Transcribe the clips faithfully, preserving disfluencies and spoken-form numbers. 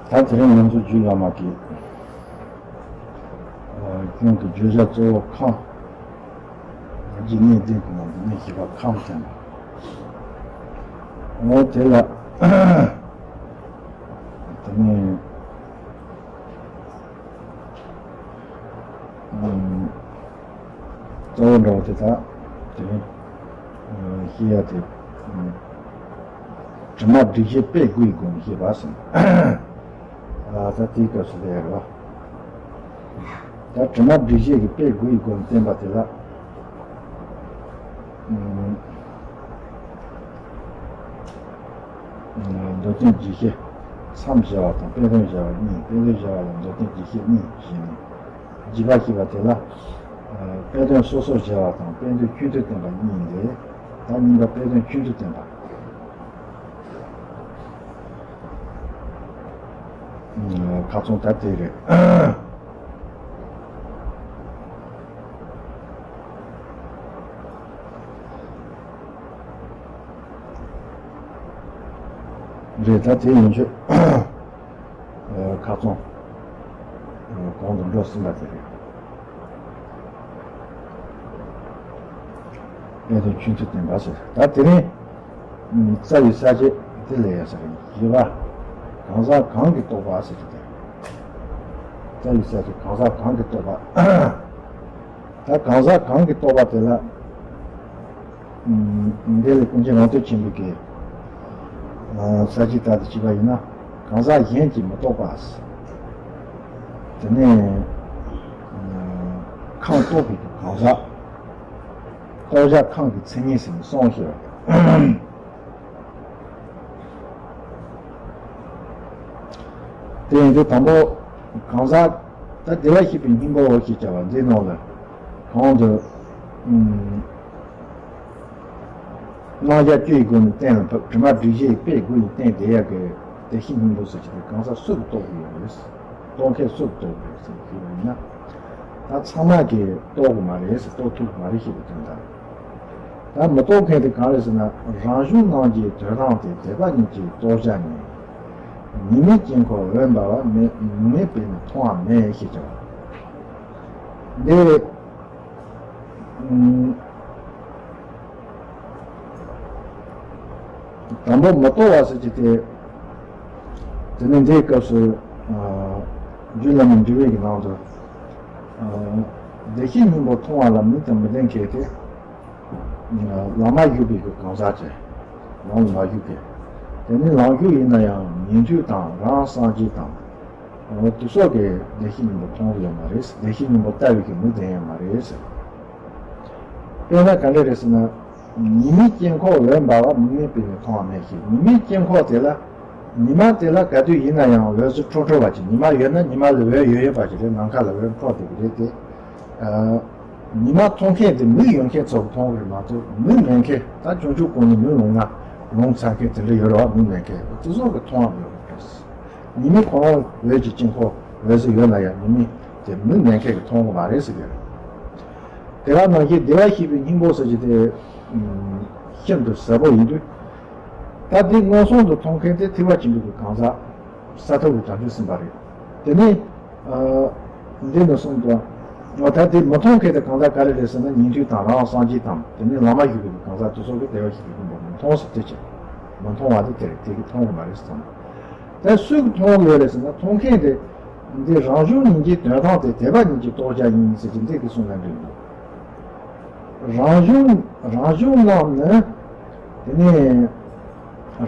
ད་དེ་རིང་ང་ཚོ་རྒྱུད་བླ་མ་གི་ཨ་སྐྱོན་གྱི་བརྗོད་བྱ་གཙོ་བོ་ཁམས། འཇིག་རྟེན་འདི་གི་ནང་དུ་མི་ཤེས་པ་ཁམས་ཅན་པ། འོ་དེ་ལ་དེ་ནས་ཨམ། གཙོ་བོ་འདྲ་བོ་དེ་དག་དེ་རིང་ཨ་བཤད་ཡ་དེ། ཨམ། དྲི་མ་སྒྲིབ་བྱེད་དཔེ་དགུའི་སྒོ་ནས་བཤད་པ་ཟེར། ཨ་ད་དེའི་སྐབས་སུ་ལས་རེད་བ། ད་དྲི་མ་སྒྲིབ་བྱེད་ཀྱི་དཔེ་དགུའི་སྒོ་ནས་བསྟན་པ་དེ་ལ། ཨམ། མདོ་དོན་རྒྱས་བཤད་མཚམས་སྦྱར་བ་དང་དཔེ་དོན་སྦྱར་བ་གཉིས། དཔེ་དོན་སྦྱར་བ་ལ་མདོ་དོན་རྒྱས་བཤད་གཉིས་བྱས་ནས། རྒྱས་པ་ཞེས་པ་དེ་ལ་དཔེ་དོན་སོ་སོར་སྦྱར་བ་དང་དཔེ་དོན་ཁྱོད་དུ་བསྟན་པ་གཉིས་ཏེ། ད་གཉིས་པ་དཔེ་དོན་ཁྱོད་དུ་བསྟན་པ། ཁ་ཚོན་ད་དེ་རེད། རེད། ད་དེ་ཡིན་ཆོད། ཁ་ཚོན་གོང་དུ་འགྲོ་ཟིན་པ་དེ་རེད། དཔེ་དོན་ཁྱོད་དུ་བསྟན་པ་ཟེར། ད་དེ་རིང་རྩ་བའི་ས་བཅད་དེ་ལས་ཡ་ས་རེད། བཞི་པ། གང་ཟག་གང་གིས་རྟོགས་པ་ཟེར་གྱི་དེ། རྩ་བའི་ས་བཅད་གང་ཟག་གང་གིས་རྟོགས་པ། ད་གང་ཟག་གང་གིས་རྟོགས་པ་དེ་ལ། ཨམ། འདི་ལས་ཀུན་མཁྱེན་རོང་སྟོན་ཆེན་པོའི་གི་ས་བཅད་ལྟར་དུ་བྱས་པ་ཡིན་ན། གང་ཟག་གཞན་གྱིས་མི་རྟོགས་པ། དེ་ནས་ཁམས་རྟོགས་པའི་གི་གང་ཟག་རྟོགས་བྱ་ཁམས་ཀྱི་མཚན་ཉིད་ཟེར་ནས་གསུངས་ཤེས་པ། དེ་ཡིན་དུས་དང་པོ་གང་ཟག་ད་བདེ་བར་གཤེགས་པའི་སྙིང་པོའོ་ཞེས་བྱ་བ་འདིའི་ནང་ལ་གོང་དུ། ཨམ། རྣམ་གཞག་བཅུ་ཡི་སྒོ་ནས་གཏན་ལ་ཕབ། དྲི་མ་སྒྲིབ་བྱེད་དཔེ་དགུ་ཡིས་བསྟན་བསྡད་ཡག་གི་བདེ་གཤེགས་སྙིང་པོ་ཟེར་གྱི་དེ་གང་ཟག་སུ་གིས་རྟོགས་ཀྱི་ཡོད་རེད། རྟོགས་མཁན་སུ་གིས་རྟོགས་ཀྱི་རེད་ཟེར་གྱི་ཡོད་ན། ད་ཚང་མ་གིས་རྟོགས་ཀྱི་མ་རེད་ཟེར། རྟོགས་ཐུབ་ཀྱི་མ་རེད་ཞེས་པའི་དོན་དག་རེད། ད་མི་རྟོགས་མཁན་དེ་གང་རེད་ཟེར་ན། རང་གཞུང་རྣམས་ཀྱི་དོན་དམ་སྟེ། དད་པ་ཉིད་ཀྱིས་རྟོགས་བྱ་ཉིད། ཉི་མའི་དཀྱིལ་འཁོར་འོད་འབར་བ་མེད། མིག་མེད་པས་ནི་མཐོང་བ་མེད་ཞེས་བྱ་བ། འདི། ཨམ། དང་པོ་མི་རྟོགས་པ་ཟེར་གྱི་དེ། དེ་ནི་འདིའི་སྐབས་སུ། ཨ། རྒྱུད་བླ་མའི་འགྲེལ་པའི་གི་ནང་དུ། ཨ། བདེ་གཤེགས་སྙིང་པོ་མཐོང་བ་ལ་མིག་དང་མི་ལྡན་མཁན་དེ། ལམ་ལ་ཞུགས་པའི་གི་གང་ཟག་ཅིག་ལམ་ལ་མ་ཞུགས་པའི། དེ་ནི་ལམ་ཞུགས་ཡིན་ན་ཡང་ཉན་ཐོས་དང་རང་སངས་རྒྱས་དང་། འོ་དེ་སོགས་ཀྱིས་བདེ་གཤེགས་སྙིང་པོ་མཐོང་གི་ཡོད་མ་རེད། བདེ་གཤེགས་སྙིང་པོ་ལྟ་བའི་གི་མིག་ལྡན་ཡོད་མ་རེད། དཔེར་ན་ག་འདྲ་རེད་ཟེར་ན། ཉི་མའི་དཀྱིལ་འཁོར་འོད་འབར་བ་མིག་མེད་པས་ནི་མཐོང་བ་མེད་ཞེས། ཉི་མའི་དཀྱིལ་འཁོར་དེ་ལ། ཉི་མ་དེ་ལ་ག་དུས་ཡིན་ན་ཡང་འོད་ཟེར་འཕྲོ་འཕྲོ་བ་ཅིག་ཉི་མ་ཡོད་ན་ཉི་མ་ལ་འོད་ཡོད་ཡོད་པ་ཅིག་རེད། ནམ་མཁའ་ལ་འོད་འཕྲོ་བསྡད་ཀྱི་རེད་དེ། ཨ། ཉི་མ་མཐོང་མཁན་དེ་མིག་ཡོད་མཁན་ཚོ་གིས་མཐོང་གི་རེད་མ་གཏོགས། མིག་མེད་མཁན། ད་བྱང་ཆུབ་ཀུན་ལ་མིག་ལོང་ན་ལོང་ཚར་མཁན་དེ་འདྲ་ཡོད་རེད་བ། མིག་མེད་མཁན་དེ་ཚོ་གིས་མཐོང་བ་མེད་པ་རེད། ཉི་མའི་ཁོ་རང་འོད་ཀྱི་དཀྱིལ་འཁོར་འོད་ཟེར་ཡོད་ན་ཡང་ཉི་མ་དེ་མིག་མེད་མཁན་གྱིས་མཐོང་གི་མ་རེད་ཟེར་གྱི་རེད། དེ་ག་ནང་བཞིན་བདེ་བར་གཤེགས་པའི་སྙིང་པོ་ཟེར་གྱི་དེ། ཨམ། ཤིན་ཏུ་ཟབ་པོ་ཡིན་དུས། ད་འདི་མངོན་སུམ་དུ་མཐོང་མཁན་དེ་ཐེག་པ་ཆེན་པོའི་གི་གང་ཟག་ས་ཐོབ་པའི་བྱང་ཆུབ་སེམས་དཔའ་རེད། དེ་ནས། ཨ། འདི་ནས་གསུངས་པ། འོ་ད་དེ་མི་མཐོང་མཁན་དེ་གང་ཟག་ག་རེ་རེད་ཟེར་ན། ཉན་ཐོས་དང་རང་སངས་རྒྱས་དང་། དེ་ནས་ལམ་ལ་ཞུགས་པའི་གི་གང་ཟག་དེ་ཚོ་གིས་བདེ་བར་གཤེགས་པའི་སྙིང་པོ་མི་མཐོང་ཟེར། དེ་ཅི། མི་མཐོང་བ་དེ་དེ་རེད། དེ་གིས་མཐོང་གི་མ་རེད་ཟེར་ཙང་། ད་སུས་མཐོང་གི་ཡོད་རེད་ཟེར་ན། མཐོང་མཁན་དེ། འདི་རང་གཞུང་ཉིད་ཀྱི་དོན་དམ་སྟེ། དད་པ་ཉིད་ཀྱིས་རྟོགས་བྱ་ཡིན་ཟེར་གྱི་འདི་གི་གསུང་ལ་འགྲིག་འདུག་རང་གཞུང་རང་གཞུང་རྣམས་ནི། དེ་ནས་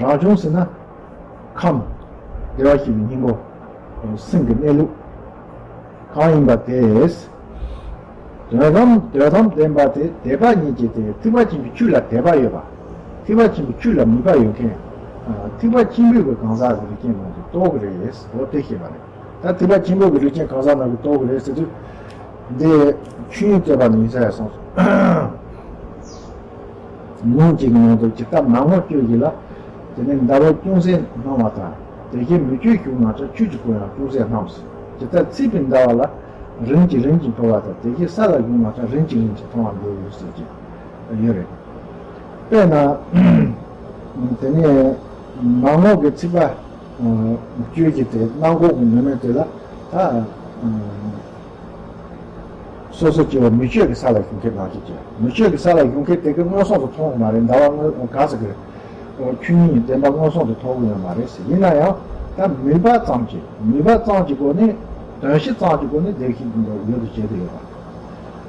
རང་གཞུང་ཟེར་ན། ཁམས། བདེ་བར་གཤེགས་པའི་སྙིང་པོ། སེམས་ཀྱི་གནས་ལུགས་གང་ཡིན་པ་དེ། དོན་དམ་དོན་དམ་བདེན་པ་དེ་དད་པ་ཉིད་ཀྱིས་ཏེ། ཐེག་པ་ཆེན་པོའི་ཆོས་ལ་དད་པ་ཡོད་པ། ཐེག་པ་ཆེན་པོའི་ཆོས་ལ་མོས་པ་ཡོད་མཁན། ཨ། ཐེག་པ་ཆེན་པོའི་གི་གང་ཟག་གི་རིགས་ཅན་རྣམས་ཀྱིས་རྟོགས་ཀྱི་རེད། འོ་དེ་ཤེས་པ་རེད། ད་ཐེག་པ་ཆེན་པོའི་གི་རིགས་ཅན་གང་ཟག་རྣམས་ཀྱིས་རྟོགས་ཀྱི་རེད་ཟེར་དུས། འདི་ཆོས་དབྱིངས་བསྟོད་པ་ནས་ཡིན་ས་ཡ་གསུངས་སོང་། ལུང་གཅིག་གི་ནང་དུ། ཇི་ལྟར་མར་ངོར་སྤྱོད་བཞིན་ལ། དེ་ནས་ཟླ་བ་ཅུང་ཟད་སྣང་བ་དང་། དེ་བཞིན་མི་བསྐྱོད་ཞུགས་ན་ཆ། ཆོས་ཀྱི་སྐུ་ཡང་ཅུང་ཟད་སྣང་། ཇི་ལྟར་ཚིག་པའི་ཟླ་བ་ལ། རིམ་གྱིས་རིམ་གྱིས་འཕོ་བ་དང་། དེ་བཞིན་ས་ལ་ཞུགས་ན་ཆ། རིམ་གྱིས་རིམ་གྱིས་མཐོང་བར་འགྱུར་ཟེར་གྱི་ཡོད་རེད། དཔེར་ན། དེ་ནས་མར་ངོ་གི་ཚིག་པ། སྤྱོད་ཀྱི་དེ་སྣ་འགོག་གི་ཉོན་མོངས་དེ་ལ་ད་སོ་སོ་སྐྱེ་བོ་མི་སྤྱོད་ཀྱི་ས་ལ་ཞུགས་མཁན་ནང་བཞིན་བྱས། མི་སྤྱོད་ཀྱི་ས་ལ་ཞུགས་མཁན་དེ་གི་མངོན་སུམ་དུ་མཐོང་གི་མ་རེད། ཟླ་བ་མངོན་ག་ཟེར་གི་རེད། ཆོས་ཉིད་བདེན་པ་མངོན་སུམ་དུ་མཐོང་གི་ཡོད་མ་རེད་ཟེར། ཡིན་ན་ཡང་ད་ནུས་པ་ཙམ་གྱིས་ནུས་པ་ཙམ་གྱི་སྒོ་ནས་དོན་ཤེས་ཙམ་གྱི་སྒོ་ནས་བདེ་གཤེགས་སྙིང་པོ་ཡུལ་དུ་བྱེད་དུ་ཡོད་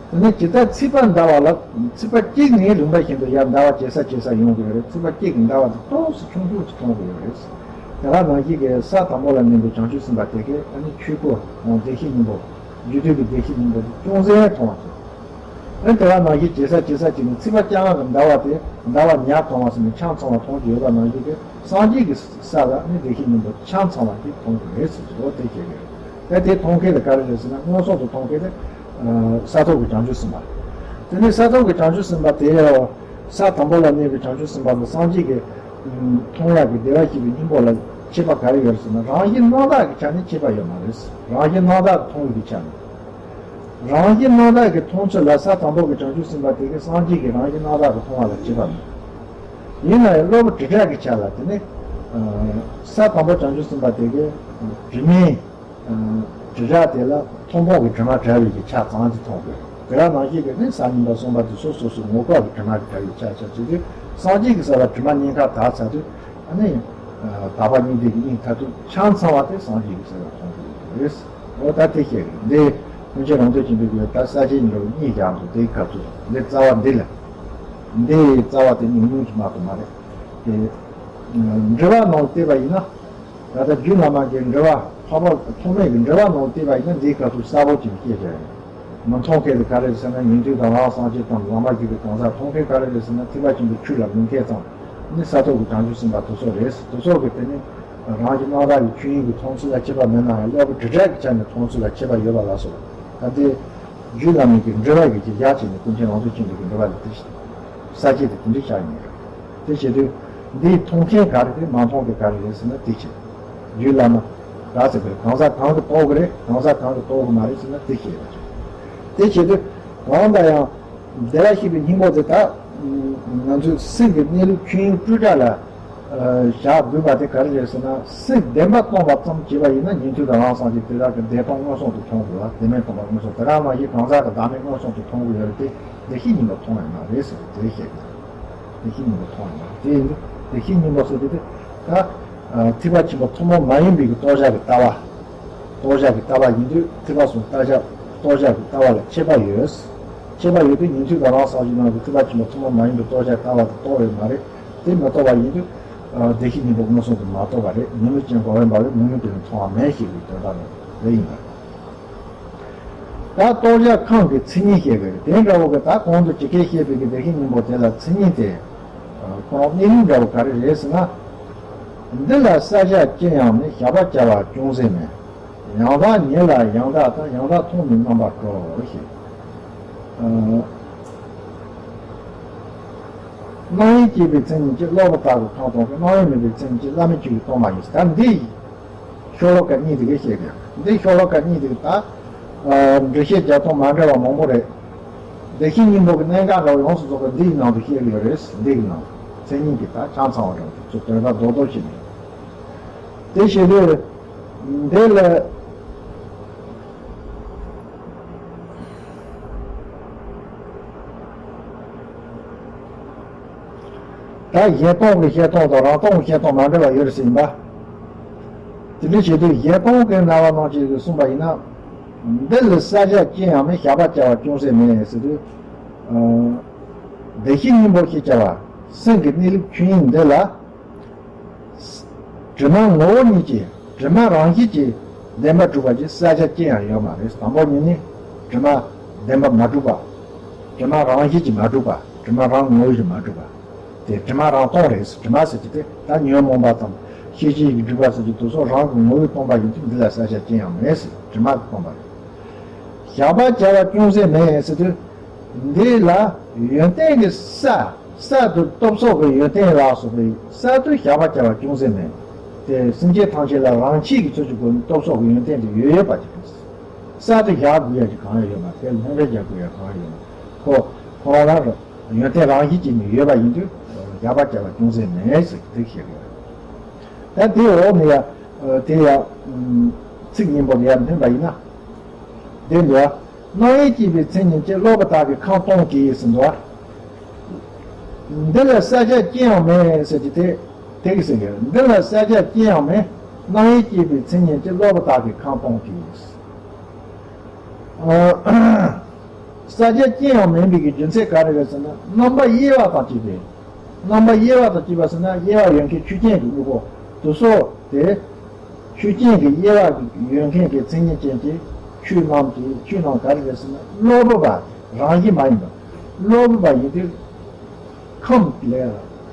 པ། དེ་ནས་ཇི་ལྟར་ཚིག་པ་འདའ་བ་ལ་ཚིག་པ་གཅིག་ནས་རིམ་པ་བཞིན་དུ་ཡར་འདའ་བ་ཇེ་ས་ཇེ་ས་ཡོང་གི་ཡོད་རེད། ཚིག་པ་གཅིག་གིས་འདའ་བ་དེ་ཏོག་ཙམ་ཆུང་ཆུང་ཅིག་མཐོང་གི་ཡོད་རེད། དེ་ག་ནང་བཞིན་གྱི་ས་དང་པོ་ལ་གནས་པའི་བྱང་ཆུབ་སེམས་དཔའ་དེ་གས་ཨ་ནི་ཆོས་སྐུ་བདེ་གཤེགས་སྙིང་པོ་རྒྱུ་མཐུན་གྱི་བདེ་གཤེགས་སྙིང་པོ་དེ་ཅུང་ཟད་མཐོང་བ་ཅིག་ཨ་ནི་དེ་ག་ནང་བཞིན་ཇེ་ས་ཇེ་ས་ཅིག་ནས་ཚིག་པ་རྐྱང་གིས་འདའ་བ་དེ་འདའ་བ་ཉག་མཐོང་བ་ཟེར་ནས་ཆ་ཚང་བ་མཐོང་གི་ཡོད་པ་ནང་བཞིན་གྱི་སངས་རྒྱས་ཀྱི་ས་ལ་ནི་བདེ་གཤེགས་སྙིང་པོ་ཆ་ཚང་བ་ཞིག་མཐོང་གི་རེད་ཟེར་གྱི་འོ་དེ་བཤད་ཀྱི་རེད། ད་དེ་མཐོང་མཁན་དེ་ག་རེ་རེད་ཟེར་ན་མངོན་སུམ་དུ་མཐོང་མཁན་དེ་ས་ཐོབ་ཀྱི་བྱང་ཆུབ་སེམས་དཔའ། དེ་ནས་ས་ཐོབ་ཀྱི་བྱང་ཆུབ་སེམས་དཔའ་དེ་ས་དང་པོ་ལ་གནས་པའི་བྱང་ཆུབ་སེམས་དཔའ་དང་སངས་རྒྱས་ཀྱི་མཐོང་ཡག་གི་བདེ་བར་གཤེགས་པའི་སྙིང་པོ་ལ་ཁྱད་པར་ག་རེ་ཡོད་ཟེར་ན་རང་བཞིན་སྣང་དག་གི་ཆ་ནས་ཁྱད་པར་ཡོད་མ་རེད། རང་བཞིན་སྣང་དག་གི་མཐོང་ཡུལ་གྱི་ཆ་ནས། རང་བཞིན་སྣང་དག་གི་མཐོང་ཚུལ་ལ་ས་དང་པོ་གི་བྱང་ཆུབ་སེམས་དཔའ་དེ་གའི་སངས་རྒྱས་ཀྱི་རང་བཞིན་སྣང་དག་གི་མཐོང་བ་ལ་ཁྱད་པར་མེད། ཡིན་ན་ཡང་གློ་བུར་དྲི་བྲལ་གྱི་ཆ་ལ་དེ་ནི་ས་དང་པོ་བྱང་ཆུབ་སེམས་དཔའ་དེ་གའི་དྲི་མའི་དྲི་བྲལ་དེ་ལ་མཐོང་སྤང་གི་དྲི་མ་བྲལ་བའི་གི་ཆ་ཙམ་གྱིས་མཐོང་དགོས། དེ་ག་ནང་བཞིན་གྱི་ནི་ས་གཉིས་པ་གསུམ་པ་དེ་སོ་སོ་སོའི་ངོ་སྐལ་གྱི་དྲི་མ་བྲལ་བའི་ཆ་ཆ་བྱེད་དུས་སངས་རྒྱས་ཀྱི་ས་ལ་དྲི་མ་གཉིས་ཀ་དག་ཚར་དུས་ཨ་ནི་དག་པ་གཉིས་ལྡན་གྱི་དབྱིངས་མཐར་ཐུག་ཆ་ཚང་བ་དེ་སངས་རྒྱས་ཀྱི་ས་ལ་མཐོང་དགོས་རེད། འོ་ད་དེ་བཤད་གི་འདི་ཀུན་མཁྱེན་རང་གྲོལ་ཆེན་པོའི་གི་ད་ས་བཅད་གཉིས་པ་གཉིས་ཀྱང་དུ་དེའི་སྐབས་སུ་འདི་རྩ་བ་འདི་ལ་འདི་རྩ་བ་དེ་ཉུང་ཉུང་ཅིག་མ་གཏོགས་མ་རེད། དེ་འགྲེལ་པ་ནང་བལྟས་པ་ཡིན་ན། ད་ལྟ་རྒྱུད་བླ་མ་གི་འགྲེལ་པ་འཕགས་པ་ཐོགས་མེད་ཀྱི་འགྲེལ་པ་ནང་བལྟས་པ་ཡིན་ན་འདིའི་སྐབས་སུ་གསལ་པོ་ཅིག་སྐྱེས་བཞག་ཡོད། མི་མཐོང་མཁན་དེ་ག་རེ་རེད་ཟེར་ན་ཉན་ཐོས་དང་རང་སངས་རྒྱས་དང་ལམ་པ་བརྒྱུད་པའི་གང་ཟག། མཐོང་མཁན་ག་རེ་རེད་ཟེར་ན་ཐེག་པ་ཆེན་པོའི་ཆོས་ལ་མོས་མཁན་ཙམ་ནི་ས་ཐོབ་ཀྱི་བྱང་ཆུབ་སེམས་དཔའ་དེ་ཚོ་རེད། དེ་ཚོ་གི་དེ་ནི་རང་བཞིན་སྣང་དག་གི་ཆོས་དབྱིངས་ཀྱི་མཐོང་ཚུལ་ལ་ཁྱད་པར་མེད་ན་ཡང་གློ་བུར་དྲི་བྲལ་གྱི་ཆ་ནས་མཐོང་ཚུལ་ལ་ཁྱད་པར་ཡོད་པ་ལ་སོགས་པ། ད་ལྟའི་རྒྱུད་བླ་མའི་གི་འགྲེལ་པ་གི་གི་ཡག་བྱས་ནས་ཀུན་མཁྱེན་རང་གྲོལ་ཆེན་པོའི་གི་འགྲེལ་པ་ལ་དེ་བཞིན་ས་བཅད་དེ་དེ་འདྲ་བཞག་ཡིན་རེད། དེ་བྱེད་དུས་འདིའི་མཐོང་མཁན་ག་རེ་རེད་མ་མཐོང་མཁན་ག་རེ་རེད་ཟེར་ན་དེ་བྱེད། རྒྱུད་བླ་མ་ར་ཟེར་བའི་གང་ཟག་གང་གིས་རྟོགས་ཀྱི་རེད་གང་ཟག་གང་གིས་རྟོགས་ཀྱི་མ་རེད་ཟེར་ན་དེ་བཤད་པ་རེད། དེ་བྱེད་དུས་གང་ལྟར་ཡང་བདེ་བར་གཤེགས་པའི་སྙིང་པོ་དེ་དག་ང་ཚོའི་སེམས་ཀྱི་གནས་ལུགས་ཆོས་དབྱིངས་སྤྲོས་བྲལ་ལ་བཞག་དགོས་པ་དེ་ག་རེ་རེད་ཟེར་ན་སེམས་བདེན་པ་སྟོང་པ་ཙམ་བྱས་པ་ཡིན་ན་ཉན་ཐོས་དང་རང་སངས་རྒྱས་དེ་དག་གི་བདེན་སྟོང་མངོན་སུམ་དུ་མཐོང་དགོས་པ་བདེན་མེད་སྟོང་པ་མངོན་སུམ་དེ་ག་མ་ཡིན་གང་ཟག་གི་བདག་མེད་མངོན་སུམ་དུ་མཐོང་དགོས་ཡོད་རེད་དེ་བདེ་གཤེགས་སྙིང་པོ་མཐོང་ཡོད་མ་རེད་ཟེར་དེ་བཤད་ཀྱི་རེད། བདེ་གཤེགས་སྙིང་པོ་མཐོང་ཡོད་མ་རེད་དེ་ཡིན་དུས་བདེ་གཤེགས་སྙིང་པོ་ཟེར་དེ་དེ་ད། ཐེག་པ་ཆེན་པོ་ཐུན་མོང་མ་ཡིན་པའི་གི་རྟོགས་བྱ་གི་ལྟ་བ། རྟོགས་བྱ་གི་ལྟ་བ་ཡིན་དུས་ཐེག་པ་གསུམ་རྟོགས་བྱ་རྟོགས་བྱ་གི་ལྟ་བ་ལ་ཁྱད་པར་ཡོད། ཁྱད་པར་ཡོད་དུས་ཉན་ཐོས་དང་རང་སངས་རྒྱས་རྣམས་ཀྱིས་ཐེག་པ་ཆེན་པོ་ཐུན་མོང་མ་ཡིན་པའི་རྟོགས་བྱ་ལྟ་བ་དེ་རྟོགས་ཡོད་མ་རེད། དེ་མི་རྟོགས་པ་ཡིན་དུས། བདེ་གཤེགས་སྙིང་པོ་མངོན་སུམ་དུ་མ་རྟོགས་པ་རེད། ཉོན་མོངས་ཅན་གོ་བས་འབར་བའི་མུན་ནག་དེ་ནི་མཐོང་བ་མེད་ཞེས་པའི་དོན་དག་ནི་དེ་ཡིན་པ། ད་རྟོགས་བྱ་ཁམས་ཀྱི་མཚན་ཉིད་བཤད་པའི་དེ་འདྲ་བོ་གི་ད་གོང་དུ་ཇི་སྐད་བཤད་པའི་གི་བདེ་གཤེགས་སྙིང་པོ་དེ་ལ་མཚན་ཉིད་དེ། ཁོ་རང་གནས་ལུགས་འདྲ་བོ་ག་རེ་རེད་ཟེར་ན། འདི་ལ་བསལ་བྱ་ཅི་ཡང་མེད་བཞག་པར་བྱ་བ་ཅུང་ཟད་མེད། ཡང་དག་ཉིད་ལ་ཡང་དག་དང་ཡང་དག་མཐོང་ནས་རྣམ་པར་གྲོལ་ཞེས། སྣང་ཡུལ་སྐྱེས་པའི་མཚན་ཉིད་ཀྱིས་གློ་བུར་ལྟ་བུ་ཁམས་སྟོང་གི་སྣང་ཡུལ་མེད་པའི་མཚན་ཉིད་ཀྱིས་བླ་མེད་ཆོས་ཀྱི་སྟོང་པ་ཉིད་ཟེར་ད་འདི། ཤོ་ལོ་ཀ་གཉིས་དེ་གས་བཤད་ཀྱི་ཡོད། འདི་ཤོ་ལོ་ཀ་གཉིས་དེ་གས་ད། འགྲེལ་བཤད་རྒྱག་སྟངས་མ་འདྲ་བ་མང་པོ་རེད། བདེ་གཤེགས་སྙིང་པོ་གི་གནད་འགག་འདྲ་བ་ཡོངས་སུ་རྫོགས་པ་འདིའི་ནང་དུ་བཤད་ཀྱི་ཡོད་རེད། འདི་གི་ནང་མཚན་ཉིད་ཀྱི་ད་ཆ་ཚང་བ་འདྲ་བ་དེ་ཚོ་དོན་དག་རྡོག་རྡོག་བྱས་ནས། དེ་བྱེད་དུས། འདི་ལ། ད་གཞན་སྟོང་གི་བཤད་སྟངས་དང་རང་སྟོང་གི་བཤད་སྟངས་མ་འདྲ་བ་ཡོད་རེད་ཟེར་ཡིན་པ། དེ་འདྲ་བྱེད་དུས་གཞན་སྟོང་གི་རྣ་བ་ནང་བཞིན་གསུངས་པ་ཡིན་ན། འདི་ལ་བསལ་བྱ་ཅི་ཡང་མེད་བཞག་པར་བྱ་བ་ཅུང་ཟད་མེད་ཟེར་དུས། བདེ་གཤེགས་སྙིང་པོ་ཞེས་བྱ་བ་སེམས་ཀྱི་གནས་ལུགས་ཆོས་དབྱིངས་འདི་ལ། དྲི་མ་ངོ་བོ་ཉིད་ཀྱིས་དྲི་མ་རང་བཞིན་གྱིས་བདེན་པར་གྲུབ་པ་ཞིག་བསལ་བྱ་ཅི་ཡང་ཡོད་མ་རེད། དང་པོ་ཉིད་ནས་དྲི་མ་བདེན་པར་མ་གྲུབ་པ། དྲི་མ་རང་བཞིན་གྱིས་མ་གྲུབ་པ། དྲི་མ་རང་ངོ་བོ་ཞིག་མ་གྲུབ་པ། དེ་དྲི་མ་རང་སྟོང་རེད། དྲི་མ་ཟེར་གྱི་དེ་ད་ཉོན་མོངས་པ་དང་ཤེས་བྱའི་སྒྲིབ་པ་ཟེར་གྱི་དེ་ཚོ་རང་གི་ངོ་བོས་སྟོང་པ་ཡིན་དུས་འདི་ལ་བསལ་བྱ་ཅི་ཡང་མེད་ཟེར་དྲི་མ་གིས་སྟོང་པ་རེད། བཞག་པར་བྱ་བ་ཅུང་ཟད་མེད་ཟེར་དུས། འདི་ལ་ཡོན་ཏན་གྱི་ས། ས་དེ་སྟོབས་སོགས་ཀྱི་ཡོན་ཏན་ལ་སོགས་པའི་ས་དེ་བཞག་པར་བྱ་བ་ཅུང་ཟད་མེད། དེ་སེམས་ཅན་ཐམས་ཅད་ལ་རང་ཆས་ཀྱི་ཚུལ་གྱི་སྒོ་ནས་སྟོབས་སོགས་ཀྱི་ཡོན་ཏན་དེ་ཡོད་ཡོད་པ་ཅིག་རེད། ས་དེ་བཞག་དགོས་ཡ་ཅིག་གང་ཡང་ཡོད་མ་རེད། ལྷུང་འདྲེན་རྒྱག་དགོས་ཡ་གང་ཡང་ཡོད་མ་རེད། ཁོ་ཁོ་རང་རང་ཡོན་ཏན་རང་བཞིན་གྱིས་ནི་ཡོད་པ་ཡིན་དུས་བཞག་པར་བྱ་བ་ཅུང་ཟད་མེད་ཟེར་དེ་བཤད་དགོས་རེད། ད་དེའི་འོག་ནས་ཡ། དེ་ཡང་ཚིག་སྙན་པོ་ལ་ཡར་འཐེན་པ་ཡིན་ན། དེ་འདུག་སྣང་ཡུལ་སྐྱེས་པའི་མཚན་ཉིད་ཀྱིས། སློབ་པ་དག་གིས་ཁམས་སྟོང་གིས་ཟེར་འདུག་འདི་ལ་བསལ་བྱ་ཅི་ཡང་མེད་ཟེར་གྱི་དེ་དེ་གི་ཟེར་གྱི་འདི་ལ་བསལ་བྱ་ཅི་ཡང་མེད། སྣང་ཡུལ་སྐྱེས་པའི་མཚན་ཉིད་ཀྱིས། སློབ་པ་དག་གིས་ཁམས་སྟོང་གིས། བསལ་བྱ་ཅི་ཡང་མེད་པའི་གི་རྒྱུ་མཚན་ག་རེ་རེད་ཟེར་ན། རྣམ་པ་དབྱེ་བ་དང་བཅས་པའི། རྣམ་པ་དབྱེ་བ་དང་བཅས་པ་ཟེར་ན། དབྱེ་བ་ཡོད་མཁན་ཆོས་ཅན་གྱི་དངོས་པོ་དེ་ཚོ་དེ། ཆོས་ཅན་གྱི་དབྱེ་བ་ཡོད་མཁན་གྱི་མཚན་ཉིད་ཅན་གྱི་ཆོས་རྣམས་ཀྱི་ཆོས་རྣམས་ག་རེ་རེད་ཟེར་ན། སློབ་པ་རང་བཞིན་མ་ཡིན་པ། སློབ་པ་ཡིན་དུས་ཁམས་ལ་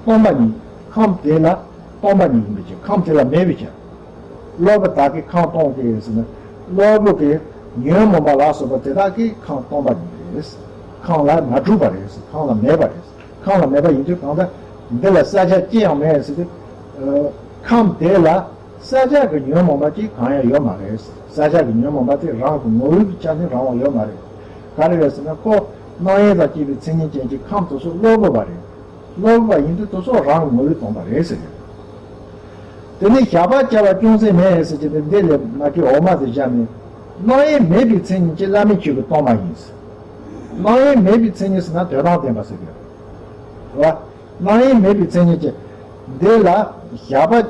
སྟོང་པ་ཉིད། ཁམས་དེ་ལ་སྟོང་པ་ཉིད་ཡིན་པའི་ཕྱིར། ཁམས་དེ་ལ་མེད་པའི་ཕྱིར། སློབ་པ་དག་གིས་ཁམས་སྟོང་གིས་ཟེར་ན། སློབ་པ་གིས་ཉོན་མོངས་པ་ལ་སོགས་པ་དེ་དག་གིས་ཁམས་སྟོང་པ་ཉིད་རེད། ཁམས་ལ་མ་གྲུབ་པ་རེད། ཁམས་ལ་མེད་པ་རེད། ཁམས་ལ་མེད་པ་ཡིན་དུས་གང་ལྟར་འདི་ལ་བསལ་བྱ་ཅི་ཡང་མེད་ཟེར་དུས། ཁམས་དེ་ལ་བསལ་བྱ་གི་ཉོན་མོངས་པ་ཅིག་གང་ཡང་ཡོད་མ་རེད། བསལ་བྱ་གི་ཉོན་མོངས་པ་དེ་རང་གི་ངོ་བོའི་ཆ་ནས་རང་དབང་ཡོད་མ་རེད། ག་རེ་རེད་ཟེར་ན། ཁོ་སྣང་ཡུལ་དང་བཅས་པའི་མཚན་ཉིད་ཅན་གྱི་ཁམས་དེ་ཚོ་སློབ་པ་རེད། སློབ་པ་ཡིན་དུས་དེ་ཚོ་རང་གི་ངོ་བོས་སྟོང་པ་རེད་ཟེར་གྱི་རེད། དེ་ནས་བཞག་པར་བྱ་བ་ཅུང་ཟད་མེད་ཟེར་གྱི་འདི་འདི་ལས་མ་གི་འོག་མ་དེ་བཞག་ནས། སྣང་ཡུལ་མེད་པའི་མཚན་ཉིད་ཀྱིས། བླ་མེད་ཆོས་ཀྱི་སྟོང་པ་ཡིན། སྣང་ཡུལ་མེད་པའི་མཚན་ཉིད་ཟེར་ན་དོན་དམ་བདེན་པ་ཟེར་གྱི་རེད། རེད་བ། སྣང་ཡུལ་མེད་པའི་མཚན་ཉིད་ཀྱིས། འདི་ལ་བཞག་པ་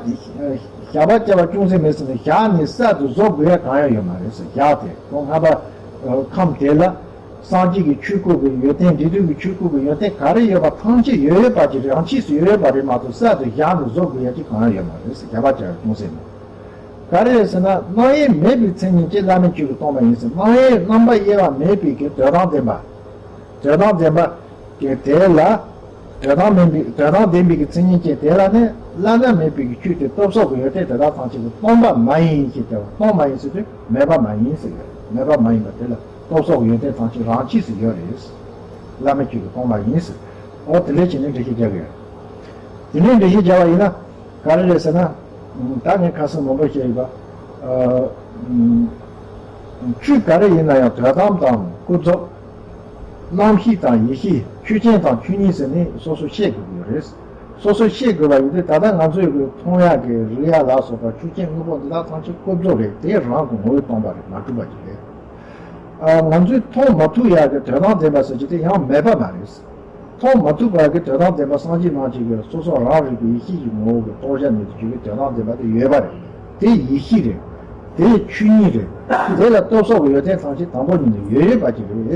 བཞག་པར་བྱ་བ་ཅུང་ཟད་མེད་ཟེར་ནས། བཞག་ནས་གསར་དུ་བཟོ་དགོས་ཡ་གང་ཡང་ཡོད་མ་རེད་ཟེར། བཞག་སྟེ་ཁོ་སྔ་མ་ཁམས་དེ་ལ། སངས་རྒྱས་ཀྱི་ཆོས་སྐུ་གི་ཡོན་ཏན། འབྲས་རྒྱུད་ཀྱི་ཆོས་སྐུ་གི་ཡོན་ཏན་ག་རེ་ཡོད་པ་ཐམས་ཅད་ཡོད་ཡོད་པ་ཅིག་རང་ཆས་སུ་ཡོད་ཡོད་པ་རེད་མ་གཏོགས། གསར་དུ་བཞག་ནས་བཟོ་དགོས་ཡ་ཅིག་གང་ཡང་ཡོད་མ་རེད་ཟེར། བཞག་པར་བྱ་བ་ཅུང་ཟད་མེད། ག་རེ་རེད་ཟེར་ན། སྣང་ཡུལ་མེད་པའི་མཚན་ཉིད་ཀྱིས། བླ་མེད་ཆོས་ཀྱི་སྟོང་པ་ཡིན་ཟེར། སྣང་ཡུལ་རྣམ་པ་དབྱེ་བ་མེད་པའི་གི་དོན་དམ་བདེན་པ། དོན་དམ་བདེན་པ་གི་དེ་ལ། དོན་དམ་མིན་པའི་དོན་དམ་བདེན་པའི་གི་མཚན་ཉིད་ཀྱིས་དེ་ལ་ནི་བླ་ན་མེད་པའི་གི་ཆོས་དེ་སྟོབས་སོགས་ཀྱི་ཡོན་ཏན་དེ་དག་ཐམས་ཅད་ཀྱིས་སྟོང་པ་མ་ཡིན་ཞེས་བྱ་བ། སྟོང་པ་མ་ཡིན་ཟེར་དུས་མེད་པ་མ་ཡིན་ཟེར་གི། མེད་པ་མ་ཡིན་པ་དེ་ལ་སྟོབས་སོགས་ཀྱི་ཡོན་ཏན་ཐམས་ཅད་རང་ཆས་སུ་ཡོད་རེད། བླ་མེད་ཆོས་ཀྱི་སྟོང་པ་ཡིན་ཟེར། འོ་དེ་འདྲ་བྱས་ནས་འགྲེལ་བཤད་རྒྱག་གི་ཡོད། དེ་ནས་འགྲེལ་བཤད་རྒྱག་པ་ཡིན་ན། ག་རེ་རེད་ཟེར་ན། ད་ངས་ཁ་སང་མང་པོ་བཤད་ཡོད་པ། ཨ། ཆོས་ག་རེ་ཡིན་ན་ཡང་དོན་དམ་དང་ཀུན་རྫོབ། རྣམ་ཤེས་དང་ཡེ་ཤེས། ཆོས་ཅན་དང་ཆོས་ཉིད་ཟེར་ནས་སོ་སོ་ཤེས་དགོས་ཀྱི་རེད། སོ་སོ་ཤེས་དགོས་པ་ཡིན་དུས། ད་ལྟ་ང་ཚོས་གི་མཐོང་ཡག་གི་རིག་ཡག་ལ་སོགས་པ་ཆོས་ཅན་དངོས་པོ་འདི་དག་ཐམས་ཅད་ཀུན་རྫོབ་རེད། དེ་རང་གི་ངོ་བོས་སྟོང་པ་རེད། མ་གྲུབ་པ་ཅིག་རེད། ཨ། ང་ཚོས་མཐོང་མ་ཐུབ་ཡག་གི་དོན་དམ་བདེན་པ་ཟེར་རྒྱུ་དེ་ཡང་མེད་པ་མ་རེད། མཐོང་མ་ཐུབ་པ་གི་དོན་དམ་བདེན་པ་སངས་རྒྱས་རྣམས་ཀྱིས་གི་སོ་སོ་རང་རིག་པའི་ཡེ་ཤེས་ཀྱི་ངོ་བོ་གི་རྟོགས་བྱ་ཉིད་དུ་གྱུར་པའི་དོན་དམ་བདེན་པ་དེ་ཡོད་པ་རེད། དེ་ཡེ་ཤེས་རེད། དེ་ཆོས་ཉིད་རེད། དེ་ལ་སྟོབས་སོགས་ཀྱི་ཡོན་ཏན་ཐམས་ཅད་དང་པོ་ཉིད་ནས་ཡོད་ཡོད་པ་ཅིག་རེད།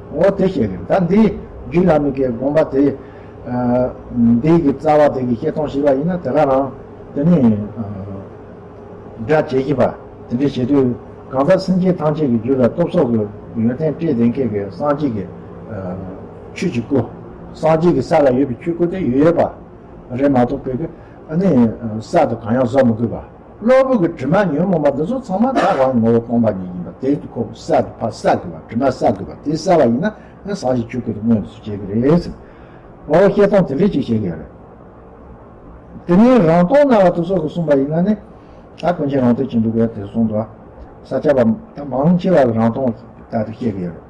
འོ་དེ་བཤད་གི་རེད། ད་འདི་རྒྱུད་བླ་མའི་གི་དགོངས་པ་དེ། ཨ། འདི་གི་རྩ་བ་དེ་གི་བཤད་སྟངས་བྱས་པ་ཡིན་ན། དེ་ག་རང་དེ་ནི། ཨ། སྒྲ་ཇི་བཞིན་པ། དེ་འདྲ་བྱེད་དུས་གང་ལྟར་སེམས་ཅན་ཐམས་ཅད་ཀྱི་རྒྱུད་ལ་སྟོབས་སོགས་ཀྱི་ཡོན་ཏན་སྤྲས་ལྡན་མཁན་གྱི་སངས་རྒྱས་ཀྱི། ཨ། ཆོས་ཀྱི་སྐུ། སངས་རྒྱས་ཀྱི་ས་ལ་ཡོད་པའི་ཆོས་སྐུ་དེ་ཡོད་ཡོད་པ་རེད་མ་གཏོགས། བོད་ཀྱི་ཨ་ནི་གསར་དུ་གང་ཡང་བཟོ་མི་དགོས་པ། གློ་བུར་གྱི་དྲི་མ་ཉོན་མོངས་པ་འདི་ཚོ་ཚང་མ་ད་རང་ངོ་བོ་སྟོང་པ་ཉིད་ཡིན་པ་དེ་ཁོ་གསར་དུ་ཕར་བསལ་དགོས་པ། དྲི་མ་བསལ་དགོས་པ། དེ་བསལ་བ་ཡིན་ན་ཨ་སངས་རྒྱས་ཆོས་སྐུ་དེ་མངོན་དུ་སྐྱེ་གི་རེད་ཟེར། འོ་བཤད་སྟངས་དེ་འདྲ་ཅིག་བཤད་གི་ཡོད་རེད། དེ་ནས་རང་སྟོང་སྨྲ་བ་དེ་ཚོ་གིས་གསུངས་པ་ཡིན་ན་ནི། ད་ཀུན་མཁྱེན་རང་སྟོང་ཆེན་པོ་གིས་དེ་གསུངས་འདུག་ས་སྐྱ་པ་ད་མང་ཆེ་བ་གིས་རང་སྟོང་ལྟར་དུ་བཤད་ཀྱི་ཡོད་རེད།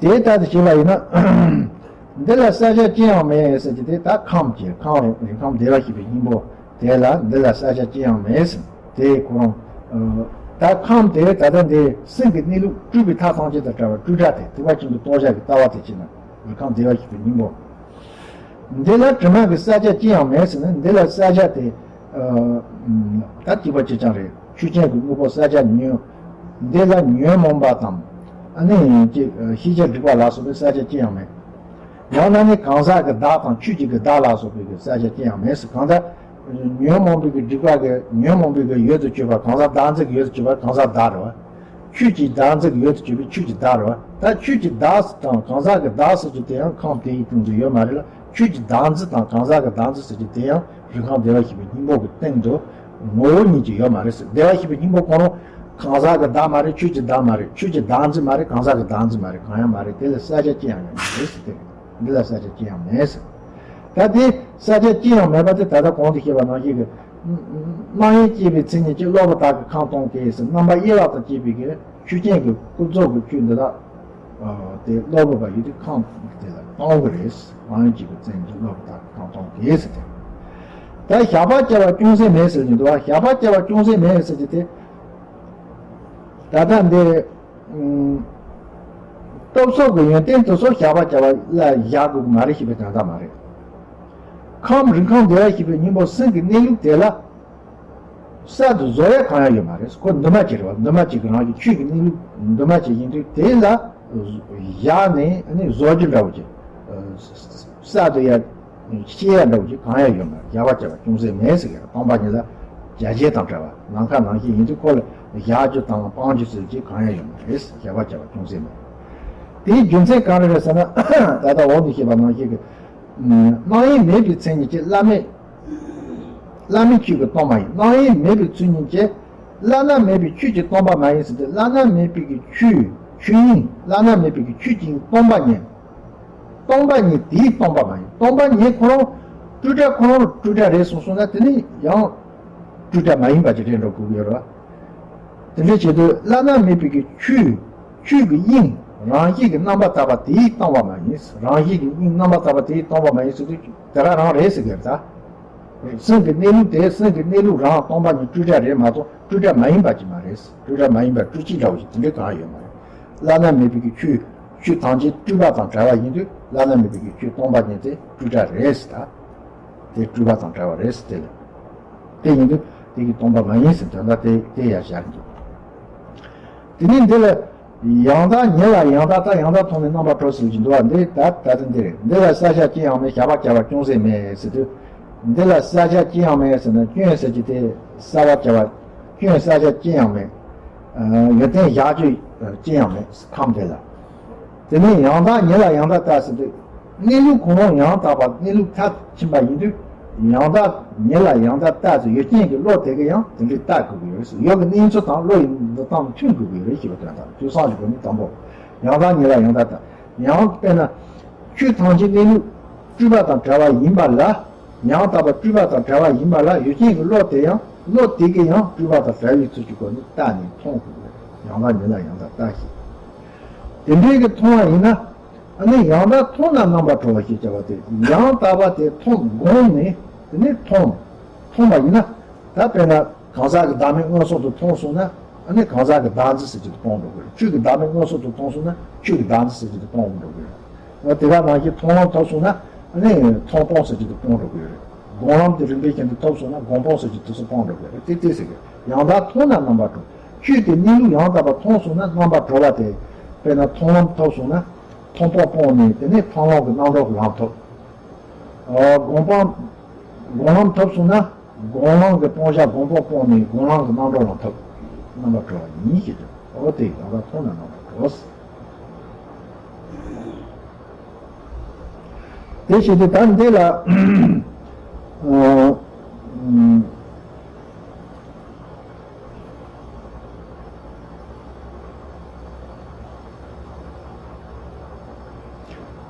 དེ་ལྟར་དུ་བྱས་པ་ཡིན་ན། འདི་ལ་བསལ་བྱ་ཅི་ཡང་མེད་ཟེར་གྱི་དེ། ད་ཁམས་ཀྱི་ཁམས་རིགས་ཁམས་བདེ་བར་གཤེགས་པའི་སྙིང་པོ་དེ་ལ་འདི་ལ་བསལ་བྱ་ཅི་ཡང་མེད་ཟེར། དེ་ཁོ་རང་། ད་ཁམས་དེ་ད་ལྟ་འདི་སེམས་ཀྱི་གནས་ལུགས་སྤྲུལ་པའི་མཐའ་ཐམས་ཅད་དང་བྲལ་བ་སྤྲོས་བྲལ་ཏེ་ཐེག་པ་ཆེན་པོའི་རྟོགས་བྱ་གི་ལྟ་བ་དེ་བྱས་ན། རིགས་ཁམས་བདེ་བར་གཤེགས་པའི་སྙིང་པོ། འདི་ལ་དྲི་མ་གི་བསལ་བྱ་ཅི་ཡང་མེད་ཟེར་ན། འདི་ལ་བསལ་བྱ་དེ། ཨ། ད་གཅིག་པ་གཅིག་རྐྱང་རེད། ཆོས་ཅན་གྱི་དངོས་པོ་བསལ་བྱ་ཉོན། འདི་ལ་ཉོན་མོངས་པ་དང་། ཨ་ནི་ཅིག་ཤེས་བྱ་སྒྲིབ་པ་ལ་སོགས་པའི་བསལ་བྱ་ཅི་ཡང་མེད། ཡང་ན་ནི་གང་ཟག་གི་བདག་དང་ཆོས་ཅན་གྱི་བདག་ལ་སོགས་པའི་གི་བསལ་བྱ་ཅི་ཡང་མེད་ཟེར། གང་ལྟར་ཉོན་མོངས་པའི་གི་སྒྲིབ་པ་གི་ཉོན་མོངས་པའི་གི་ཡུལ་དུ་གྱུར་པ་གང་ཟག་བདག་འཛིན་གྱི་ཡུལ་དུ་གྱུར་པ་གང་ཟག་བདག་རེད་བ། ཆོས་ཀྱི་བདག་འཛིན་གྱི་ཡུལ་དུ་གྱུར་པའི་ཆོས་ཀྱི་བདག་རེད་བ། ད་ཆོས་ཀྱི་བདག་དང་གང་ཟག་གི་བདག་ཟེར་རྒྱུ་དེ་ཡང་ཁམས་དེའི་སྟེང་དུ་ཡོད་མ་རེད་ལ། ཆོས་ཀྱི་བདག་འཛིན་དང་གང་ཟག་གི་བདག་འཛིན་ཟེར་རྒྱུ་དེ་ཡང་རིགས་ཁམས་བདེ་བར་གཤེགས་པའི་སྙིང་པོ་གི་སྟེང་དུ་ངོ་བོ་ཉིད་ཀྱིས་ཡོད་མ་རེད་ཟེར། བདེ་བར་གཤེགས་པའི་སྙིང་པོ་ཁོ་རང་གང་ཟག་གི་བདག་མ་རེད། ཆོས་ཀྱི་བདག་མ་རེད། ཆོས་ཀྱི་བདག་འཛིན་མ་རེད། གང་ཟག་གི་བདག་འཛིན་མ་རེད། གང་ཡང་མ་རེད། དེ་ལ་བསལ་བྱ་ཅི་ཡང་ཡོད་མ་རེད་ཟེར་ཏེ། འདི་ལ་བསལ་བྱ་ཅི་ཡང་མེད་ཟེར། ད་དེ་བསལ་བྱ་ཅི་ཡང་མེད་པ་དེ་ད་ལྟ་གོང་དུ་བཤད་པ་ནང་བཞིན་གྱི། སྣང་ཡུལ་སྐྱེས་པའི་མཚན་ཉིད་ཀྱིས། སློབ་པ་དག་གིས་ཁམས་སྟོང་གིས་ཟེར། རྣམ་པ་དབྱེ་བ་དང་བཅས་པའི་གི་ཆོས་ཅན་གྱི་ཀུན་རྫོབ་ཀྱི་ཆོས་འདི་དག་དེ་སློབ་པ་ཡོད་དུས་ཁམས་དེ་ལ་སྟོང་གི་རེད། སྣང་ཡུལ་སྐྱེས་པའི་མཚན་ཉིད་ཀྱིས། སློབ་པ་དག་གིས་ཁམས་སྟོང་གིས་ཟེར་ཏེ། ད་ཞགས་པ་བཅད་པ་ཅུང་ཟད་མེད་ཟེར་གྱི་འདུག་བ། ཞགས་པ་བཅད་པ་ཅུང་ཟད་མེད་ཟེར་གྱི་དེ། ད་ལྟ་འདི། ཨུམ། སྟོབས་སོགས་ཀྱི་ཡོན་ཏན་དེ་ཚོ་ཞགས་པ་བཅད་པ་ལ་བཞག་དགོས་ཀྱི་མ་རེད་ཞེས་པའི་དོན་དག་མ་རེད། ཁམས་རིགས་ཁམས་བདེ་བར་གཤེགས་པའི་སྙིང་པོ་སེམས་ཀྱི་གནས་ལུགས་དེ་ལ། གསར་དུ་བཟོ་ཡ་གང་ཡང་ཡོད་མ་རེད། ཁོ་འདུས་མ་བྱས་རེད་བ། འདུས་མ་བྱས་ཀྱི་རང་གི་ཆོས་ཀྱི་གནས་ལུགས་འདུས་མ་བྱས་ཡིན་དུས་དེ་ལ་བཞག་ནས་ཨ་ནི་བཟོ་རྒྱུ་འདྲ་བོ་ཅིག་གསར་དུ་ཡ་སྐྱེ་ཡ་འདྲ་བོ་ཅིག་གང་ཡང་ཡོད་མ་རེད། ཞགས་པ་བཅད་པ་ཅུང་ཟད་མེད་ཟེར་གི་རེད། སྟོང་པ་ཉིད་ལ་བྱ་བྱེད་དང་བྲལ་བ། ནམ་མཁའ་ནང་བཞིན་ཡིན་དུས་ཁོ་ལ་བཞག་རྒྱུ་དང་སྤང་རྒྱུ་ཟེར་གྱི་གང་ཡང་ཡོད་མ་རེད། ཞགས་པ་བཅད་པ་ཅུང་ཟད་མེད། དེའི་རྒྱུ་མཚན་གང་རེད་རེད་ཟེར་ན། ད་ལྟ་འོག་ནས་བཤད་པ་ནང་བཞིན་གྱི། སྣང་ཡུལ་མེད་པའི་མཚན་ཉིད་ཀྱིས་བླ་མེད། བླ་མེད་ཆོས་ཀྱི་སྟོང་པ་ཡིན། སྣང་ཡུལ་མེད་པའི་མཚན་ཉིད་ཀྱིས་བླ་ན་མེད་པའི་ཆོས་ཀྱི་སྟོང་པ་མ་ཡིན་ཟེར་ཏེ། བླ་ན་མེད་པའི་གི་ཆོས། ཆོས་དབྱིངས་བླ་ན་མེད་པའི་གི་ཆོས་ཀྱི་སྟོང་པ་ཉིད། སྟོང་པ་ཉིད་དེའི་སྟོང་པ་མ་ཡིན། སྟོང་པ་ཉིད་ཁོ་རང་སྤྲོས་བྲལ་ཁོ་རང་སྤྲོས་བྲལ་རེད་གསུངས་སོང་ན། དེ་ནི་ཡང་སྤྲོས་བྲལ་མ་ཡིན་པ་ཅིག་རེད་འགྲོ་དགོས་ཀྱི་ཡོད་རེད། དེ་འདྲའི་ཆེད་དུ་བླ་ན་མེད་པའི་གི་ཆོས། ཆོས་ཀྱི་དབྱིངས་རང་བཞིན་གྱིས་རྣམ་པར་དག་པ་དེའི་སྟོང་པ་མ་ཡིན། རང་བཞིན་གྱི་དབྱིངས་རྣམ་པར་དག་པ་དེའི་སྟོང་པ་མ་ཡིན་ཟེར་དུས་དེ་ག་རང་རེད་ཟེར་གི་རེད་ད། སེམས་ཀྱི་གནས་ལུགས་དེ། སེམས་ཀྱི་གནས་ལུགས་རང་སྟོང་པ་ཉིད་སྤྲོས་བྲལ་རེད་མ་གཏོགས་སྤྲོས་བྲལ་མ་ཡིན་པ་ཅིག་མ་རེད། སྤྲོས་བྲལ་མ་ཡིན་པ་སྤྲོས་བཅས་འདྲ་བོ་ཞིག་དེ་འདྲའི་གང་ཡོད་མ་རེད། བླ་ན་མེད་པའི་གི་ཆོས། ཆོས་ཐམས་ཅད་སྤྲོས་པ་དང་བྲལ་བ་ཡིན་དུས་བླ་ན་མེད་པའི་གི་ཆོས་སྟོང་པ་ཉིད་དེ་སྤྲོས་བྲལ་རེད་ཟེར་ད། དེ་སྤྲོས་པ་དང་བྲལ་བ་རེད་ཟེར་དེ་ལ། དེ་ཡིན་དུས་དེ་གི་སྟོང་པ་མ་ཡིན་ཟེར་དོན་དག་དེ་དེ་ཡང་བཞག་གི་འདུག་དེ་ནས་འདི་ལ། ཡང་དག་ཉིད་ལ་ཡང་དག་ལྟ། ཡང་དག་མཐོང་ནས་རྣམ་པར་གྲོལ་ཟེར་གྱི་འདུག་བ། འདི་ད་ད་ལྟ་འདི་རེད། འདི་ལ་བསལ་བྱ་ཅི་ཡང་མེད། ཞགས་པ་བཅད་པ་ཅུང་ཟད་མེད་ཟེར་དུས། འདི་ལ་བསལ་བྱ་ཅི་ཡང་མེད་ཟེར་ན། སྐྱོན་ཟེར་གྱི་དེ་བསལ་བ་བྱ་བ། སྐྱོན་བསལ་བྱ་ཅི་ཡང་མེད། ཡོན་ཏན་བཞག་རྒྱུ་ཅི་ཡང་མེད། ཁམས་དེ་ལ། དེ་ནས་ཡང་དག་ཉིད་ལ་ཡང་དག་ལྟ་ཟེར་དུས། གནས་ལུགས་གང་རུང་ཡང་དག་པ། གནས་ལུགས་མཐར་ཕྱིན་པ་ཡིན་དུས། ཡང་དག་ཉིད་ལ་ཡང་དག་ལྟ་ཟེར། ཡུལ་ཅན་གྱི་བློ་དེ་གིས་ཡང་དེ་འདྲའི་ལྟ་དགོས་ཀྱི་ཡོད་རེད། ཡུལ་གྱི་གནས་ཚུལ་དང་བློ་ཡི་འདུག་སྟངས་མཐུན་དགོས་ཀྱི་ཡོད་རེད་ཞེས་པའི་དོན་དག་དུས་བསམ་གྱི་སྒོ་ནས་དང་པོ། ཡང་དག་ཉིད་ལ་ཡང་དག་ལྟ། ཡང་དཔེར་ན། ཆོས་ཐམས་ཅད་གནས་ལུགས་སྤྲོས་པ་དང་བྲལ་བ་ཡིན་པ་ལ། ཡང་དག་པ་སྤྲོས་པ་དང་བྲལ་བ་ཡིན་པ་ལ། ཡུལ་ཅན་གྱི་བློ་དེ་ཡང་། བློ་དེ་གིས་ཡང་སྤྲོས་པ་དང་བྲལ་བའི་ཚུལ་གྱི་སྒོ་ནས་བལྟས་ནས་མཐོང་དགོས་པས། ཡང་དག་ཉིད་ལ་ཡང་དག་ལྟ་ཞེས། དེ་འདྲའི་གི་མཐོང་བ་ཡིན་ན། ཨ་ནི་ཡང་དག་མཐོང་ན་རྣམ་པར་གྲོལ་བ་ཞེས་བྱ་བ་དེ། ཡང་དག་པ་དེ་མཐོང་བསྒོམས་ནས་དེ་ནས་མཐོང་། མཐོང་བ་ཡིན་ན། ད་དཔེར་ན། གང་ཟག་གི་བདག་མེད་མངོན་སུམ་དུ་མཐོང་སོང་ན། ཨ་ནི་གང་ཟག་གི་བདག་འཛིན་ཟེར་གྱི་དེ་སྤོང་འགྲོ་གི་རེད། ཆོས་ཀྱི་བདག་མེད་མངོན་སུམ་དུ་མཐོང་སོང་ན་ཆོས་ཀྱི་བདག་འཛིན་ཟེར་གྱི་དེ་སྤོང་འགྲོ་གི་རེད། དེ་ག་ནང་བཞིན་མཐོང་ལམ་ཐོབ་སོང་ན། ཨ་ནི་མཐོང་སྤང་ཟེར་གྱི་དེ་སྤོང་འགྲོ་གི་རེད། སྒོམ་ལམ་དེ་རིམ་པས་བཞིན་དུ་ཐོབ་སོང་ན་སྒོམ་སྤང་ཟེར་གྱི་དེ་ཚོ་སྤོང་འགྲོ་གི་རེད། དེ་དེ་ཟེར་གི། ཡང་དག་མཐོང་ན་རྣམ་པར་གྲོལ། ཆོས་དེ་གནས་ལུགས་ཡང་དག་པ་མཐོང་སོང་ན་རྣམ་པར་གྲོལ་བ་དེ། དཔེར་ན་མཐོང་ལམ་ཐོབ་སོང་ན། མཐོང་སྤང་སྤངས་ནས་དེ་ནས་མཐོང་ལམ་གྱི་རྣམ་གྲོལ་གྱི་ལམ་ཐོབ། ཨ། སྒོམ་སྤང་། སྒོམ་ལམ་ཐོབ་སོང་ན། སྒོམ་ལམ་གྱི་སྤང་བྱ་སྒོམ་སྤང་སྤངས་ནས་སྒོམ་ལམ་གྱི་རྣམ་གྲོལ་ལམ་ཐོབ། རྣམ་པར་གྲོལ་བ་ཡིན་ཞེས་བརྗོད། འོ་དེ་ཡང་དག་མཐོང་ན་རྣམ་པར་གྲོལ། དེ་བྱེད་དུས་ད་འདི་ལ། ཨ།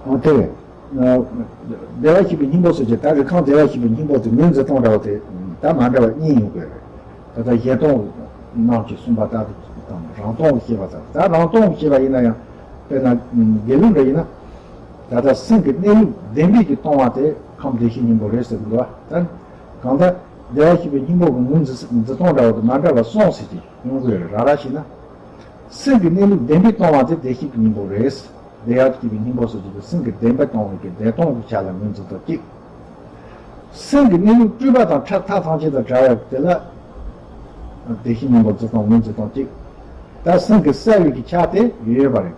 འོ་དེ། བདེ་བར་གཤེགས་པའི་སྙིང་པོ་ཟེར་གྱི། ད་རི་ཁམས་བདེ་བར་གཤེགས་པའི་སྙིང་པོ་དེ་ངོས་འཛིན་སྟངས་འདྲ་བ་དེ་ད་མ་འདྲ་བ་གཉིས་ཡོང་གི་རེད། ད་ལྟ་གཞན་སྟོང་རྣམས་ཀྱིས་གསུངས་པ་ལྟར་དང་། རང་སྟོང་གི་བཤད་པ་ལྟར། ད་རང་སྟོང་གི་བཤད་པ་ཡིན་ན་ཡང་། དཔེར་ན་དགེ་ལུགས་འདྲ་ཡིན་ན། ད་ལྟ་སེམས་ཀྱི་གནས་ལུགས་བདེན་པའི་གི་སྟོང་པ་དེ་ཁམས་བདེ་གཤེགས་སྙིང་པོ་རེད་ཟེར་གི་འདུག་བ། ད་གང་ལྟར་བདེ་བར་གཤེགས་པའི་སྙིང་པོ་གི་ངོས་འཛིན་འཛིན་སྟངས་འདྲ་བ་དེ་མ་འདྲ་བ་གསུམ་ཟེར་གྱི་ཡོང་གི་ཡོད་རེད། ར་ར་བྱས་ན། སེམས་ཀྱི་གནས་ལུགས་བདེན་པའི་སྟོང་པ་དེ་བདེ་གཤེགས་ཀྱི་སྙིང་པོ་རེད། བདེ་བར་གཤེགས་པའི་སྙིང་པོ་ཟེར་གྱི་དེ་སེམས་ཀྱི་བདེན་པ་སྟོང་བའི་གི་བདེན་སྟོང་གི་ཆ་ལ་ངོས་འཛིན་སྟངས་གཅིག་སེམས་ཀྱི་གནས་ལུགས་སྤྲོས་པ་དང་ཕྲ་མཐའ་ཐམས་ཅད་དང་བྲལ་བ་དེ་ལ་བདེ་གཤེགས་སྙིང་པོ་འཛིན་སྟངས་ངོས་འཛིན་སྟངས་གཅིག་ད་སེམས་ཀྱི་གསལ་བའི་གི་ཆ་དེ་ཡོད་པ་རེད།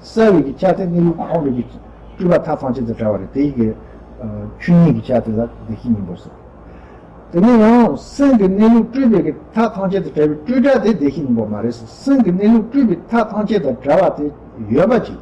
གསལ་བའི་གི་ཆ་དེ་གནས་ལུགས་ཁོང་རང་གི་སྤྲོས་པ་མཐའ་ཐམས་ཅད་དང་བྲལ་བ་རེད། དེ་ཡི་གི་ཆོས་ཉིད་ཀྱི་ཆ་དེ་ལ་བདེ་གཤེགས་སྙིང་པོ་ཟེར། དེ་ནས་ཡང་སེམས་ཀྱི་གནས་ལུགས་སྤྲོས་པའི་གི་མཐའ་ཐམས་ཅད་དང་བྲལ་བའི་སྤྲོས་བྲལ་དེ་བདེ་གཤེགས་སྙིང་པོ་མ་རེད་ཟེར། སེམས་ཀྱི་གནས་ལུགས་སྤྲོས་པའི་མཐའ་ཐམས་ཅད་དང་བྲལ་བ་དེ་ཡོད་པ་ཅིག་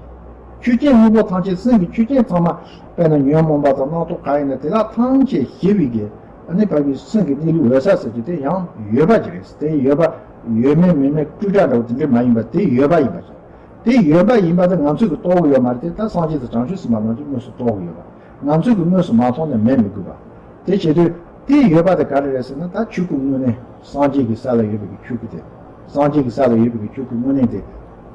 ཆོས་ཅན་དངོས་པོ་ཐམས་ཅད། སེམས་ཀྱི་ཆོས་ཅན་ཚང་མ། དཔེར་ན་ཉོན་མོངས་པ་དང་རྣམ་རྟོག་གང་ཡིན་ན་དེ་དག་ཐམས་ཅད་ཞི་བའི་གི། ཨ་ནི་བབས་པའི་སེམས་ཀྱི་གནས་ལུགས་འོད་གསལ་ཟེར་གྱི་དེ་ཡང་ཡོད་པ་ཅིག་རེད། དེ་ཡོད་པ། ཡོད་མེད་མེད་མེད་སྤྲོས་བྲལ་འདྲ་བོ་དེ་འདྲ་མ་ཡིན་པ་དེ་ཡོད་པ་ཡིན་པ་ཅིག་དེ་ཡོད་པ་ཡིན་པ་དེ་ང་ཚོས་ཀྱི་རྟོགས་ཀྱི་ཡོད་མ་རེད་དེ། ད་སངས་རྒྱས་དང་བྱང་ཆུབ་སེམས་དཔའ་རྣམས་ཀྱིས་དངོས་སུ་རྟོགས་ཀྱི་ཡོད་པ། ང་ཚོས་ཀྱི་དངོས་སུ་མ་མཐོང་ནས་མེད་མི་དགོས་པ། དེ་བྱེད་དུས་དེ་ཡོད་པ་དེ་ག་རེ་རེད་ཟེར་ན། ད་ཆོས་སྐུ་དངོས་གནས་སངས་རྒྱས་ཀྱི་ས་ལ་ཡོད་པའི་གི་ཆོས་སྐུ་དེ། སངས་རྒྱས་ཀྱི་ས་ལ་ཡོད་པའི་གི་ཆོས་སྐུ་དངོས་གནས་དེ།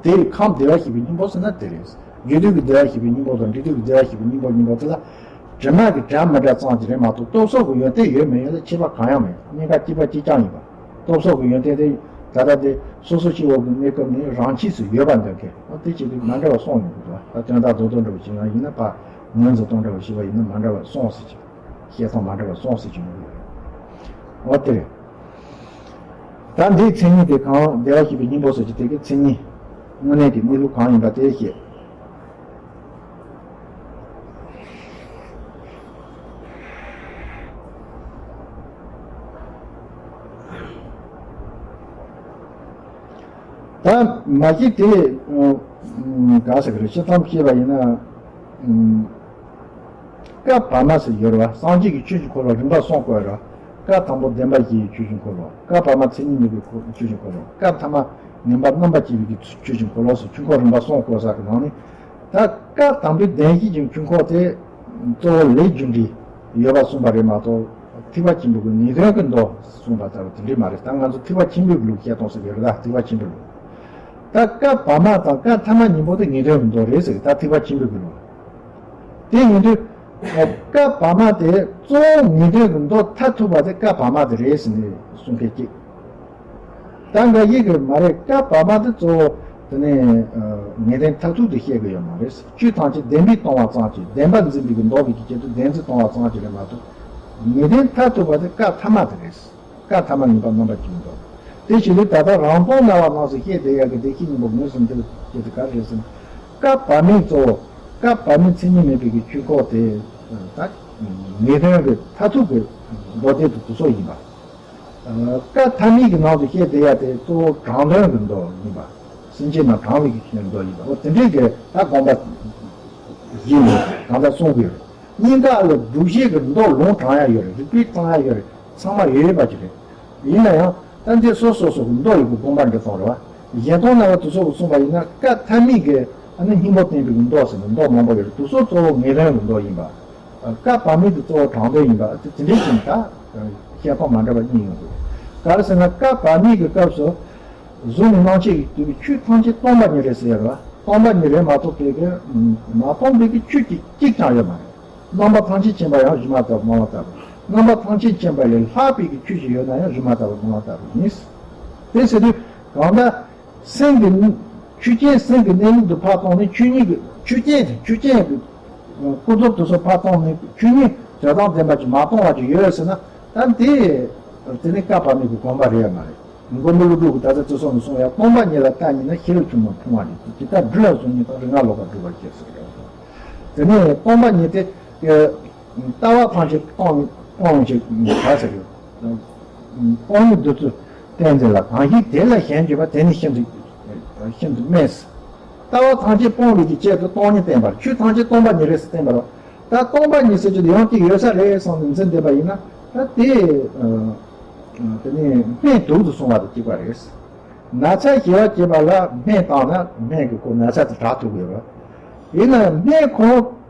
དེ་ཁམས་བདེ་བར་གཤེགས་པའི་སྙིང་པོ་ཟེར་ན་དེ་རེད། རྒྱུད་སྡེ་གི་བདེ་བར་གཤེགས་པའི་སྙིང་པོ་དང་འབྲས་དུས་ཀྱི་བདེ་བར་གཤེགས་པའི་སྙིང་པོ་གཉིས་པོ་དེ་ལ། དྲི་མ་གི་འདྲ་མི་འདྲ་ཙམ་ཅིག་རེད་མ་གཏོགས་སྟོབས་སོགས་ཀྱི་ཡོན་ཏན་ཡོད་མེད་ཡོད་ལ་ཁྱད་པར་གང་ཡང་མེད། གཉིས་ཀ་གཅིག་པ་གཅིག་རྐྱང་ཡིན་པ། སྟོབས་སོགས་ཀྱི་ཡོན་ཏན་དེ་ད་ལྟ་དེ་སོ་སོ་སྐྱེ་བོ་གི་གནས་སྐབས་ནས་རང་ཆས་སུ་ཡོད་པ་འདོད་མཁན་འོ་དེ་ཅིག་གིས་མ་འདྲ་བ་གསུངས་ཡོང་གི་འདུག་ད་དོན་དག་རྡོག་རྡོག་འདྲ་བོ་ཞིག་ཡང་ཡིན་ན་ཕ་ངོས་འཛིན་སྟངས་འདྲ་བོ་ཞིག་པ་ཡིན་ན་མ་འདྲ་བ་གསུངས་ཟེར་གྱི། བཤད་སྟངས་མ་འདྲ་བ་གསུངས་ཟེར་གྱི་ཡོད་རེད། འོ་དེ་རེད། ད་འདིའི་མཚན་ཉིད་དེ་གང་བདེ་བར་གཤེགས་པའི་སྙིང་པོ་ཟེར་གྱི་དེ་གི་མཚན་ཉིད་དངོས་གནས་ཀྱི་གནས་ལུགས་གང་ཡིན་པ་དེ་བཤད། ད་མ་གཞི་དེ་ག་ཟེར་གི་རེད། སྤྱིར་བཏང་བཤད་པ་ཡིན་ན། བཀའ་བར་མ་ཟེར་ཡོད་རེད་བ། སངས་རྒྱས་ཀྱི་ཆོས་ཀྱི་འཁོར་ལོ་རིམ་པ་གསུམ་བཀོད་རེད་བ། བཀའ་དང་པོ་བདེན་པ་བཞིའི་ཆོས་ཀྱི་འཁོར་ལོ། བཀའ་བར་མ་མཚན་ཉིད་གཉིས་པའི་ཆོས་ཀྱི་འཁོར་ལོ། བཀའ་ཐ་མ་ངེས་པ་རྣམ་པར་དཔྱོད་པའི་ཆོས་ཀྱི་འཁོར་ལོ་ཟེར་ཆོས་འཁོར་རིམ་པ་གསུམ་བཀོད་ས་གི་ནང་ནས། ད་བཀའ་དང་པོའི་བདེན་བཞི་གི་ཆོས་འཁོར་དེ་གཙོ་བོ་ལས་རྒྱུ་འབྲས་ཡོད་པ་གསུངས་པ་རེད་མ་གཏོགས་ཐེག་པ་ཆེན་པོའི་ངེས་དོན་གྱི་མདོ་གསུངས་པ་ལྟ་བུ་དེ་འདྲས་མ་རེད། ད་ང་ཚོ་ཐེག་པ་ཆེན་པོའི་ལུགས་བཤད་སྟངས་ཟེར་གི་རེད་ད། ཐེག་པ་ཆེན་པོའི་ལུགས། ད་བཀའ་བར་མ་དང་བཀའ་ཐ་མ་གཉིས་པོ་དེ་ངེས་དོན་གྱི་མདོ་རེད་ཟེར་གི་ད་ཐེག་པ་ཆེན་པོའི་ལུགས། དེ་ཡིན་དུས་བཀའ་བར་མ་དེ་གཙོ་བོ་ངེས་དོན་གྱི་མདོ་མཐར་ཐུག་པ་དེ་བཀའ་བར་མ་དེ་རེད་ཟེར་ནས་གསུང་མཁན་གཅིག་ད་འགའ་ཞིག་གིས་མ་རེད། བཀའ་བར་མ་དེ་གཙོ་བོ་དེ་ནས་ངེས་དོན་མཐར་ཐུག་དེ་བཤད་གི་ཡོད་མ་རེད། ཆོས་ཐམས་ཅད་བདེན་པས་སྟོང་བ་ཙམ་གྱིས་བདེན་པ་འཛིན་པའི་གི་མདོ་གི་གི་ཆེད་དུ་བདེན་འཛིན་སྟོང་བ་ཙམ་གྱིས་རེད་མ་གཏོགས། ངེས་དོན་མཐར་ཐུག་པ་དེ་བཀའ་ཐ་མ་དེ་རེད། བཀའ་ཐ་མ་ངེས་པ་རྣམ་པར་དཔྱོད་པའི་མདོ། དེ་བཞིན་དུ་ད་ལྟ་རང་སྟོང་སྨྲ་བ་རྣམས་སུ་བཤད་བསྡད་ཡག་གི་བདེ་གཤེགས་སྙིང་པོ་ངོས་ཟིན་འདིར་བཤད་དེ་ག་རེ་རེད་ཟེར་ན། བཀའ་བར་མའི་གཙོ་བོ། བཀའ་བར་མའི་མཚན་ཉིད་མེད་པའི་གི་ཆོས་འཁོར་དེ། ད་ངེས་དོན་གྱི་མཐར་ཐུག་གི་མདོ་སྡེ་དེ་དེ་ཚོ་ཡིན་པ། བཀའ་ཐ་མའི་གི་ནང་དུ་བཤད་བསྡད་ཡ་དེ་གཙོ་བོ་དྲང་དོན་གྱི་མདོ་ཡིན་པ། སེམས་ཅན་རྣམས་དྲང་བའི་གི་ཆོས་མདོ་ཡིན་པ། འོ་དེ་འདྲའི་གི་ད་དགོངས་པ་བཞེས་ནས་གང་ལྟར་གསུང་གི་ཡོད། སྙིང་ག་ལ་སྒྲུབ་བྱེད་ཀྱི་མདོ་ལུང་དྲང་ཡ་ཡོད་རེད། རིགས་པས་དྲང་ཡ་ཡོད་རེད། ཚང་མ་ཡོད་ཡོད་པ་ཅིག་རེད། ཡིན་ན་ཡང་ད་འདི་སོ་སོ་སོ་གི་མདོ་ཡི་གི་དགོངས་པ་འགྲེལ་སྟངས་རེད་བ། གཞན་སྟོང་སྨྲ་བ་དེ་ཚོ་གིས་གསུངས་པ་ཡིན་ན་བཀའ་ཐ་མའི་གི་ཨ་ནི་སྙིང་པོ་བསྟན་པའི་གི་མདོ་ཟེར་ནས་མདོ་མང་པོ་ཡོད་རེད། དེ་ཚོ་གཙོ་བོ་ངེས་དོན་གྱི་མདོ་ཡིན་པ། བཀའ་བར་མའི་དེ་གཙོ་བོ་དྲང་དོན་ཡིན་པ་དེ་དེ་འདྲའི་ཅིག་ད་བཤད་སྟངས་མ་འདྲ་བ་གཉིས་ཡོང་གི། ག་རེ་ཟེར་ན་བཀའ་བར་མའི་གི་སྐབས་སུ་གཟུགས་ནས་སྣང་མཆེད་ཀྱི་དུས་ཀྱི་ཆོས་ཐམས་ཅད་སྟོང་པ་ཉིད་རེད་ཟེར་ཡ་རེད་བ། སྟོང་པ་ཉིད་རེད་མ་གཏོགས་པའི་གི་མ་སྟོང་པའི་གི་ཆོས་ཀྱི་གཅིག་ཀྱང་ཡོད་མ་རེད། རྣམ་པ་ཐམས་ཅད་མཁྱེན་པ་ཡང་སྒྱུ་མ་ལྟ་བུ་སྨྲ་བ་ལྟ་བུ། རྣམ་པ་ཐམས་ཅད་མཁྱེན་པ་ལས་ལྷག་པའི་གི་ཆོས་ཤིག་ཡོད་ན་ཡང་སྒྱུ་མ་ལྟ་བུ་སྨྲ་བ་ལྟ་བུ་ཡིན། དེ་ཟེར་དུས་གང་ལྟར། སེམས་ཀྱི་ཆོས་ཅན་སེམས་ཀྱི་གནས་ལུགས་དེ་ཕར་བཏང་ནས་ཆོས་ཉིད་ཀྱི་ཆོས་ཅན་ཆོས་ཅན་གྱི་ཀུན་རྫོབ་དེ་ཚོ་ཕར་བཏང་ནས་ཆོས་ཉིད་དོན་དམ་བདེན་པ་ཅིག་མ་སྟོང་བ་ཅིག་ཡོད་ཟེར་ན་ད་དེ་དེ་ནི་བཀའ་བར་མའི་གི་དགོངས་པ་རེད་ཡ་མ་རེད། མགོན་པོ་ཀླུ་སྒྲུབ་ཀྱིས་ད་ལྟ་བརྩི་སྲུང་ནས་གསུངས་ཡ། སྟོང་པ་ཉིད་ལ་ལྟ་ཉིད་ན་ཤེས་རབ་ཆུང་ངུས་མཐོང་བ་ཉིད་དོ། ཇི་ལྟར་སྦྲུལ་ལ་གཟུགས་ཉིད་དང་། རིག་སྔགས་ལོག་པར་སྒྲུབ་པར་བྱེད་ཟེར་གི་རེད། དེ་ནས་སྟོང་པ་ཉིད་དེ། ལྟ་བ་ཐམས་ཅད་སྟོང་སྟོང་ཞིག་ག་ཟེར་གི་སྟོང་ཉིད་བདུད་རྩི་བསྟན་མཛད་ལ། གང་ཞིག་དེ་ལ་ཞེན་བརྗོད་པ། དེ་ནི་ཤིན་ཏུ་ཤིན་ཏུ་སྨོད། ལྟ་བ་ཐམས་ཅད་སྤོང་བའི་གི་ཆེད་དུ་སྟོང་ཉིད་བསྟན་པར། ཆོས་ཐམས་ཅད་སྟོང་པ་ཉིད་རེད་ཟེར་བསྟན་པར། ད་སྟོང་པ་ཉིད་ཟེར་རྒྱུ་དེ་ཡང་གཅིག་ཡོད་ས་རེད་བསམ་ནས་འཛིན་བསྡད་པ་ཡིན་ན་ད་དེ་དེ་ནི་སྨན་དུག་ཏུ་སོང་བ་དང་གཅིག་པ་རེད། ན་ཚ་ཞི་བར་བྱེད་པ་ལ་སྨན་བཏང་ན་སྨན་གྱིས་ཁོ་ན་ཚ་དེ་དྲག་ཐུབ་ཀྱི་ཡོད་རེད། ཡིན་ན་ཡང་སྨན་ཁོ་རང་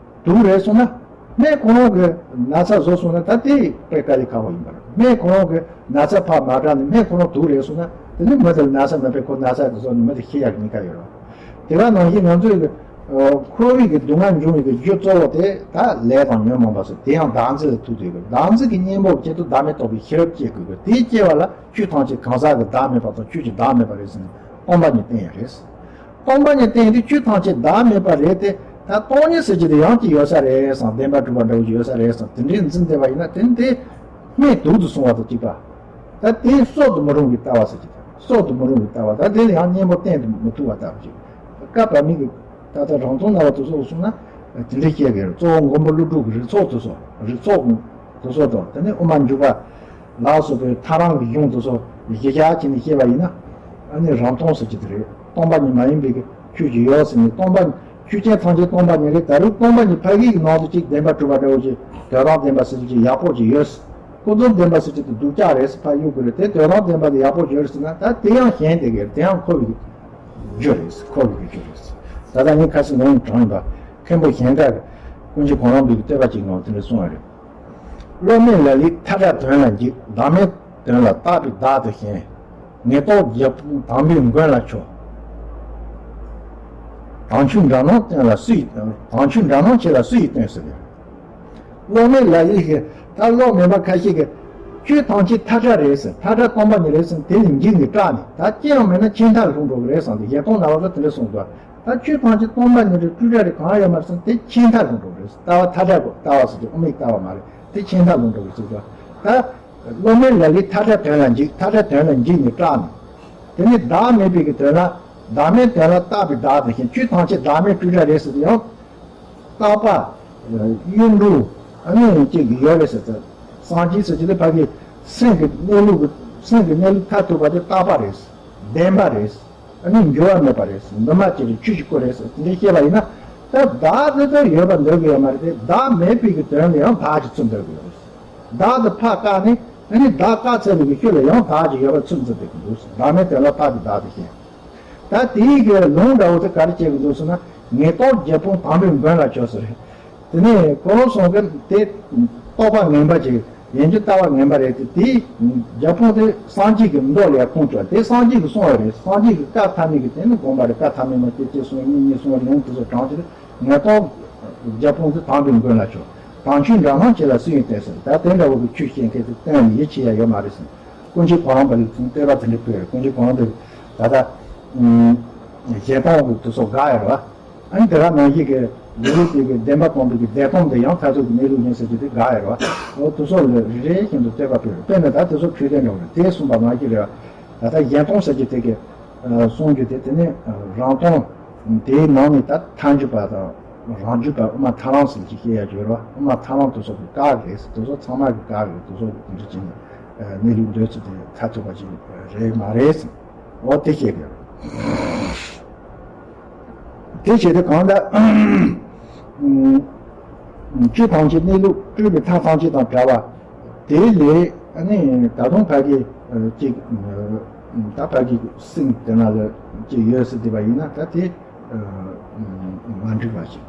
དུག་རེད་སོང་ན། སྨན་ཁོ་རང་གི་ན་ཚ་བཟོ་སོང་ན་ད་དེ་དཔེ་དཀའ་ལས་ཁག་པོ་ཡིན་པ་རེད། སྨན་ཁོ་རང་གི་ན་ཚ་ཕར་མ་དྲག་ནས་སྨན་ཁོ་རང་དུག་རེད་སོང་ན་དེ་ནི་མི་དེ་ལ་ན་ཚ་མེད་པས་ཁོ་ན་ཚ་དེ་བཟོ་ནས་མི་དེ་ཤི་ཡག་གི་ཉེན་ཁ་ཡོད་རེད། དེ་ག་ནང་བཞིན་ང་ཚོའི་གི་ཁོ་བོའི་གི་སྡུག་བསྔལ་འབྱུང་བའི་གི་རྒྱུ་གཙོ་བོ་དེ་ད་ལས་དང་ཉོན་མོངས་པ་སོགས་དེ་ཡང་བདག་འཛིན་ལ་ཐུག་དུས་གི་བདག་འཛིན་གྱི་གཉེན་པོ་བྱེད་དུ་བདག་མེད་རྟོགས་པའི་ཤེས་རབ་སྐྱེ་དགོས་གི། དེ་སྐྱེ་བ་ལ་ཆོས་ཐམས་ཅད་གང་ཟག་གི་བདག་མེད་པ་དང་ཆོས་ཀྱི་བདག་མེད་པ་རེད་ཟེར་ནས་སྟོང་པ་ཉིད་བསྟན་ཡ་རེད། སྟོང་པ་ཉིད་བསྟན་དུས་ཆོས་ཐམས་ཅད་བདག་མེད་པ་རེད་དེ། ད་སྟོང་ཉིད་ཟེར་གྱི་དེ་ཡང་གཅིག་ཡོད་ས་རེད་བསམ། བདེན་པ་གྲུབ་པ་འདྲ་བོ་ཅིག་ཡོད་ས་རེད་བསམ། དེ་འདྲའི་འཛིན་བསྡད་པ་ཡིན་ན་དེ་ནི་དེ་སྨན་དུག་ཏུ་སོང་བ་དང་གཅིག་པ། ད་དེ་གསོ་དུ་མི་རུང་བའི་ལྟ་བ་ཟེར་གྱི་དང་། གསོ་དུ་མི་རུང་བའི་ལྟ་བ། ད་དེ་ལ་ཡང་གཉེན་པོ་བསྟེན་དུ་མི་ཐུབ་པ་ལྟ་བུ་ཅིག། བཀའ་བར་མའི་གི་ད་ལྟ་རང་སྟོང་སྨྲ་བ་དེ་ཚོ་གསུངས་ན་དེ་འདྲའི་བཤད་ཀྱི་རེད། གཙོ་བོ་མགོན་པོ་ཀླུ་སྒྲུབ་ཀྱི་རིགས་ཚོགས་དེ་ཚོ་རིགས་ཚོགས་དེ་ཚོ་དང་དེ་ནས་དབུ་མ་འཇུག་པ། ལ་སོགས་པའི་ཐལ་རང་གི་གཞུང་དེ་ཚོ་གཞི་བཞག་བྱས་ནས་བཤད་པ་ཡིན་ན། ཨ་ནི་རང་སྟོང་ཟེར་གྱི་དེ་རེད། སྟོང་པ་ཉིད་མ་ཡིན་པའི་གི་ཆོས་ཅིག་ཡོད་ཟེར་ནས་སྟོང་པ་ཆོས་ཅན་ཐམས་ཅད་སྟོང་པ་ཉིད་རེད། ད་རུང་སྟོང་པ་ཉིད་ཕ་གི་གི་ནང་དུ་ཅིག་བདེན་པ་གྲུབ་པ་འདྲ་བོ་ཅིག་དོན་དམ་བདེན་པ་ཟེར་གྱི་ཅིག་ཡག་པོ་ཅིག་ཡོད། ཀུན་རྫོབ་བདེན་པ་ཟེར་གྱི་དེ་སྡུག་ཅག་རེད་ཟེར་ཕར་གཡུག་གི་རེད། དེ་དོན་དམ་བདེན་པ་དེ་ཡག་པོ་ཅིག་ཡོད་ཟེར་ན་ད་དེ་ཡང་ཞེན་བསྡད་ཀྱི་རེད། དེ་ཡང་འཁོར་བའི་རྒྱུ་རེད། འཁོར་བའི་རྒྱུ་རེད། ད་ལྟ་ངས་ཁ་སང་ངོ་ནས་དྲངས་ཡིན་པ། མཁན་པོ་གཞན་དག་གིས་ཀུན་མཁྱེན་གོ་རམས་པའི་བསྟོད་པ་ཅིག་ནང་དེ་འདྲ་གསུངས་པ་རེད། བློ་མེད་ལ་ལས་མཐའ་བྲལ་དོན་ལ་འཇིགས། བདག་མེད་དོན་ལ་བརྟག་པའི་བདག་ཏུ་ཞེན། ངེས་རྟོགས་རྒྱལ་པོ་དམ་པའི་མགོན་ལ་མཆོག། དམ་ཆོས་འདྲ་སྣང་བསྟན་ལ་སུ་ཡིས། དམ་ཆོས་འདྲ་སྣང་ཁྱེད་ལ་སུ་ཡིས་སྟོན་ཟེར་གི། བློ་མེད་ལ་ཡིན་ཞེས་ད་བློ་མེད་པ་ཁ་ཤས་ཀྱིས་ཆོས་ཐམས་ཅད་མཐའ་བྲལ་རེད་ཟེར། མཐའ་བྲལ་སྟོང་པ་ཉིད་རེད་ཟེར། དེ་ལས་འཇིགས་ནས་སྐྲག་ནས་ད་ཅི་ཡང་མེད་ན་ཆད་མཐར་ལྷུང་འགྲོ་གི་རེད་བསམ་སྟེ་གཞན་སྟོང་ན་བ་ལ་དེ་འདྲ་གསུངས་འདུག་ད་ཆོས་ཐམས་ཅད་སྟོང་པ་ཉིད་རེད། སྤྲོས་བྲལ་རེད། གང་ཡོད་མ་རེད་ཟེར། དེ་ཆད་མཐར་ལྷུང་འགྲོ་གི་རེད་ཟེར། ལྟ་བ་མཐའ་བྲལ་གོ། ལྟ་བ་ཟེར་དུས་དབུ་མའི་ལྟ་བ་མ་རེད། དེ་ཆད་མཐར་ལྷུང་འགྲོ་གི་ཟེར་འདུག་ད་བློ་མེད་ལ་ལས་མཐའ་བྲལ་དོན་ལ་འཇིགས། མཐའ་བྲལ་དོན་ལ་འཇིགས་ནས་སྐྲག་ནས། དེ་ནི་བདག་མེད་པའི་གི་དོན་ལ། བདག་མེད་དོན་ལ་རྟག་པའི་བདག་དེ་བཞིན་ཆོས་ཐམས་ཅད་བདག་མེད་སྤྲོས་བྲལ་རེད་ཟེར་དུས་ཡང་། རྟག་པ། གཡུང་དྲུང་། ཨ་ནི་གཅིག་གི་ཡོད་རེད་ཟེར་ཚེ། སངས་རྒྱས་ཟེར་གྱི་དེ་ཕ་གི་སེམས་ཀྱི་གནས་ལུགས་ཀྱི་སེམས་ཀྱི་གནས་ལུགས་མཐར་ཐུག་པ་དེ་རྟག་པ་རེད། བདེན་པ་རེད། ཨ་ནི་འགྱུར་བ་མེད་པ་རེད། འདུས་མ་བྱས་པའི་ཆོས་ཀྱི་སྐུ་རེད་ཟེར་དེ་འདྲ་བཤད་པ་ཡིན་ན། ད་བདག་དེ་ལྟར་ཡོད་པར་འདོད་ཀྱི་ཡོད་མ་རེད་དེ། བདག་མེད་པའི་གི་དོན་ལ་ཡང་བདག་གིས་ཚུར་འདོད་ཀྱི་ཡོད་རེད། བདག་དེ་ཕར་བཀག་ནས་ཨ་ནི་བདག་བཀག་ཚར་བའི་གི་ཤུལ་ལ་ཡང་བདག་གི་ཡོད་པ་ཚུར་འཛིན་བསྡད་ཀྱི་འདུག་བདག་མེད་དོན་ལ་རྟག་པའི་བདག་དེ་བཞིན། ད་དེའི་གི་ལུང་འདྲ་བོ་དེ་ག་རེ་བྱེད་ཀྱི་འདུག་ཟེར་ན། ངེས་རྟོག་བརྒྱད་སྤོང་དམ་པའི་མགོན་ལ་མཆོག་ཟེར། དེ་ནས་གོ་རོ་སོང་གི་དེ་རྟོག་པ་ངན་པ་ཅིག་ཡན་ཆད་ལྟ་བ་ངན་པ་རེད་དེ། དེའི་བརྒྱད་སྤོང་དེ་སངས་རྒྱས་ཀྱི་མདོ་ལས་ཁུངས་བཙུན་དེ་སངས་རྒྱས་ཀྱིས་གསུངས་པ་རེད། སངས་རྒྱས་ཀྱི་བཀའ་ཐ་མའི་གི་དེ་ནི་དགོངས་པ་རེད། བཀའ་ཐ་མའི་མ་སྐྱེས་སྐྱེས་གསུངས་ཡིན་གཉིས་གསུངས་པ་ལུང་དེ་ཚོ་དྲངས་ཏེ། ངེས་རྟོག་བརྒྱད་སྤོང་དེ་དམ་པའི་མགོན་ལ་མཆོག་དམ་ཆོས་འདྲ་མང་ཅིག་ལ་སུ་ཡིས་བསྟེན་ཟེར། ད་དེ་འདྲ་བོ་གི་ཆོས་བཤད་མཁན་དེ་བསྟེན་ནས་ཡིད་ཆེས་ཡ་ཡོད་མ་རེད་ཟེར། ཀུན་མཁྱེན་གོ་རམས་པ་ལ་ཚུར་བསྟོད་པ་དེ་འདྲ་ཕུལ་རེད། ཀུན་མཁྱེན་གོ་རམས་པས་ད་ལྟ་གཞན་སྟོང་གི་དེ་ཚོ་དགག་ཡ་རེད་བ། ཨ་ནི་དེ་ག་ནང་བཞིན་གྱི་ལུགས་དེ་གི་བདེན་པ་སྟོང་པའི་གི་བདེན་སྟོང་དེ་ཡང་མཐར་ཐུག་གི་གནས་ལུགས་ཡིན་ཟེར་གྱི་དེ་དགག་ཡ་རེད་བ། འོ་དེ་ཚོ་ལ་རེ་རེ་བཞིན་དུ་བསྟོད་པ་ཕུལ་རེད། དཔེར་ན་ད་དེ་ཚོ་འཕྲོས་དོན་འདྲ་བོ་རེད། དེ་གསུངས་པ་ནང་བཞིན་རེད་བ། ད་ལྟ་གཞན་སྟོང་ཟེར་གྱི་དེ་གི་གསུང་རྒྱུ་དེ་དེ་ནི་རང་སྟོང་། དེའི་ནང་ནས་ད་ཐལ་འགྱུར་བ་དང་རང་རྒྱུད་པ་དབུ་མ་ཐལ་རང་ཟེར་གྱི་བཤད་ཡ་ཡོད་རེད་བ། དབུ་མ་ཐལ་རང་དེ་ཚོ་གི་བཀག་རེད། དེ་ཚོ་ཚང་མ་གི་བཀག་རེད། དེ་ཚོ་གི་དེ་འདྲ་བྱས་ནས་གནས་ལུགས་འདོད་ཚུལ་དེ་མཐར་ཐུག་པ་ཅིག་རེད་མ་རེད། འོ་དེ་བཤད་དགོས། དེ་བྱས་ཏེ་གང་ལྟར། ཆོས་ཐམས་ཅད་གནས་ལུགས་སྤྲོས་པའི་མཐའ་ཐམས་ཅད་དང་བྲལ་བ། དེ་ལས་ཨ་ནི་ད་དུང་ཕ་གི་ཅིག་ད་ཕ་གི་སེམས་དེ་ན་ལ་ཅིག་ཡོད་ཟེར་བསྡད་པ་ཡིན་ན། ད་དེ་མ་འགྲིག་པ་ཞིག་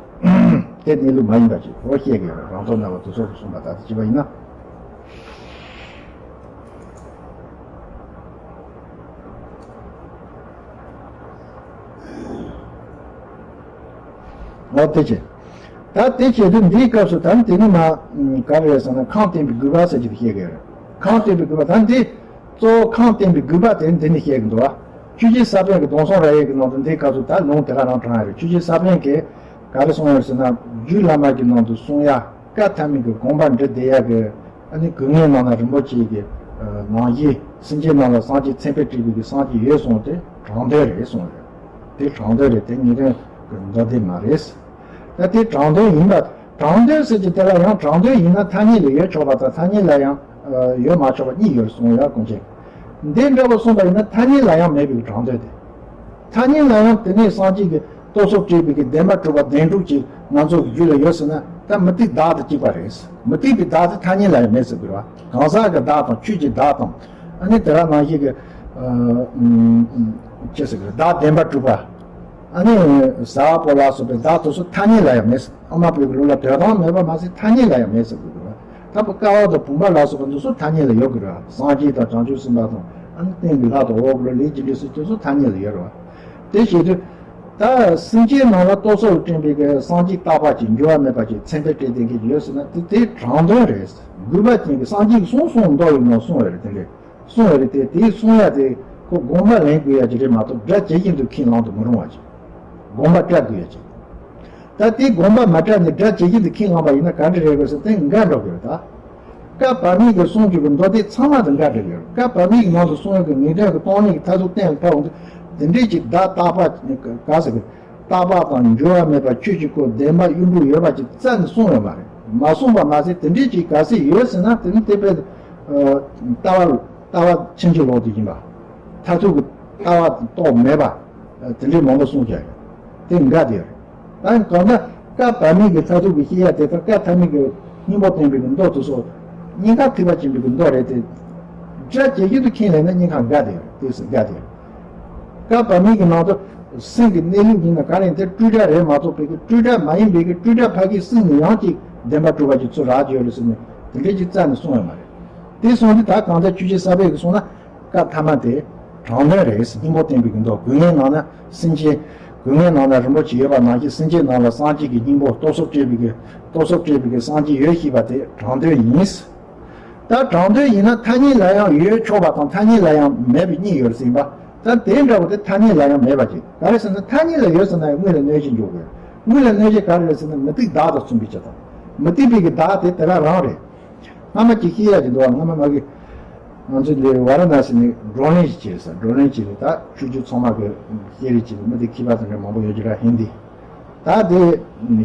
དེ་གནས་ལུགས་མ་ཡིན་པ་ཞིག་འོ་བཤད་གི་རང་ཐོག་ན་བ་དེ་སོགས་སུ་གསུངས་པ་ད་དེ་བྱས་པ་ཡིན་ན། འོ་དེ་བྱས། ད་དེ་བྱེད་དུས་འདིའི་སྐབས་སུ་ད་དེ་ནི་མ་ག་རེ་རེད་ཟེར་ན། ཁམས་བསྟན་པའི་དགོས་པ་ཟེར་གྱི་བཤད་གི་རེད། ཁམས་བསྟན་པའི་དགོས་པ་ད་འདི་གཙོ་བོ་ཁམས་བསྟན་པའི་དགོས་པ་དེ་འདི་ནི་བཤད་གི་འདུག་བ། ཆོས་རྗེ་ས་པཎ་གྱི་སྡོམ་གསུམ་རབ་དབྱེ་གི་ནང་དུ་འདིའི་སྐབས་སུ་ད་ལུང་དེ་ག་རང་དྲངས་ཡ་རེད། ཆོས་རྗེ་ས་པཎ་གྱིས་ག་རེ་གསུངས་ཡོད་ཟེར་ན། རྒྱུད་བླ་མ་གི་ནང་དུ་གསུང་ཡ། བཀའ་ཐ་མའི་གི་དགོངས་པ་འདྲི་བསྡད་ཡ་གི་ཨ་ནི་དགོས་ངེས་ནང་ན་རིན་པོ་ཆེ་གི་ནང་བཞིན་སེམས་ཅན་རྣམས་ལ་སངས་རྒྱས་མཚན་དཔེ་སྤྲད་པའི་གི་སངས་རྒྱས་ཡོད་གསུངས་ཏེ་དྲང་དོན་རེད་གསུངས་རེད། དེ་དྲང་དོན་རེད། དེ་ངེས་དོན་གི་མདོ་སྡེ་མ་རེད། ད་དེ་དྲང་དོན་ཡིན་པ། དྲང་དོན་ཟེར་གྱི་དེ་ལ་ཡང་དྲང་དོན་ཡིན་ན་ཐ་སྙད་ལ་ཡོད་ཆོག་པ་དང་ཐ་སྙད་ལ་ཡང་ཡོད་མ་ཆོག་པ་གཉིས་ཡོད་གསུངས་ཡ་ཀུན་མཁྱེན། འདི་འདྲ་བོ་གསུངས་པ་ཡིན་ན་ཐ་སྙད་ལ་ཡང་མེད་པའི་དྲང་དོན་དེ། ཐ་སྙད་ལ་ཡང་དེ་ནས་སངས་རྒྱས་ཀྱི་སྟོབས་གསུམ་སྤྲད་པའི་གི་བདེན་པ་གྲུབ་པ་བདེན་གྲུབ་ཅིག་ང་ཚོ་གི་རྒྱུད་ལ་ཡོད་ཟེར་ན། ད་མུ་སྟེགས་བདག་དང་གཅིག་པ་རེད། མུ་སྟེགས་པའི་བདག་དེ་ཐ་སྙད་ལ་ཡང་མེད་ཟེར་དགོས་རེད་བ། གང་ཟག་གི་བདག་དང་ཆོས་ཀྱི་བདག་དང་། ཨ་ནི་དེ་ག་ནང་བཞིན་གྱི་ཨ་ཨ་ཅི་ཟེར་གི་བདག་བདེན་པ་གྲུབ་པ། ཨ་ནི་ཟ་བ་པོ་ལ་སོགས་པའི་བདག་དེ་ཚོ་ཐ་སྙད་ལ་ཡང་མེད་ཟེར། ཨ་མ་པའི་གི་ལུགས་ལ་དོན་དམ་མེད་པ་མ་ཟད་ཐ་སྙད་ལ་ཡང་མེད་ཟེར་དགོས་རེད་བ། ད་བུ་ཀ་བ་དང་བུམ་པ་ལ་སོགས་པ་འདི་ཚོ་ཐ་སྙད་ལ་ཡོད་དགོས་རེད་བ། སངས་རྒྱས་དང་བྱང་ཆུབ་སེམས་དཔའ་དང་། ཨ་ནི་སྟེང་གི་ལྷ་དང་འོག་གི་ལས་ཀྱི་འབྲས་སོགས་དེ་ཚོ་ཐ་སྙད་ལ་ཡོད་རེད་བ། དེ་བྱེད་དུས། ད་སེམས་ཅན་རྣམས་ལ་སྟོབས་གསུམ་སྤྲད་པའི་གི་སངས་རྒྱས་རྟག་པ་ཅིག་འགྱུར་བ་མེད་པ་ཅིག་མཚན་དཔེ་སྤྲད་བསྡད་མཁན་ཅིག་ཡོད་ཟེར་ན། དེ་དེ་དྲང་དོན་རེད། དགོས་པ་ཅན་གྱི་སངས་རྒྱས་ཀྱིས་གསུངས་གསུངས་མདོ་ཡི་ནང་གསུངས་ཡོད་རེད། དེ་འདྲས་གསུངས་ཡོད་རེད་དེ། དེའི་གསུང་ཡ་དེ་ཁོ་དགོངས་པ་ལེན་དགོས་ཡ་ཅིག་རེད་མ་གཏོགས་སྒྲ་ཇི་བཞིན་དུ་ཁས་བླང་དུ་མི་རུང་བ་ཅིག་དགོངས་པ་བཀྲལ་དགོས་ཡ་ཅིག་ད་དེ་དགོངས་པ་མ་བཀྲལ་ནས་སྒྲ་ཇི་བཞིན་དུ་ཁས་བླངས་པ་ཡིན་ན་ག་འདྲ་རེད་དགོས་ཟེར་ན་དེ་འགལ་འགྲོ་གི་རེད་ད། བཀའ་བར་མའི་གི་གསུང་རྒྱུ་གི་མདོ་སྡེ་ཚང་མ་དང་འགལ་འགྲོ་གི་རེད། བཀའ་བར་མའི་གི་ནང་དུ་གསུངས་ཡོད་གི་ངེས་དོན་གི་སྟོང་ཉིད་ཀྱི་མཐར་ཐུག་གཏན་ལ་ཕབ་འོང་དུས་དེ་འདྲས་ཀྱི་བདག་རྟག་པ་ག་ཟེར་གི་རྟག་པ་དང་འགྱུར་བ་མེད་པ་ཆོས་ཀྱི་སྐུ་བདེན་པ་གཡུང་དྲུང་ཡོད་པ་ཅིག་རྩ་ནས་གསུངས་ཡོད་མ་རེད། མ་གསུངས་པ་མ་ཟད་དེ་འདྲས་ཀྱི་ག་ཟེ་ཡོད་ཟེར་ན་དེ་ནི་དེ་དཔེ་ལྟ་བ་ལྟ་བ་ཕྱིན་ཅི་ལོག་དེ་ཡིན་པ། མཐར་ཐུག་གི་ལྟ་བ་རྟོགས་མེད་པ། དེ་འདྲའི་མང་པོ་གསུངས་བཞག་ཡོད། དེ་འགལ་དེ་རེད། ད་གང་ལྟར་བཀའ་བར་མའི་གི་མཐར་ཐུག་གི་བཤད་ཡ་དེ་དང་བཀའ་ཐ་མའི་གི་སྙིང་པོ་བསྟན་པའི་གི་མདོ་དེ་ཚོ་གཉིས་ཀ་ཐེག་པ་ཆེན་པོའི་གི་མདོ་རེད་དེ། སྒྲ་ཇི་བཞིན་དུ་ཁས་ལེན་ན་གཉིས་ཀ་འགལ་དེ་རེད། དེ་སུ་འགལ་དེ་རེད། བཀའ་བར་མའི་གི་ནང་དུ་སེམས་ཀྱི་གནས་ལུགས་ཡིན་ན་ག་རེ་ཡིན་དེ་སྤྲོས་བྲལ་རེད་མ་གཏོགས་པའི་གི་སྤྲོས་བྲལ་མ་ཡིན་པའི་གི་སྤྲོས་བྲལ་ཕ་གིའི་སེམས་ནི་ཡང་ཅིག་བདེན་པ་གྲུབ་པ་ཅིག་ཚུར་རག་གི་ཡོད་རེད་ཟེར་ནས་དེ་འདྲའི་ཅིག་རྩ་ནས་གསུངས་ཡོད་མ་རེད། དེ་སོང་དུས་ད་གང་ལྟར་ཆོས་རྗེ་ས་པཎ་གྱིས་གསུངས་ན། བཀའ་ཐ་མ་དེ་དྲང་དོན་རེད། སྙིང་པོ་བསྟན་པའི་གི་མདོ་དགོས་ངེས་ནང་ན་སེམས་ཅན་ སྡུག་བསྔལ་ནང་ན་རིན་པོ་ཆེ་ཡོད་པ་ནང་བཞིན་སེམས་ཅན་ནང་ལ་སངས་རྒྱས་ཀྱི་སྙིང་པོ་སྟོབས་སོགས་སྤྲད་པའི་གི་སྟོབས་སོགས་སྤྲད་པའི་གི་སངས་རྒྱས་ཡོད་ཤེས་པ་དེ་དྲང་དོན་ཡིན། ད་དྲང་དོན་ཡིན་ན་ཐ་སྙད་ལ་ཡང་ཡོད་ཆོག་པ་དང་ཐ་སྙད་ལ་ཡང་མེད་པའི་གཉིས་ཡོད་ཟིན་པ། ད་དེ་འདྲ་བོ་དེ་ཐ་སྙད་ལ་ཡང་མེད་པ་ཅིག་ག་རེ་ཟེར་ན་ཐ་སྙད་ལ་ཡོད་ཟེར་ན་ཡང་དངོས་ལ་གནོད་བྱེད་འཇོག་དགོས། དངོས་ལ་གནོད་བྱེད་ག་རེ་རེད་ཟེར་ན་མུ་སྟེགས་བདག་ཏུ་མཚོན་པའི་ཕྱིར་དང་། མུ་སྟེགས་པའི་གི་བདག་དེ་དེ་ག་རང་རེད། སྔ་མ་ཅིག་བཤད་ཡ་ཅིག་འདུག་སྔ་མ་མ་གི་ང་ཚོ་འདི་ཝཱ་ར་ཎ་སི་ནས་བགྲོ་གླེང་ཞིག་བྱས་ས་བགྲོ་གླེང་བྱས་ནས་ད་ཆོས་བརྒྱུད་ཚང་མ་གི་བཤད་རེས་བྱས་ནས་མི་དེ་མཁས་པ་དེ་འདྲ་མང་པོ་ཡོད་ཀྱི་ར་ཧིན་དི། ད་དེ་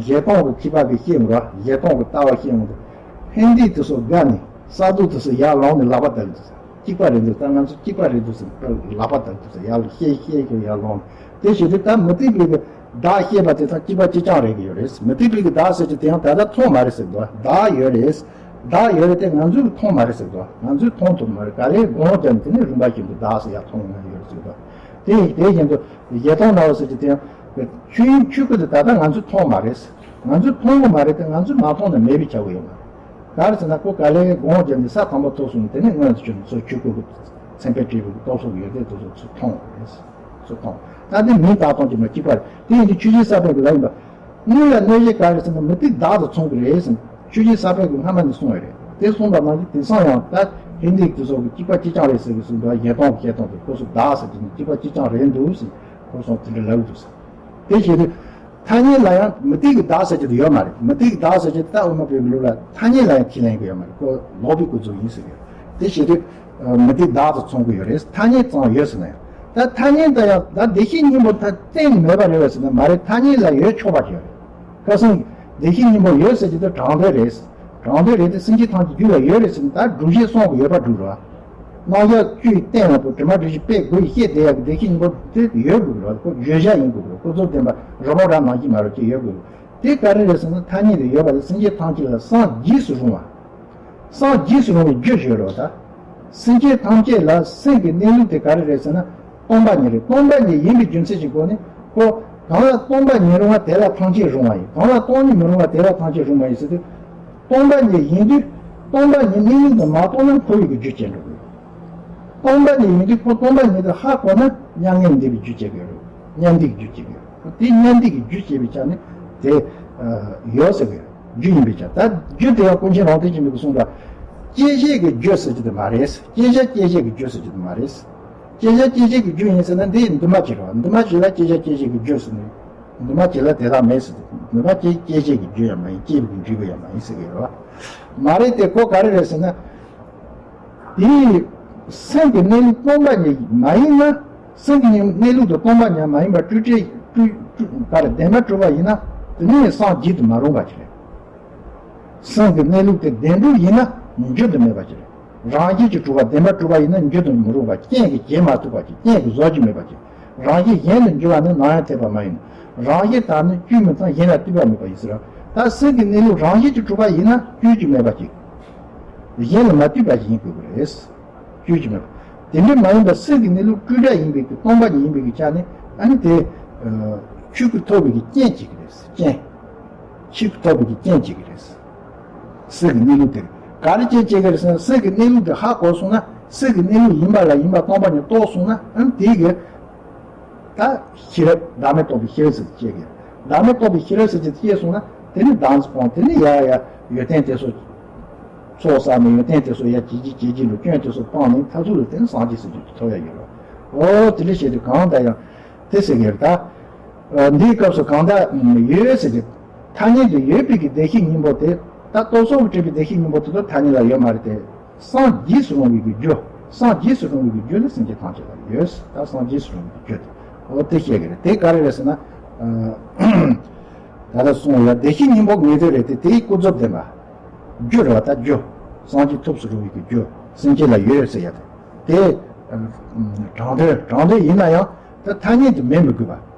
གཞལ་དོན་གི་མཁས་པ་གི་བཤད་འགྲོ་གཞལ་དོན་གི་ལྟ་བ་བཤད་འགྲོ་ཧིན་དི་དེ་ཚོ་དགའ་ནས་ས་རྡོ་དེ་ཚོ་ཡར་ལོང་ནས་ལག་པ་བརྡབ་འདུག་ས་གཅིག་པ་རེད་འདུག་ད་ང་ཚོ་གཅིག་པ་རེད་འདུག་ཟེར་ལག་པ་བརྡབ་འདུག་ས་ཡར་ལ་བཤད་བཤད་ཤོག་ཡར་ལོང་དེ་བྱས་དུས་ད་མུ་སྟེགས་པའི་གི་བདག་ཤེས་པ་དེ་དང་གཅིག་པ་གཅིག་རྐྱང་རེད་ཀྱི་ཡོད་རེད། མུ་སྟེགས་པའི་གི་བདག་ཟེར་གྱི་དེ་ཡང་ད་ལྟ་མཐོང་མ་རེད་ཟེར་གྱི་འདུག་བདག་ཡོད་རེད། བདག་ཡོད་རེད་དེ་ང་ཚོས་མཐོང་མ་རེད་ཟེར་གྱི་འདུག་ང་ཚོས་མཐོང་ཐུབ་མ་རེད། ག་ལེར་དགོངས་བརྒྱབ་ནས་དེ་ནས་རིམ་པ་བཞིན་དུ་བདག་ཟེར་ཡ་མཐོང་ཡོང་ཡོད་རེད་ཟེར་གྱི་འདུག་དེ་དེ་བཞིན་དུ་བཞེད་སྟངས་ནའོ་ཟེར་གྱི་དེ་ཡང་ཆོས་དབྱིངས་ཆོས་སྐུ་དེ་ད་ལྟ་ང་ཚོས་མཐོང་མ་རེད། ང་ཚོས་མཐོང་གི་མ་རེད་དེ་ང་ཚོས་མ་མཐོང་ན་མེད་པའི་ཆགས་ཀྱི་ཡོད་མ་རེད། ག་རེ་ཟེར་ན་ཁོ་ག་ལེར་དགོངས་བརྒྱབ་ནས་ས་དང་པོ་ཐོབ་སོང་དེ་ནས་སྔོན་དུ་ཆོས་ཆོས་སྐུ་གི་མཚན་དཔེ་བྲིས་པའི་སྟོབས་སོགས་ཡོད་དེ་དེ་ཚོ་ཚུར་མཐོང་བ་རེད། སུ་མཐོང་། ད་འདི་མིང་བཏགས་སྟངས་ཀྱི་མ་གཅིག་པ་རེད། དེ་ཡིན་དུས་ཆོས་རྗེ་ས་པཎ་གྱི་ལམ་ཡིན་པ། དངོས་ལ་གནོད་བྱེད་ག་རེ་ཟེར་ན་མུ་སྟེགས་བདག་ཏུ་མཚོན་གྱི་རེད་ཟེར། ཆོས་རྗེ་ས་པཎ་གྱིས་སྔ་མ་ནས་གསུངས་ཡོད་རེད། དེ་གསུངས་པ་ནང་བཞིན་དེང་སང་ཡང་ད་ཧིན་དི་དེ་ཚོ་གི་གཅིག་པ་གཅིག་རྐྱང་རེད་ཟེར་གི་གསུངས་འདུག་གཞལ་དོན་གྱི་བཤད་སྟངས་དེ་ཁོ་ཚོ་བདག་ཟེར་གྱི་ནི་གཅིག་པ་གཅིག་རྐྱང་རེད་འདུག་ཟེར་ཁོ་ཚོ་དེ་འདྲ་ལབ་འདུག་ཟེར། དེ་བྱས་དུས། ཐ་སྙད་ལ་ཡང་མུ་སྟེགས་ཀྱི་བདག་ཟེར་གྱི་དེ་ཡོད་མ་རེད། མུ་སྟེགས་ཀྱི་བདག་ཟེར་གྱི་དེ་ད་དབུ་མ་པའི་ལུགས་ལ་ཐ་སྙད་ལ་ཡང་ཁས་ལེན་གྱི་ཡོད་མ་རེད། ཁོ་ལོག་པའི་སྐུ་གཟུགས་ཡིན་ཟེར་གྱི་ཡོད། དེ་བྱེད་དུས་མུ་སྟེགས་བདག་ཏུ་མཚོན་གྱི་ཡོད་རེད། ཐ་སྙད་ཙམ་ཡོད་ཟེར་ན་ཡང་ད་ཐ་སྙད་ད་ཡང་ད་བདེ་གཤེགས་སྙིང་པོ་ད་གཏན་ནས་མེད་པ་རེད་བས་ཟེར་ན་མ་རེད། ཐ་སྙད་ལ་ཡོད་ཆོག་པ་ཞིག་ཡོད་རེད། ཁ་སང་བདེ་གཤེགས་སྙིང་པོ་ཡོད་ཟེར་གྱི་དེ་དྲང་དོན་རེད། དྲང་དོན་རེད་དེ་སེམས་ཅན་ཐམས་ཅད་རྒྱུད་ལ་ཡོད་རེད་ཟེར་ན་ད་སྒྲུབ་བྱེད་གསུམ་གྱི་ཡོད་པ་སྒྲུབ་རོགས། རྣམ་གཞག་བཅུའི་རྟེན་ལ་དྲི་མ་སྒྲིབ་བྱེད་དཔེ་དགུ་ཡིས་བཤད་བསྡད་ཡག་གི་བདེ་གཤེགས་སྙིང་པོ་དེ་ཡོད་དགོས་རེད། ཁོ་བརྗོད་བྱ་ཡིན་དགོས་རེད། ཁོ་རྫོགས་ལྡན་པ་རི་བོང་རྭ་ནང་བཞིན་མ་རེད་ཅེས་ཡོད་དགོས་རེད། དེ་ག་རེ་རེད་ཟེར་ན་ཐ་སྙད་དུ་ཡོད་པ་དེ་སེམས་ཅན་ཐམས་ཅད་ལ་སངས་རྒྱས་སུ་རུང་བ། སངས་རྒྱས་སུ་རུང་བའི་རྒྱུ་ཞིག་རེད་བ་ད། སེམས་ཅན་ཐམས་ཅད་ལ་སེམས་ཀྱི་གནས་ལུགས་དེ་ག་རེ་རེད་ཟེར་ན་སྟོང་པ་ཉིད་རེད། སྟོང་པ་ཉིད་ཡིན་པའི་རྒྱུ་མཚན་གྱི་སྒོ་ནས་ཁོ་གང་ལ་སྟོང་པ་ཉིད་རུང་བ་དེ་ལ་ཐམས་ཅད་རུང་བ་ཡིན། གང་ལ་སྟོང་ཉིད་མི་རུང་བ་དེ་ལ་ཐམས་ཅད་རུང་བ་ཡིན་ཟེར་དུས། སྟོང་པ་ཉིད་ཡིན་དུས་སྟོང་པ་ཉིད་གནས་ལུགས་དུ་མ་རྟོགས་ན་འཁོར་བའི་རྒྱུ་སྐྱེ་འགྲོ་གི་ཡོད། སྟོང་པ་ཉིད་ཡིན་དུས་ཁོ་སྟོང་པ་ཉིད་དུ་ཧ་གོ་ན་མྱ་ངན་འདས་པའི་རྒྱུ་སྐྱེ་གི་ཡོད། མྱ་འདས་ཀྱི་རྒྱུ་སྐྱེ་གི་ཡོད། དེ་མྱ་འདས་ཀྱི་རྒྱུ་སྐྱེ་བའི་ཆ་ནས་དེ་ཡོད་ཟེར་གི་ཡོད། རྒྱུ་ཡིན་པའི་ཆ་ད་རྒྱུ་དེ་ཡང་ཀུན་མཁྱེན་རང་སྟོང་ཆེན་པོས་གསུངས་པ། སྐྱེད་བྱེད་ཀྱི་རྒྱུ་ཟེར་གྱི་དེ་མ་རེད། སྐྱེད་བྱ་སྐྱེད་བྱེད་ཀྱི་རྒྱུ་ཟེར་གྱི་དེ་མ་རེད། སྐྱེད་བྱ་སྐྱེད་བྱེད་ཀྱི་རྒྱུ་ཡིན་ཟེར་ན་འདི་འདུས་མ་བྱས་རེད་བ། འདུས་མ་བྱས་ལ་སྐྱེད་བྱ་སྐྱེད་བྱེད་ཀྱི་རྒྱུ་ཟེར་ནས། འདུས་མ་བྱས་ལ་དེ་དག་མེད་ཟེར་ཏེ། འདུས་མ་བྱས་སྐྱེད་བྱེད་ཀྱི་རྒྱུ་ཡང་མ་ཡིན། སྐྱེས་པའི་འབྲས་བུ་ཡང་མ་ཡིན་ཟེར་གྱི་ཡོད་རེད་བ། མ་རེད་དེ་ཁོ་ག་རེ་རེད་ཟེར་ན། དེའི་སེམས་ཀྱི་གནས་ལུགས་སྟོང་པ་ཉིད་མ་ཡིན་ན། སེམས་ཀྱི་གནས་ལུགས་དེ་སྟོང་པ་ཉིད་མ་ཡིན་པར་སྤྲོས་བྲལ་སྤྲོས་སྤྲོས་ག་རེ་བདེན་པར་གྲུབ་པ་ཡིན་ན་དེ་ནི་སངས་རྒྱས་དུ་མ་རུང་བ་ཞིག་རེད། སེམས་ཀྱི་གནས་ལུགས་དེ་བདེན་གྲུབ་ཡིན་ན་རྒྱུ་དུ་མེད་པ་ཅིག་རེད། རང་བཞིན་གྱིས་གྲུབ་པ་བདེན་པར་གྲུབ་པ་ཡིན་ན་རྒྱུ་དུ་མི་རུང་བ། རྐྱེན་གྱིས་བྱེད་མ་ཐུབ་པ་ཅིག་རྐྱེན་གྱིས་བཟོ་རྒྱུ་མེད་པ་ཅིག་རང་བཞིན་གཞན་དུ་འགྱུར་བ་ནི་ནམ་ཡང་འཐད་པ་མ་ཡིན། རང་བཞིན་དག་ནི་བཅོས་མི་ཚང་། གཞན་ལ་ལྟོས་པ་མེད་པ་ཡིན་ཟེར། ད་སེམས་ཀྱི་གནས་ལུགས་རང་བཞིན་གྱིས་གྲུབ་པ་ཡིན་ན་བཅོས་རྒྱུ་མེད་པ་ཅིག་གཞན་ལ་མ་ལྟོས་པ་ཞིག་ཡིན་དགོས་ཀྱི་རེད། བཅོས་རྒྱུ་མེད་པ། དེ་འདྲ་མ་ཡིན་པར་སེམས་ཀྱི་གནས་ལུགས་སྤྲོས་བྲལ་ཡིན་པའི་གི་སྟོང་པ་ཉིད་ཡིན་པའི་གི་ཆ་ནས་ཨ་ནི་དེ། ཆོས་སྐུ་ཐོབ་པའི་གི་རྐྱེན་གཅིག་གི་རེད། རྐྱེན། ཆོས་སྐུ་ཐོབ་པའི་གི་རྐྱེན་གཅིག་གི་རེད། སེམས་ཀྱི་གནས་ལུགས་དེ་ག་རེ་རྐྱེན་གཅིག་གི་རེད་ཟེར་ན་སེམས་ཀྱི་གནས་ལུགས་དེ་ཧ་གོ་སོང་ན་སེམས་ཀྱི་གནས་ལུགས་ཡིན་པ་ལ་ཡིན་པ་སྟོང་པ་ཉིད་རྟོགས་སོང་ན་ཨ་ནི་དེའི་གི་ད་ཤེས་རབ་བདག་མེད་རྟོགས་པའི་ཤེས་རབ་ཟེར་གྱི་སྐྱེ་གི། བདག་མེད་རྟོགས་པའི་ཤེས་རབ་ཟེར་གྱི་སྐྱེས་སོང་ན་དེ་ནི་བདག་འཛིན་སྤངས། དེ་ནི་ཡ་ཡ་ཡོད་བསྟན་དེ་ཚོ་ཚོགས་བསགས་ནས་ཡོན་ཏན་དེ་ཚོ་ཡ་ཇི་ཇི་ཇི་ཇི་ལ་སྐྱོན་དེ་ཚོ་སྤངས་ནས་མཐར་ཐུག་ལ་དེ་ནི་སངས་རྒྱས་ཟེར་རྒྱུ་དེ་ཐོབ་ཡ་ཡོད་རེད། འོ་དེ་འདྲ་བྱས་དུས་གང་ལྟར་ཡང་དེ་ཟེར་གྱི་རེད་ད། འདིའི་སྐབས་སུ་གང་ལྟར་ཡོད་ཟེར་གྱི། ཐ་སྙད་དུ་ཡོད་པའི་གི་བདེ་གཤེགས་སྙིང་པོ་དེ་ད་སྟོབས་སོགས་ཀྱིས་སྤྲད་པའི་བདེ་གཤེགས་སྙིང་པོ་དེ་ཚོ་ཐ་སྙད་ལ་ཡོད་མ་རེད་དེ། སངས་རྒྱས་སུ་རུང་བའི་གི་རྒྱུ། སངས་རྒྱས་སུ་རུང་བའི་གི་རྒྱུ་ནི་སེམས་ཅན་ཐམས་ཅད་ལ་ཡོད། ད་སངས་རྒྱས་སུ་རུང་བའི་གི་རྒྱུ་དེ་འོ་དེ་བཤད་གི་རེད། དེ་ག་རེ་རེད་ཟེར་ན། ད་ལྟ་གསུངས་ཡ་བདེ་གཤེགས་སྙིང་པོ་ངེས་དོན་རེད་དེ། དེའི་ཀུན་རྫོབ་བདེན་པ། རྒྱུ་རེད་བ་ད་རྒྱུ། སངས་རྒྱས་ཐོབ་སུ་རུང་བའི་གི་རྒྱུ་སེམས་ཅན་ལ་ཡོད་ཟེར་ཡ་དེ། དེ་དྲང་དོན་དྲང་དོན་ཡིན་ན་ཡང་དེ་ཐ་སྙད་དུ་མེད་མི་དགོས་པ།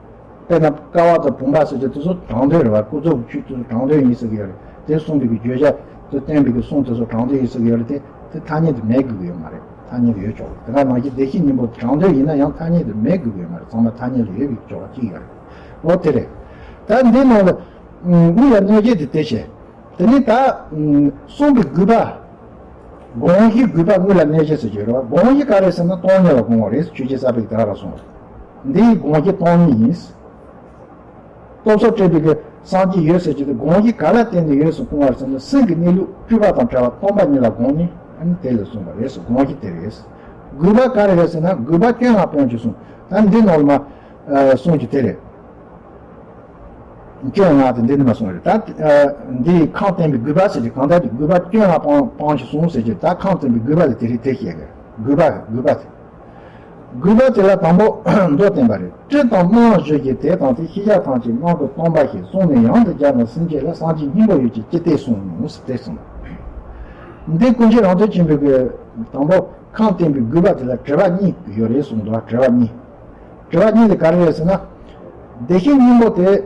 དཔེར་ན་ཀ་བ་དང་བུམ་པ་ཟེར་གྱི་དེ་ཚོ་དྲང་དོན་རེད་བ། ཀུན་རྫོབ་ཀྱི་ཆོས་དེ་ཚོ་དྲང་དོན་ཡིན་ཟེར་གྱི་ཡོད་རེད། དེ་གསུངས་པའི་གི་བརྗོད་བྱ་དེ་བསྟན་པའི་གི་གསུང་དེ་ཚོ་དྲང་དོན་ཡིན་ཟེར་གྱི་ཡོད་རེད་དེ། དེ་ཐ་སྙད་དུ་མེད་དགོས་ཀྱི་ཡོད་མ་རེད། ཐ་སྙད་དུ་ཡོད་ཆོག་གི། དེ་ག་ནང་བཞིན་བདེ་གཤེགས་སྙིང་པོ་དྲང་དོན་ཡིན་ན་ཡང་ཐ་སྙད་དུ་མེད་དགོས་ཀྱི་ཡོད་མ་རེད། ཚང་མ་ཐ་སྙད་ལ་ཡོད་པའི་ཆོག་པ་གཅིག་ཡོད་རེད། འོ་དེ་རེད། ད་འདི་ནང་ལ་དངོས་ལ་གནོད་བྱེད་དེ་དེ་བྱས། དེ་ནས་ད་གསུངས་པའི་དགོས་པ། དགོངས་གཞི་དགོས་པ་དངོས་ལ་གནོད་བྱེད་ཟེར་གྱི་ཡོད་རེད་བ། དགོངས་གཞི་ག་རེ་ཟེར་ན་སྟོང་ཉིད་ལ་དགོངས་པ་རེད། ཆོས་རྗེ་ས་པཎ་གྱིས་དེ་ག་རང་གསུངས་པ་རེད། འདི་ཡི་དགོངས་གཞི་སྟོང་ཉིད་ཡིན། སྟོབས་སོགས་སྤྲད་པའི་གི་སངས་རྒྱས་ཡོད་ཟེར་གྱི་དེ་དགོངས་གཞི་ག་ལ་བརྟེན་ནས་ཡོད་ཟེར་སྐུང་བར་ཟེར་ན། སེམས་ཀྱི་གནས་ལུགས་སྤྲོས་པ་དང་བྲལ་བ་སྟོང་པ་ཉིད་ལ་དགོངས་ནས་ཨ་ནི་དེ་ལ་གསུངས་པ་རེད་ཟེར། དགོངས་གཞི་དེ་རེད། དགོས་པ་ག་རེ་རེད་ཟེར་ན། དགོས་པ་སྐྱོན་ལྔ་སྤོང་ཞིག་གསུངས། ད་འདི་ནང་ལ་མ་གསུངས་ཀྱི་དེ་རེད། སྐྱོན་ལྔ་དེ་འདི་ནི་མ་གསུངས་རེད། ད་འདི་ཁམས་བསྟན་པའི་དགོས་པ་ཟེར་གྱི་གང་ལྟར་དགོས་པ་སྐྱོན་ལྔ་སྤོང་སྤོང་ཞིག་གསུངས་ཟེར་གྱི། ད་ཁམས་བསྟན་པའི་དགོས་པ་ལ་དེ་རིགས་དེ་བཤད་གི་རེད། དགོས་པ་དགོས་པ་དེ། དགོས་པ་དེ་ལ་དང་པོ་མདོ་བསྟན་པ་རེད། སྤྲིན་དང་རྨི་ལམ་བཞུ་བྱེད་དེ་དང་དེ། ཤེས་བྱ་ཐམས་ཅད་རྣམ་ཀུན་སྟོང་པ་ཞིག་གསུངས་ནས། ཡང་དུ་སྦྱར་ན་སེམས་ཅན་ལ། སངས་རྒྱས་སྙིང་པོ་ཡོད་ཅེས་ཅི་སྟེ་གསུངས་ཟེར་ཏེ་གསུངས། འདི་ཀུན་མཁྱེན་རང་གྲོལ་ཆེན་པོའི་གི་དང་པོ་ཁམས་བསྟན་པའི་དགོས་པ་དེ་ལ་དྲི་བ་གཉིས་ཡོད་རེད་གསུངས་འདུག་དྲི་བ་གཉིས། དྲི་བ་གཉིས་དེ་ག་རེ་རེད་ཟེར་ན། བདེ་གཤེགས་སྙིང་པོ་དེ་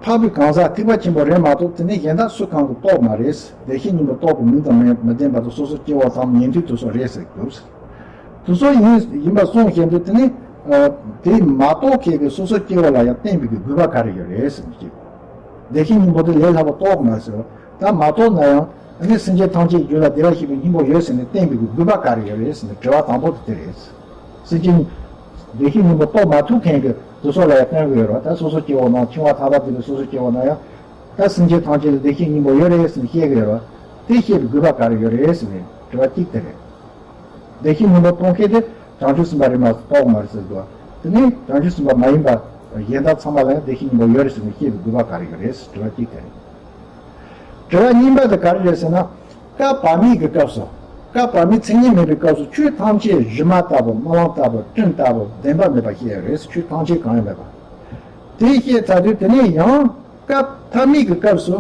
འཕགས་པའི་གང་ཟག་ཐེག་པ་ཆེན་པོ་རེད་མ་གཏོགས་དེ་ནས་གཞན་དག་སུ་གང་གིས་རྟོགས་མ་རེད། བདེ་གཤེགས་སྙིང་པོ་རྟོགས་པའི་མིང་དང་མི་མི་ལྡན་པ་དང་སོ་སོ་སྐྱེ་བོ་དང་ཉན་ཐོས་དེ་ཚོ་རེད་ཟེར་གི་འདུག་དེ་ཚོ་ཡིན་ཡིན་པ་གསུངས་བཞིན་དུ་དེ་ནི་ཨ་དེ་མ་རྟོགས་མཁན་གྱི་སོ་སོ་སྐྱེ་བོ་ལ་ཡང་བསྟན་པའི་གི་དགོས་པ་ག་རེ་ཡོད་རེད་ཟེར་ན། བདེ་གཤེགས་སྙིང་པོ་དེ་ལས་སླ་པོ་རྟོགས་མ་ཟེར་བ། ད་མ་རྟོགས་ན་ཡང་ཨ་ནི་སེམས་ཅན་ཐམས་ཅད་རྒྱུད་ལ་བདེ་བར་གཤེགས་པའི་སྙིང་པོ་ཡོད་ཟེར་ནས་བསྟན་པའི་གི་དགོས་པ་ག་རེ་ཡོད་རེད་ཟེར་ནས་དྲི་བ་དང་པོ་དེ་དེ་རེད། སེམས་ཅན་བདེ་གཤེགས་སྙིང་པོ་རྟོགས་མ་ཐུབ་མཁན་གྱི་དེ་ཚོ་ལ་ཡང་བསྟན་གི་ཡོད་རེད་བ། ད་སོ་སོ་སྐྱེ་བོ་ནང་འཆིང་བ་ཐག་པ་དེ་གི་སོ་སོ་སྐྱེ་བོ་ན་ཡང་ད་སེམས་ཅན་ཐམས་ཅད་ལ་བདེ་གཤེགས་སྙིང་པོ་ཡོད་རེད་ཟེར་ནས་བཤད་གི་ཡོད་རེད་བ། དེ་བཤད་པའི་དགོས་པ་ག་རེ་ཡོད་རེད་ཟེར་ནས་དྲི་བ་གཅིག་དེ་རེད། བདེ་གཤེགས་སྙིང་པོ་རྟོགས་མཁན་དེ་བྱང་ཆུབ་སེམས་དཔའ་རེད་མ་གཏོགས་རྟོགས་མ་རེད་ཟེར་དགོས། དེ་ནས་བྱང་ཆུབ་སེམས་དཔའ་མ་ཡིན་པ་གཞན་དག་ཚང་མ་ལ་ཡང་བདེ་གཤེགས་སྙིང་པོ་ཡོད་རེད་ཟེར་ནས་བཤད་པའི་དགོས་པ་ག་རེ་ཡོད་རེད་ཟེར་དྲི་བ་གཅིག་དེ་རེད། དྲི་བ་གཉིས་པ་དེ་ག་རེ་རེད་ཟེར་ན། བསྐལ་པ་མེད་ཀྱི་སྐབས་སུ། བསྐལ་པ་མེད་མཚན་ཉིད་མེད་པའི་སྐབས་སུ་ཆོས་ཐམས་ཅད་སྒྱུ་མ་ལྟ་བུ་རྨི་ལམ་ལྟ་བུ་སྤྲིན་ལྟ་བུ་བདེན་པ་མེད་པ་ཤེས་ཡ་རེད། ཆོས་ཐམས་ཅད་གང་ཡང་མེད་པ། དེ་ཤེས་ཚར་དུས་དེ་ནས་ཡང་སྐབས་ཐ་མའི་གི་སྐབས་སུ་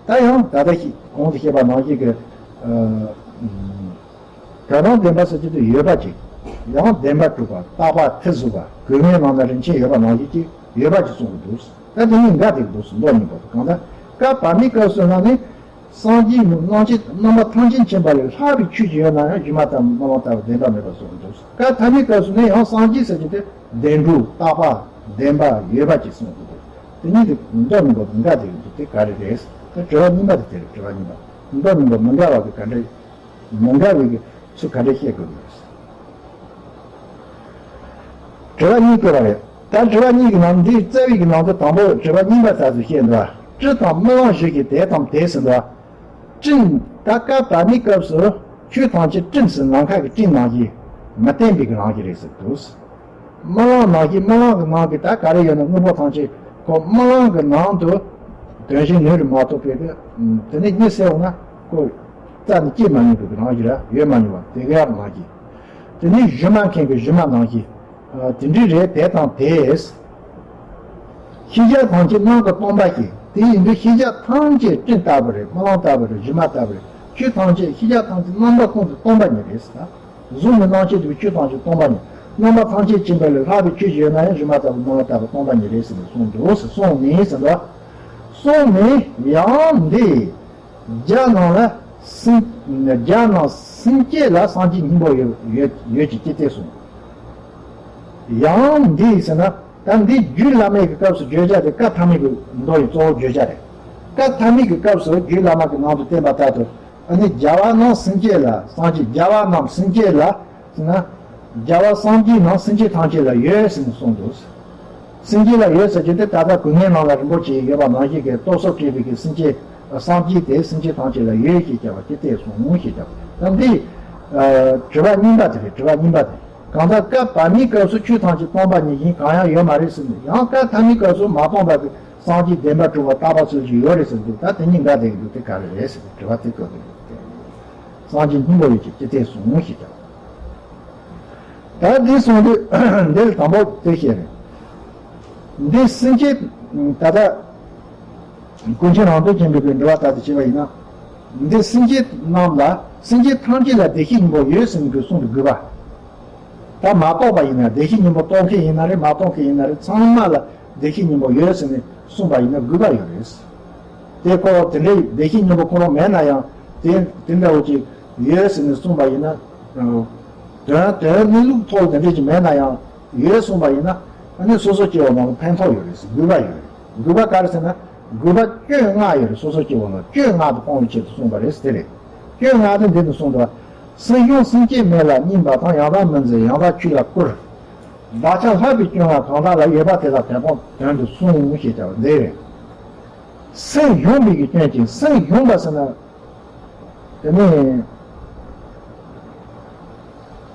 ད་ཡང་ད་ལྟ་ཤེས་གོང་དུ་བཤད་པ་ནང་བཞིན་གྱི་ཨ། ག་རང་བདེན་པ་ཟེར་གྱི་དེ་ཡོད་པ་ཅིག་ཡང་བདེན་པ་གྲུབ་པ། རྟག་པ་མཐར་ཐུག་པ། གོས་ངན་ནང་ན་རིན་ཆེན་ཡོད་པ་ནང་བཞིན་གྱི་ཡོད་པ་ཅིག་གསུངས་འདུག་ད་དེ་གཉིས་འགལ་ཏེ་འདུག་མདོ་གཉིས་པོ་དེ། གང་ལྟར་བསྐལ་པ་མེད་སྐབས་སུ་ན་ནི་སངས་རྒྱས་རྣམ་མཁྱེན་རྣམ་པ་ཐམས་ཅད་མཁྱེན་པ་ལས་ལྷག་པའི་ཆོས་ཅིག་ཡོད་ན་ཡང་སྒྱུ་མ་ལྟ་བུ་རྨི་ལམ་ལྟ་བུ་བདེན་པ་མེད་པ་གསུངས་འདུག་བསྐལ་ཐ་མའི་སྐབས་སུ་ནི་ཡང་སངས་རྒྱས་ཟེར་གྱི་དེ་བདེན་གྲུབ། རྟག་པ། བདེན་པ། ཡོད་པ་ཅིག་གསུངས་འདུག་དེ་གཉིས་དེ་མདོ་གཉིས་པོ་དེ་འགལ་ཏེ་འདུག་དེ་ག་རེ་རེད། ད་དྲི་བ་གཉིས་པ་དེ་དེ་རེད། དྲི་བ་གཉིས་པ། མདོ་གཉིས་པོ་མི་འགལ་བ་གི་ག་འདྲ། མི་འགལ་བའི་ཚུལ་ག་འདྲ་བཤད་དགོས་ཀྱི་རེད། དྲི་བ་གཉིས་བཀོད་པ་རེད། ད་དྲི་བ་གཉིས་ཀྱི་ནང་འདིའི་རྩ་བའི་གི་ནང་དུ་དང་པོ་དྲི་བ་གཉིས་པ་ལྟར་དུ་བཤད་འདུག་སྤྲིན་དང་རྨི་ལམ་བཞུ་བྱེད་དེ་དང་དེ་ཟེར་འདུག་སྤྲིན་ད་བསྐལ་པ་མེད་སྐབས་སུ་ཆོས་ཐམས་ཅད་སྤྲིན་ཟེར། ནམ་མཁའ་གི་སྤྲིན་ནང་བཞིན་མི་བརྟན་པའི་གི་རང་བཞིན་རེད་ཟེར་འདུག་རྨི་ལམ་ནང་བཞིན་རྨི་ལམ་གྱི་ནང་གི་ད་ག་རེ་ཡོད་ན་དངོས་པོ་ཐམས་ཅད་ཁོ་རྨི་ལམ་གྱི་ནང་དུ་དོན་གཞན་ནོར་རེ་མ་གཏོགས་པའི་གི་དེ་ནས་གཉིད་སད་འོང་ན་ཁོ་རྩ་ནས་སྐྱེ་མ་མྱོང་པའི་གི་རང་བཞིན་ར་ཡོད་མ་མྱོང་བ་དེ་ག་ནང་བཞིན། དེ་ནས་སྒྱུ་མ་མཁན་གྱི་སྒྱུ་མ་ནང་བཞིན། ཨ། དེ་འདྲ་རེད། དེ་དང་དེས། ཤེས་བྱ་ཐམས་ཅད་རྣམ་ཀུན་སྟོང་པ་ཞིག་དེ་ཡིན་དུས་ཤེས་བྱ་ཐམས་ཅད་སྤྲིན་ལྟ་བུ་རེད། རྨི་ལམ་ལྟ་བུ་རེད། སྒྱུ་མ་ལྟ་བུ་རེད། ཆོས་ཐམས་ཅད་ཤེས་བྱ་ཐམས་ཅད་རྣམ་པ་ཀུན་ཏུ་སྟོང་པ་ཉིད་རེད་ཟེར། གཟུགས་ནས་སྣང་མཆེད་དུ་ཆོས་ཐམས་ཅད་སྟོང་པ་ཉིད། རྣམ་པ་ཐམས་ཅད་མཁྱེན་པ་ལས་ལྷག་པའི་ཆོས་ཅིག་ཡོད་ན་ཡང་སྒྱུ་མ་ལྟ་བུ་རྨི་ལམ་ལྟ་བུ་སྟོང་པ་ཉིད་རེད་ཟེར་ནས་གསུངས་འདུག་ཟེར། གསུངས་ནས་ཟེར་འདུག་གསུངས་ནས་ཡང་འདི། རྒྱ་ནང་ལ་སེམས། རྒྱ་ནང་སེམས་བསྐྱེད་ལ་སངས་རྒྱས་སྙིང་པོ་ཡོད་ཡོད་ཡོད་ཅེས་ཅི་སྟེ་གསུངས། ཡང་འདི་ཡིན་ཟེར་ན། ད་འདི་རྒྱུད་བླ་མེད་ཀྱི་སྐབས་སུ་བརྗོད་བྱ་དེ་བསྐལ་ཐ་མའི་གི་མདོ་ཡི་གཙོ་བོ་བརྗོད་བྱ་རེད། བསྐལ་ཐ་མའི་གི་སྐབས་སུ་རྒྱུད་བླ་མ་གི་ནང་དུ་བསྟན་པ་ལྟར་དུ་ཨ་ནི་རྒྱལ་བ་རྣམས་སེམས་བསྐྱེད་ལ་སངས་རྒྱས། རྒྱལ་བ་རྣམས་སེམས་བསྐྱེད་ལ། ཟེར་ན། རྒྱལ་བ་སངས་རྒྱས་རྣམས་སེམས་ཅན་ཐམས་ཅད་ལ་ཡོད་ཟེར་ནས་གསུངས་འདུག་སེམས་ཅན་ལ་ཡོད་ཟེར་གྱི་དེ་ད་ལྟ་གོས་ངན་ནང་ལ་རིན་པོ་ཆེ་ཡོད་པ་ནང་བཞིན་གྱི་སྟོབས་སོགས་སྤྲད་པའི་གི་སེམས་ཅན་སངས་རྒྱས་དེ་སེམས་ཅན་ཐམས་ཅད་ལ་ཡོད་ཞེས་བྱ་བ་ཅི་སྟེ་གསུངས་ཞེས་བྱ་བ་ད་འདི། དྲི་བ་གཉིས་པ་དེ་རེད། དྲི་བ་གཉིས་པ་དེ། གང་ལྟར་བསྐལ་པ་མིའི་སྐབས་སུ་ཆོས་ཐམས་ཅད་སྟོང་པ་ཉིད་ཡིན་གང་ཡང་ཡོད་མ་རེད་ཟེར་ནས་ཡང་བསྐལ་ཐ་མའི་སྐབས་སུ་མ་སྟོང་པ་གི་སངས་རྒྱས་བདེན་པ་གྲུབ་པ་རྟག་པ་ཚུལ་བཞིན་ཡོད་རེད་ཟེར་འདུག་ད་དེ་གཉིས་འགལ་བསྡད་ཀྱི་འདུག་དེ་ག་རེ་རེད་ཟེར་ནས་དྲི་བ་དེ་བཀོད་འདུག་སངས་རྒྱས་སྙིང་པོ་ཡོད་ཅེས་ཅི་སྟེ་གསུངས་ཞེས་བྱ་བ། ད་འདི་གསུངས་དུས་འདིར་དང་པོ་དེ་བཤད་རེད། འདི་སེམས་ཅན་ད་ལྟ་ཀུན་མཁྱེན་རང་གྲོལ་ཆེན་པོའི་གི་འགྲེལ་པ་ལྟར་དུ་བྱས་པ་ཡིན་ན། འདི་སེམས་ཅན་རྣམས་ལ་སེམས་ཅན་ཐམས་ཅད་ལ་བདེ་གཤེགས་སྙིང་པོ་ཡོད་ཟེར་ནས་གསུངས་པའི་དགོས་པ། ད་མ་རྟོགས་པ་ཡིན་ན་བདེ་གཤེགས་སྙིང་པོ་རྟོགས་མཁན་ཡིན་ན་རེད། མ་རྟོགས་མཁན་ཡིན་ན་རེད། ཚང་མ་ལ་བདེ་གཤེགས་སྙིང་པོ་ཡོད་ཟེར་ནས་གསུངས་པ་ཡིན་ན་དགོས་པ་ཡོད་རེད། དེ་ཁོ་དེ་འདྲའི་བདེ་གཤེགས་སྙིང་པོ་ཁོ་རང་མེད་ན་ཡང་དེ་དེ་འདྲ་བོ་ཅིག་ཡོད་ཟེར་ནས་གསུངས་པ་ཡིན་ན། དོན་དོན་གནས་ལུགས་ཐོག་ལ་དེ་འདྲ་ཅིག་མེད་ན་ཡང་ཡོད་གསུངས་པ་ཡིན་ན་ཨ་ནི་སོ་སོ་སྐྱེ་བོ་རྣམས་ལ་ཕན་ཐོགས་ཡོད་རེད་ཟེར། དགོས་པ་ཡོད་རེད། དགོས་པ་ག་རེ་ཟེར་ན་དགོས་པ་སྐྱོན་ལྔ་ཡོད་རེད། སོ་སོ་སྐྱེ་བོ་རྣམས་སྐྱོན་ལྔ་དུ་སྤོང་བའི་ཆེད་དུ་གསུངས་པ་རེད་ཟེར་དེ་རེད། སྐྱོན་ལྔ་དེ་འདི་ནས་གསུངས་འདུག་སེམས་བྱུང་སེམས་བསྐྱེད་མེད་ལ་སྙེམས་པ་དང་། ཡང་དག་མི་འཛིན་ཡང་དག་ཆོས་ལ་བཀུར། བདག་ཅག་ལྷག་པའི་སྐྱོན་ལ་གང་དག་ལ། ཡོད་པ་དེ་དག་དེ་སྤངས་དོན་དུ་གསུངས་ཞེས་བྱ་བ་འདི་རེད། སེམས་ཞུམ་པའི་གི་སྐྱོན་གྱིས། སེམས་ཞུམ་པ་ཟེར་ན། དེ་ནས་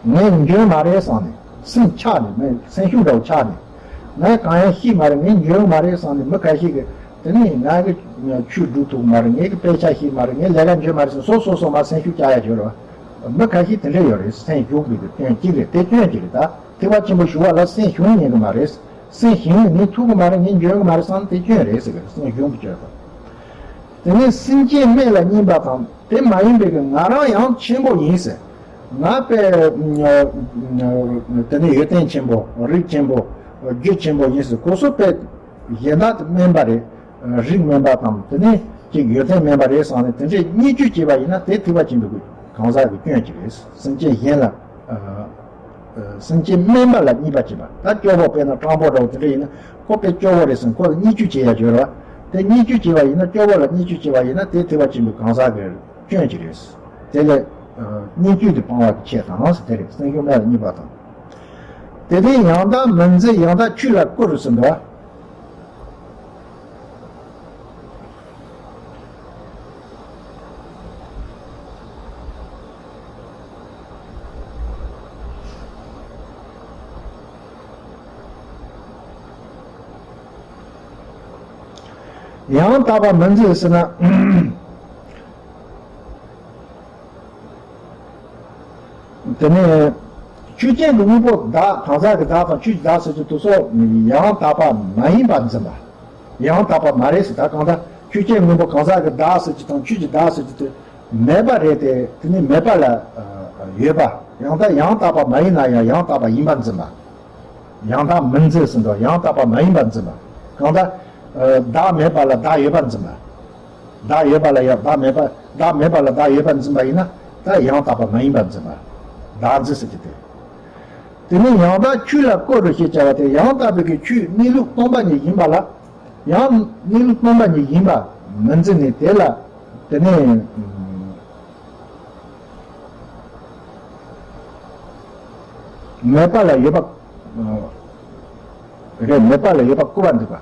ངས་འཇོན་མ་རེད་བསམ་ནས། སེམས་ཆག་ནས། ངས་སེམས་ཤུགས་འདྲ་བོ་ཆག་ནས། ངས་གང་ཡང་ཤེས་མ་རེད། ངས་འཇོན་མ་རེད་བསམ་ནས། མི་ཁ་ཤས་ཀྱིས་དེ་ནས་ང་གི་ཆོས་སྒྲུབ་ཐུབ་མ་རེད། ངས་གི་དཔེ་ཆ་ཤེས་མ་རེད། ངས་ལས་ཀ་འཇོན་མ་རེད་ཟེར། སོ་སོ་སོ་མ་སེམས་ཤུགས་ཆག་ཡ་ཡོད་རེད་བ། མི་ཁ་ཤས་དེ་འདྲ་ཡོད་རེད། སེམས་ཞུམ་པའི་གི་སྐྱོན་གཅིག་རེད། དེ་སྐྱོན་གཅིག་རེད། ད་ཐེག་པ་ཆེན་པོ་ཞུ་བ་ལ་སེམས་ཞུམ་ཉན་གི་མ་རེད། སེམས་ཞུམ་ནས་ངས་ཐུབ་གི་མ་རེད། ངས་འཇོན་གི་མ་རེད་བསམ། དེ་སྐྱོན་རེད་ཟེར་གི་རེད། སེམས་ཞུམ་པའི་སྐྱོན་དང་། དེ་ནས་སེམས་ཅན་སྨན་ལ་སྙིམ་པ་དང་། དེ་མ་ཡིན་པའི་གི་ང་རང་ཡང་ཆེན་པོ་ཡིན་ཟེར། ང་དཔེ་དེ་ནས་ཡོན་ཏན་ཆེན་པོ། རིགས་ཆེན་པོ། རྒྱུ་ཆེན་པོ་ཡིན་ཟེར། ཁོ་ཚོ་དཔེ་གཞན་དག་དེ་དམན་པ་རེད། རིགས་དམན་པ་དང་། དེ་ནས་ཅིག་ཡོན་ཏན་དམན་པ་རེད་བསམ་ནས་དེ་འདྲའི་བརྙས་བཅོས་བྱས་པ་ཡིན་ན། དེ་ཐེག་པ་ཆེན་པོའི་གང་ཟག་གི་སྐྱོན་ཅིག་རེད། སེམས་ཅན་གཞན་ལ། སེམས་ཅན་དམན་པ་ལ་བརྙས་པ་བྱེད་པ། ད་སྐྱོ་བོ་དཔེར་ན་སྤྲང་པོ་འདྲ་བོ་དེ་འདྲ་ཡིན་ན། ཁོ་དཔེ་སྐྱོ་བོ་རེད་ཟེར་ཁོ་ལ་བརྙས་བཅོས་བྱེད་ཡ་ཡོད་རེད་བ། དེ་བརྙས་བཅོས་བྱས་པ་ཡིན་ན། སྐྱོ་བོ་ལ་བརྙས་བཅོས་བྱས་པ་ཡིན་ན། དེ་ཐེག་པ་ཆེན་པོའི་གང་ཟག་གི་སྐྱོན་ཅིག་རེད། དེ་ལས་བརྙས་བཅོས་དེ་སྤང་བ་གི་ཆེད་དང་ཟེར། དེ་རེད། སེམས་ཞུམ་སྨན་ལ་སྙིམ་པ་དང་། དེ་དེ་ཡང་དག་མིན་འཛིན། ཡང་དག་ཆོས་ལ་བཀུར་ཟེར་འདུག་བ། ཡང་དག་པ་མིན་འཛིན་ཟེར་ན། དེ་ནས་ཆོས་ཅན་གྱི་དངོས་པོ་བདག། གང་ཟག་གི་བདག་དང་ཆོས་ཀྱི་བདག་ཟེར་གྱི་དེ་ཚོ་ཡང་དག་པ་མ་ཡིན་པར་འཛིན་པ། ཡང་དག་པ་མ་རེད་ཟེར། ད་གང་ལྟར་ཆོས་ཅན་དངོས་པོ་གང་ཟག་གི་བདག་ཟེར་གྱི་དང་ཆོས་ཀྱི་བདག་ཟེར་གྱི་དེ་མེད་པ་རེད་དེ། དེ་ནི་མེད་པ་ལ་ཡོད་པ། ཡང་དག་ཡང་དག་པ་མ་ཡིན་ན་ཡང་ཡང་དག་པ་ཡིན་པར་འཛིན་པ། ཡང་དག་མིན་འཛིན་ཟེར་འདུག། ཡང་དག་པ་མ་ཡིན་པར་འཛིན་པ། གང་ལྟར་བདག་མེད་པ་ལ་བདག་ཡོད་པར་འཛིན་པ། བདག་ཡོད་པ་ལ་ཡང་བདག་མེད་པ། བདག་མེད་པ་ལ་བདག་ཡོད་པར་འཛིན་པ་ཡིན་ན། ད་ཡང་དག་པ་མ་ཡིན་པར་འཛིན་པ། བདག་འཛིན་ཟེར་གྱི་དེ། དེ་ནས་ཡང་དག་ཆོས་ལ་བཀུར་རོ་ཞེས་བྱ་བ་སྟེ། ཡང་དག་པའི་གི་ཆོས་གནས་ལུགས་སྟོང་པ་ཉིད་ཡིན་པ་ལ། ཡང་གནས་ལུགས་སྟོང་པ་ཉིད་ཡིན་པ་མི་འཛིན་ནས། དེ་ལ་དེ་ནས་མེད་པ་ལ་ཡོད་པ། རེད། མེད་པ་ལ་ཡོད་པ་བཀུར་བར་འདུག་པ།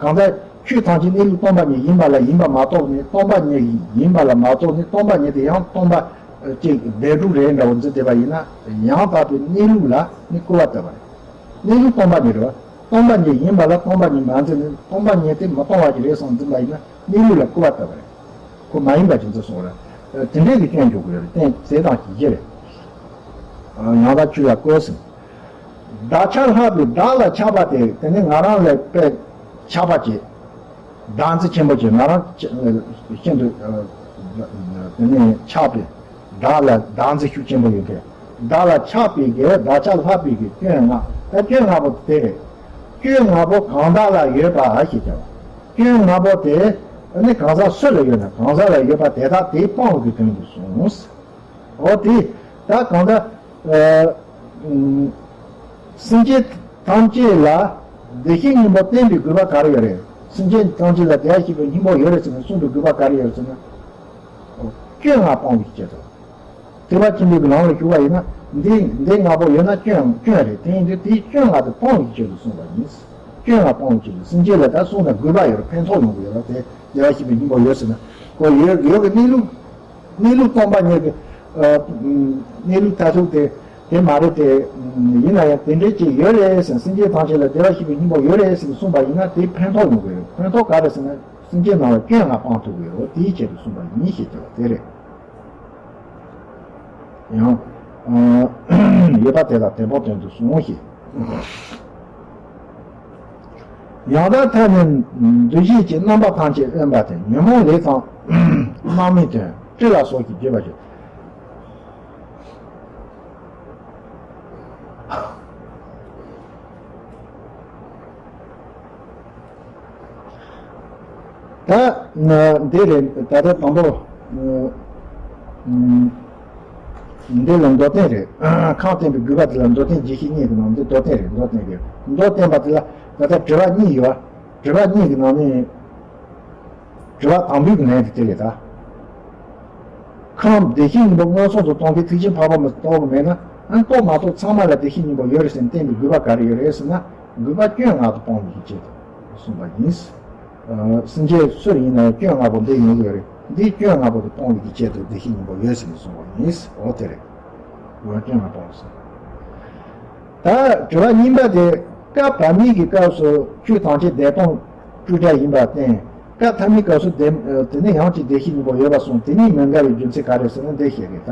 གང་ལྟར་ཆོས་ཐམས་ཅད་གནས་ལུགས་སྟོང་པ་ཉིད་ཡིན་པ་ལ་ཡིན་པ་མ་རྟོགས་ནས། སྟོང་པ་ཉིད་ཡིན་པ་ལ་མ་རྟོགས་ནས། སྟོང་པ་ཉིད་དེ་ཡང་སྟོང་པ་ཅིག་བདེན་གྲུབ་རེད་འདྲ་བོ་འཛིན་བསྡད་པ་ཡིན་ན། ཡང་དག་པའི་གནས་ལུགས་ལ་ནི་བཀུར་བ་བཏབ་པ་རེད། གནས་ལུགས་སྟོང་པ་ཉིད་རེད་བ། སྟོང་པ་ཉིད་ཡིན་པ་ལ་སྟོང་པ་ཉིད་མ་འཛིན་ནས། སྟོང་པ་ཉིད་དེ་མི་སྟོང་བ་ཞིག་རེད་བསམ་འཛིན་པ་ཡིན་ན། གནས་ལུགས་ལ་བཀུར་བ་བཏབ་པ་རེད། ཁོ་མ་ཡིན་པ་ཅིག་འཛིན་སོང་རེད། དེ་འདྲའི་གི་སྐྱོན་འཇོག་དགོས་རེད། གཏན་ཟེར་དང་ཞིག་རེད། ཡང་དག་ཆོས་ལ་བཀུར་ཟེར། བདག་ཆགས་ལྷག་པའི་བདག་ལ་ཆགས་པ་སྟེ། དེ་ནི་ང་རང་ལ་དཔེ་ཆགས་པ་བྱེད། བདག་འཛིན་ཆེན་པོ་བྱེད། ང་རང་ཤིན་ཏུ་དེ་ནི་ཆགས་པའི། བདག་ལ་བདག་འཛིན་ཤུགས་ཆེན་པོ་ཡོད་མཁན། བདག་ལ་ཆགས་པའི་གི། བདག་ཆགས་ལྷག་པའི་གི་སྐྱོན་ལྔ། ད་སྐྱོན་ལྔ་པོ་དེ་རེད། སྐྱོན་ལྔ་པོ་གང་དག་ལ་ཡོད་པ་ཞེས་བྱ་བ། སྐྱོན་ལྔ་པོ་དེ་ནི་གང་ཟག་སུ་ལ་ཡོད་ན། གང་ཟག་ལ་ཡོད་པ་དེ་དག་དེ་སྤོང་བའི་གི་དོན་དུ་གསུངས། འོ་དེ། ད་གང་ལྟར་ཨ་ཨམ་སེམས་ཅན་ཐམས་ཅད་ལ་བདེ་གཤེགས་སྙིང་པོ་བསྟན་པའི་དགོས་པ་ག་རེ་ཡོད་རེད། སེམས་ཅན་ཐམས་ཅད་ལ་བདེ་བ་གཤེགས་པའི་སྙིང་པོ་ཡོད་རེད་ཟེར་ནས་གསུངས་པའི་དགོས་པ་ག་རེ་ཡོད་རེད་ཟེར་ན། འོ། སྐྱོན་ལྔ་སྤོང་བའི་ཆེད་དུ། ཐེག་པ་ཆེན་པོའི་ལམ་ལ་ཞུགས་པ་ཡིན་ན། འདི་འདི་ལྔ་པོ་ཡོད་ན་སྐྱོན་སྐྱོན་རེད། དེ་ཡིན་དུས་དེའི་སྐྱོན་ལྔ་དེ་སྤོང་བའི་ཆེད་དུ་གསུངས་པ་ཡིན། སྐྱོན་ལྔ་སྤོང་བའི་ཆེད་དུ། སེམས་ཅན་ལ་ད་གསུངས་ན་དགོས་པ་ཡོད་རེད། ཕན་ཐོགས་ཡོང་གི་ཡོད་རེད། དེ་བདེ་བ་གཤེགས་པའི་སྙིང་པོ་ཡོད་ཟེར་ན། ཁོ་ཡོད་ཡོད་ཀྱི་གནས་ལུགས། གནས་ལུགས་སྟོང་པ་ཉིད་ཀྱི་ཨ་གནས་ལུགས་མཐར་ཐུག་དེ་དེ་མ་རེད་དེ། ཡིན་ན་ཡང་དེ་འདྲའི་ཅིག་ཡོད་རེད་ཟེར། སེམས་ཅན་ཐམས་ཅད་ལ་བདེ་བ་གཤེགས་པའི་སྙིང་པོ་ཡོད་རེད་ཟེར་གསུངས་པ་ཡིན་ན། དེ་ཕན་ཐོགས་ཡོང་གི་རེད། ཕན་ཐོགས་ག་རེ་ཟེར་ན། སེམས་ཅན་རྣམས་ལ་སྐྱོན་ལྔ་སྤང་ཐུབ་ཀྱི་ཡོད། དེའི་ཆེད་དུ་གསུངས་པ་ཡིན་ཞེས་བྱ་བ་དེ་རེད། ཡང་ཡོད་པ་དེ་དག་དེ་སྤོང་དོན་དུ་གསུངས་ཤིག། ཡང་དག་ཐབས་ནི་འདུ་ཤེས་ཀྱི། རྣམ་པ་ཐམས་ཅད་དབེན་པ་སྟེ། ཉོན་མོངས་ལས་དང་སྣང་མེད་དོན། སྤྲོས་ལ་སོགས་ཀྱིས་བསྒྱུར་བར་བྱེད། ད་འདི་རེད། ད་ལྟ་དང་པོ་འདི་ལ་མདོར་བསྟན་རེད། ཁམས་བསྟན་པའི་དགོས་པ་དེ་ལ་མདོར་བསྟན་རྒྱས་བཤད་གཉིས་ཀྱི་ནང་འདི་མདོར་བསྟན་རེད། མདོར་བསྟན་རེད། མདོར་བསྟན་པ་དེ་ལ་ད་ལྟ་དྲི་བ་གཉིས་ཡོད། དྲི་བ་གཉིས་ཀྱི་ནང་ནས། དྲི་བ་དང་པོའི་གི་ལན་དེ་དེ་རེད་ད། ཁམས་བདེ་གཤེགས་སྙིང་པོ་མངོན་སུམ་དུ་མཐོང་མཁན་ཐེག་ཆེན་འཕགས་པ་མི་རྟོགས་པ་མེད་ན། རྟོགས་མ་རྟོགས་ཚང་མ་ལ་བདེ་གཤེགས་སྙིང་པོ་ཡོད་རེད་ཟེར་ནས་བསྟན་པའི་དགོས་པ་ག་རེ་ཡོད་རེད་ཟེར་ན། དགོས་པ་སྐྱོན་ལྔ་དང་སྤོང་བའི་ཆེད་དུ་གསུངས་པ་ཡིན། ཨ། སེམས་ཅན་སུ་ཡིན་ན་ཡང་སྐྱོན་ལྔ་པོ་འདི་ཡོང་གི་ཡོད་རེད། འདིའི་སྐྱོན་ལྔ་པོ་དེ་སྤོང་བའི་ཆེད་དུ་བདེ་གཤེགས་སྙིང་པོ་ཡོད་ཟེར་ནས་གསུངས་པ་ཡིན། འོ་དེ་རེད། དགོས་པ་སྐྱོན་ལྔ་སྤོང་ཟེར། ད་དྲི་བ་གཉིས་པ་དེ། བཀའ་བར་མའི་གི་སྐབས་སུ་ཆོས་ཐམས་ཅད་བདེན་སྟོང་སྤྲོས་བྲལ་ཡིན་པར་བསྟན། བཀའ་ཐ་མའི་སྐབས་སུ་བདེན། དེ་ནས་ཡང་ཅིག་བདེ་གཤེགས་སྙིང་པོ་ཡོད་པར་གསུངས། དེ་གཉིས་མི་འགལ་བའི་རྒྱུ་མཚན་ག་རེ་ཟེར་ན་འདི་བཤད་གི། ད་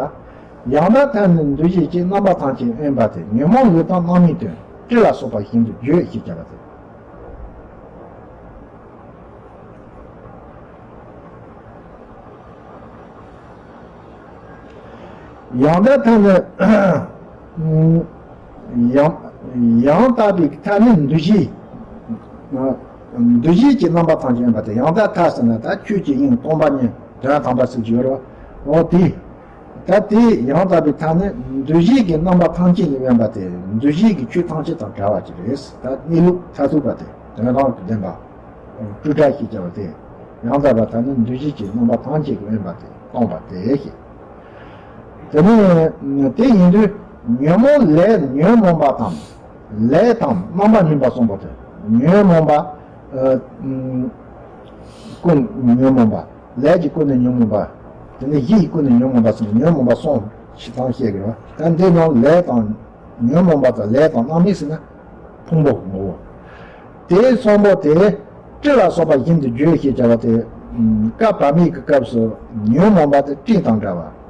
ཡང་དག་མཐའ་ནི་འདུ་བྱེད་ཅེས། རྣམ་པ་ཐམས་ཅད་དབེན་པ་སྟེ། ཉོན་མོངས་ལས་དང་རྣམ་སྨིན་དོན། སྤྲིན་ལ་སོགས་པ་བཞིན་དུ་བརྗོད་ཅེས་བྱ་བ་སྟེ། ཡང་དག་མཐའ་ནི། ཡང་ཡང་དག་པའི་མཐའ་ནི་འདུ་བྱེད། འདུ་བྱེད་ཀྱི་རྣམ་པ་ཐམས་ཅད་དབེན་པ་སྟེ། ཡང་དག་མཐའ་ཟེར་ན་ད་ཆོས་ཀྱི་དབྱིངས་སྟོང་པ་ཉིད་དོན་དམ་པ་ཟེར་གྱི་ཡོད་རེད་བ། འོ་དེ། ད་དེ་ཡང་དག་པའི་མཐའ་ནི་འདུ་བྱེད་ཀྱི་རྣམ་པ་ཐམས་ཅད་ནི་དབེན་པ་སྟེ། འདུ་བྱེད་ཀྱི་ཆོས་ཐམས་ཅད་དང་བྲལ་བ་ཅིག་རེད། ད་གནས་ལུགས་མཐར་ཐུག་པ་སྟེ། དོན་དམ་དུ་བདེན་པ། སྤྲོས་བྲལ་ཞེས་བྱ་བ་སྟེ། ཡང་དག་པའི་མཐའ་ནི་འདུ་བྱེད་ཀྱི་རྣམ་པ་ཐམས་ཅད་ཀྱི་དབེན་པ་སྟེ་སྟོང་པ་སྟེ་ཞེས། དེ་ནས་དེ་ཡིན་དུས་ཉོན་མོངས་ལས་ཉོན་མོངས་པ་དང་། ལས་དང་རྣམ་པར་སྨིན་པ་གསུངས་པ་སྟེ། ཉོན་མོངས་པ། ཨ། ཀུན་ཉོན་མོངས་པ། ལས་ཀྱི་ཀུན་ནས་ཉོན་མོངས་པ། དེ་ནས་གཞི་ཡི་ཀུན་ནས་ཉོན་མོངས་པ་གསུམ། ཉོན་མོངས་པ་གསུམ་ཞེས་དང་བཤད་ཀྱི་རེད་བ། ད་འདི་ནང་ལས་དང་ཉོན་མོངས་པ་དང་ལས་དང་རྣམ་སྨིན་ཟེར་ན་ཕུང་པོ་ངོ་བོ། དེའི་གསུམ་པོ་དེ་སྤྲིན་ལ་སོགས་པ་བཞིན་དུ་བརྗོད་ཅེས་བྱ་བ་སྟེ། བཀའ་བར་མའི་གི་སྐབས་སུ་ཉོན་མོངས་པ་དེ་སྤྲིན་དང་འདྲ་བ།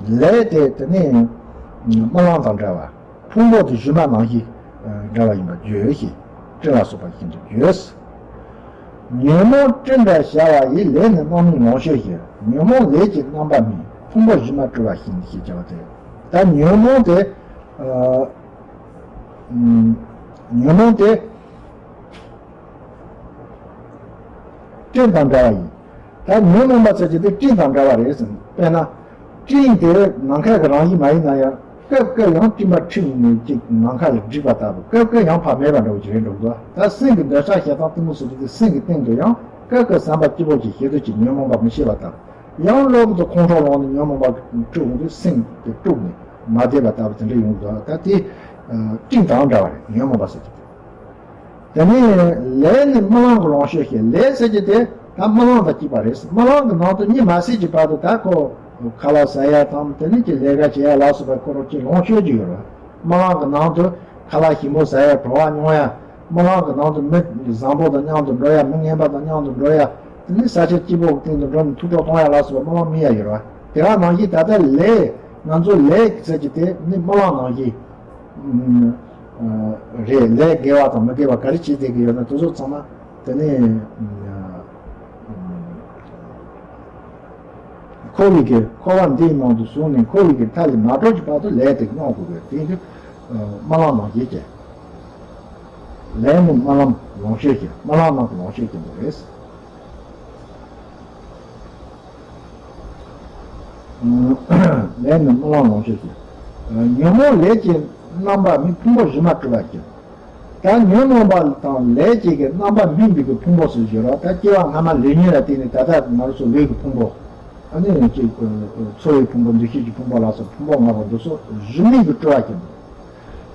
ལས་དེ་དེ་ནས་རྨི་ལམ་དང་འདྲ་བ། ཕུང་པོ་དེ་སྒྱུ་མ་ནང་བཞིན་འདྲ་བ་ཡིན་པར་བརྗོད་ཅེས། སྤྲིན་ལ་སོགས་པ་བཞིན་དུ་བརྗོད། ཉོན་མོངས་སྤྲིན་འདྲ་བྱ་བ་ཡི། ལས་ནི་རྣམ་སྨིན་ལོངས་སྤྱོད་བཞིན། ཉོན་མོངས་ལས་ཀྱི་རྣམ་པ་སྨིན། ཕུང་པོ་སྒྱུ་མར་སྤྲུལ་པ་བཞིན་ཞེས་བྱ་བ་སྟེ། ད་ཉོན་མོངས་དེ། ཨ། ཉོན་མོངས་དེ་སྤྲིན་དང་འདྲ་བ་ཡིན། ད་ཉོན་མོངས་པ་ཟེར་གྱི་དེ་སྤྲིན་དང་འདྲ་བ་རེད་ཟེར། དཔེར་ན། སྤྲིན་དེ་ནམ་མཁའ་གི་རང་བཞིན་མ་ཡིན་ན་ཡང་། སྐབས་སྐབས་ཡང་སྤྲིན་པ་འཁྲིགས་ནས་ཅིག་ནམ་མཁའ་ལ་བསྒྲིགས་པ་ལྟ་བུ། སྐབས་སྐབས་ཡང་ཕར་མེད་པ་འདྲ་བོ་ཅིག་རེད་འགྲོ་གི་འདུག་ད་སེམས་ཀྱི་འདོད་ཆགས་ཞེ་སྡང་གཏི་མུག་ཟེར་གྱི་དེ་སེམས་ཀྱི་སྟེང་དུ་ཡང་སྐབས་སྐབས་བསམ་པ་སྐྱིད་པོ་ཅིག་ཞེ་སྡུག་ཅིག་ཉོན་མོངས་པ་མི་ཤེས་པ་ལྟ་བུ། ཡང་གློ་བུར་དུ་ཁོང་ཁྲོ་ལངས་ནས་ཉོན་མོངས་པ་འཁྲུགས་འོང་དུས་སེམས་དེ་དཀྲུགས་ནས་མ་བདེ་བ་ལྟ་བུ་དེ་འདྲ་ཡོང་གི་འདུག་ད་དེ་སྤྲིན་དང་འདྲ་བ་རེད། ཉོན་མོངས་པ་ཟེར་གྱི་དེ། དེ་ནས་ལས་ནི་རྨི་ལམ་གྱི་ལོངས་སྤྱོད་བཞིན། ལས་ཟེར་གྱི་དེ་ད་རྨི་ལམ་དང་གཅིག་པ་རེད། རྨི་ལམ་གྱི་ནང་དུ་གཉིད་མ་སད་ཀྱི་བར་དུ་ད་ཁོ་ཁ་ལག་ཟ་ཡ་དང་དེ་ནས་ཀྱི་ལས་ཀ་བྱེད་ཡ་ལ་སོགས་པའི་ཁོ་རང་ཀྱི་ལོངས་སྤྱོད་ཀྱི་ཡོད་རེད། རྨི་ལམ་གྱི་ནང་དུ་ཁ་ལག་ཞིམ་པོ་ཟ་ཡ། བྲོ་བ་མྱོང་ཡ། རྨི་ལམ་གྱི་ནང་དུ་མི་བཟང་པོ་དང་མཉམ་དུ་འགྲོ་ཡ། མི་ངན་པ་དང་མཉམ་དུ་འགྲོ་ཡ། དེ་ནས་ས་ཆ་སྐྱིད་པོ་གི་སྟེང་དུ་འགྲོ་ནས་ཐུགས་སྤྲོ་གཏོང་ཡ་ལ་སོགས་པའི་རྨི་ལམ་རྨི་ཡ་ཡོད་རེད། དེ་ག་ནང་བཞིན་ད་ལྟ་ལས་ང་ཚོ་ལས་ཟེར་གྱི་དེ་ནི་རྨི་ལམ་ནང་བཞིན། རེད། ལས་དགེ་བ་དང་མི་དགེ་བ་ག་རེ་བྱེད་བསྡད་ཀྱི་ཡོད་ན་དེ་ཚོ་ཚང་མ་དེ་ནས་འཁོར་བའི་གི་འཁོར་བ་འདིའི་ནང་དུ་བཟུང་ནས་འཁོར་བའི་གི་མཐའ་ལས་མ་གྲོལ་གྱི་བར་དུ་ལས་དེ་རྨི་དགོས་པས། དེ་ཡིན་དུས་རྨི་ལམ་ནང་བཞིན་བྱས། ལས་ནི་རྨི་ལམ་ལོངས་སྤྱོད་བཞིན། རྨི་ལམ་ནང་གི་ལོངས་སྤྱོད་ཀྱི་འདུག་རེད། ལས་ནི་རྨི་ལམ་ལོངས་སྤྱོད་བཞིན། ཉོན་མོངས་ལས་ཀྱི་རྣམ་པ་སྨིན། ཕུང་པོ་སྒྱུ་མར་སྤྲུལ་པ་བཞིན། ད་ཉོན་མོངས་པ་དང་ལས་ཀྱི་གི་རྣམ་པ་སྨིན་པའི་གི་ཕུང་པོ་ཟེར་གྱི་རེད། ད་སྐྱེ་བ་སྔ་མ་ལས་ཉོན་ལ་བརྟེན་ནས་ད་ལྟ་ང་རང་ཚོ་ལུས་ཀྱི་ཕུང་པོ། ཨ་ནི་ཅིག་ཚོར་བའི་ཕུང་པོ། འདུ་ཤེས་ཀྱི་ཕུང་པོ་ལ་སོགས་ཕུང་པོ་ལྔ་པོ་འདི་ཚོ་སྒྱུ་མའི་གི་སྤྲུལ་པ་བཞིན་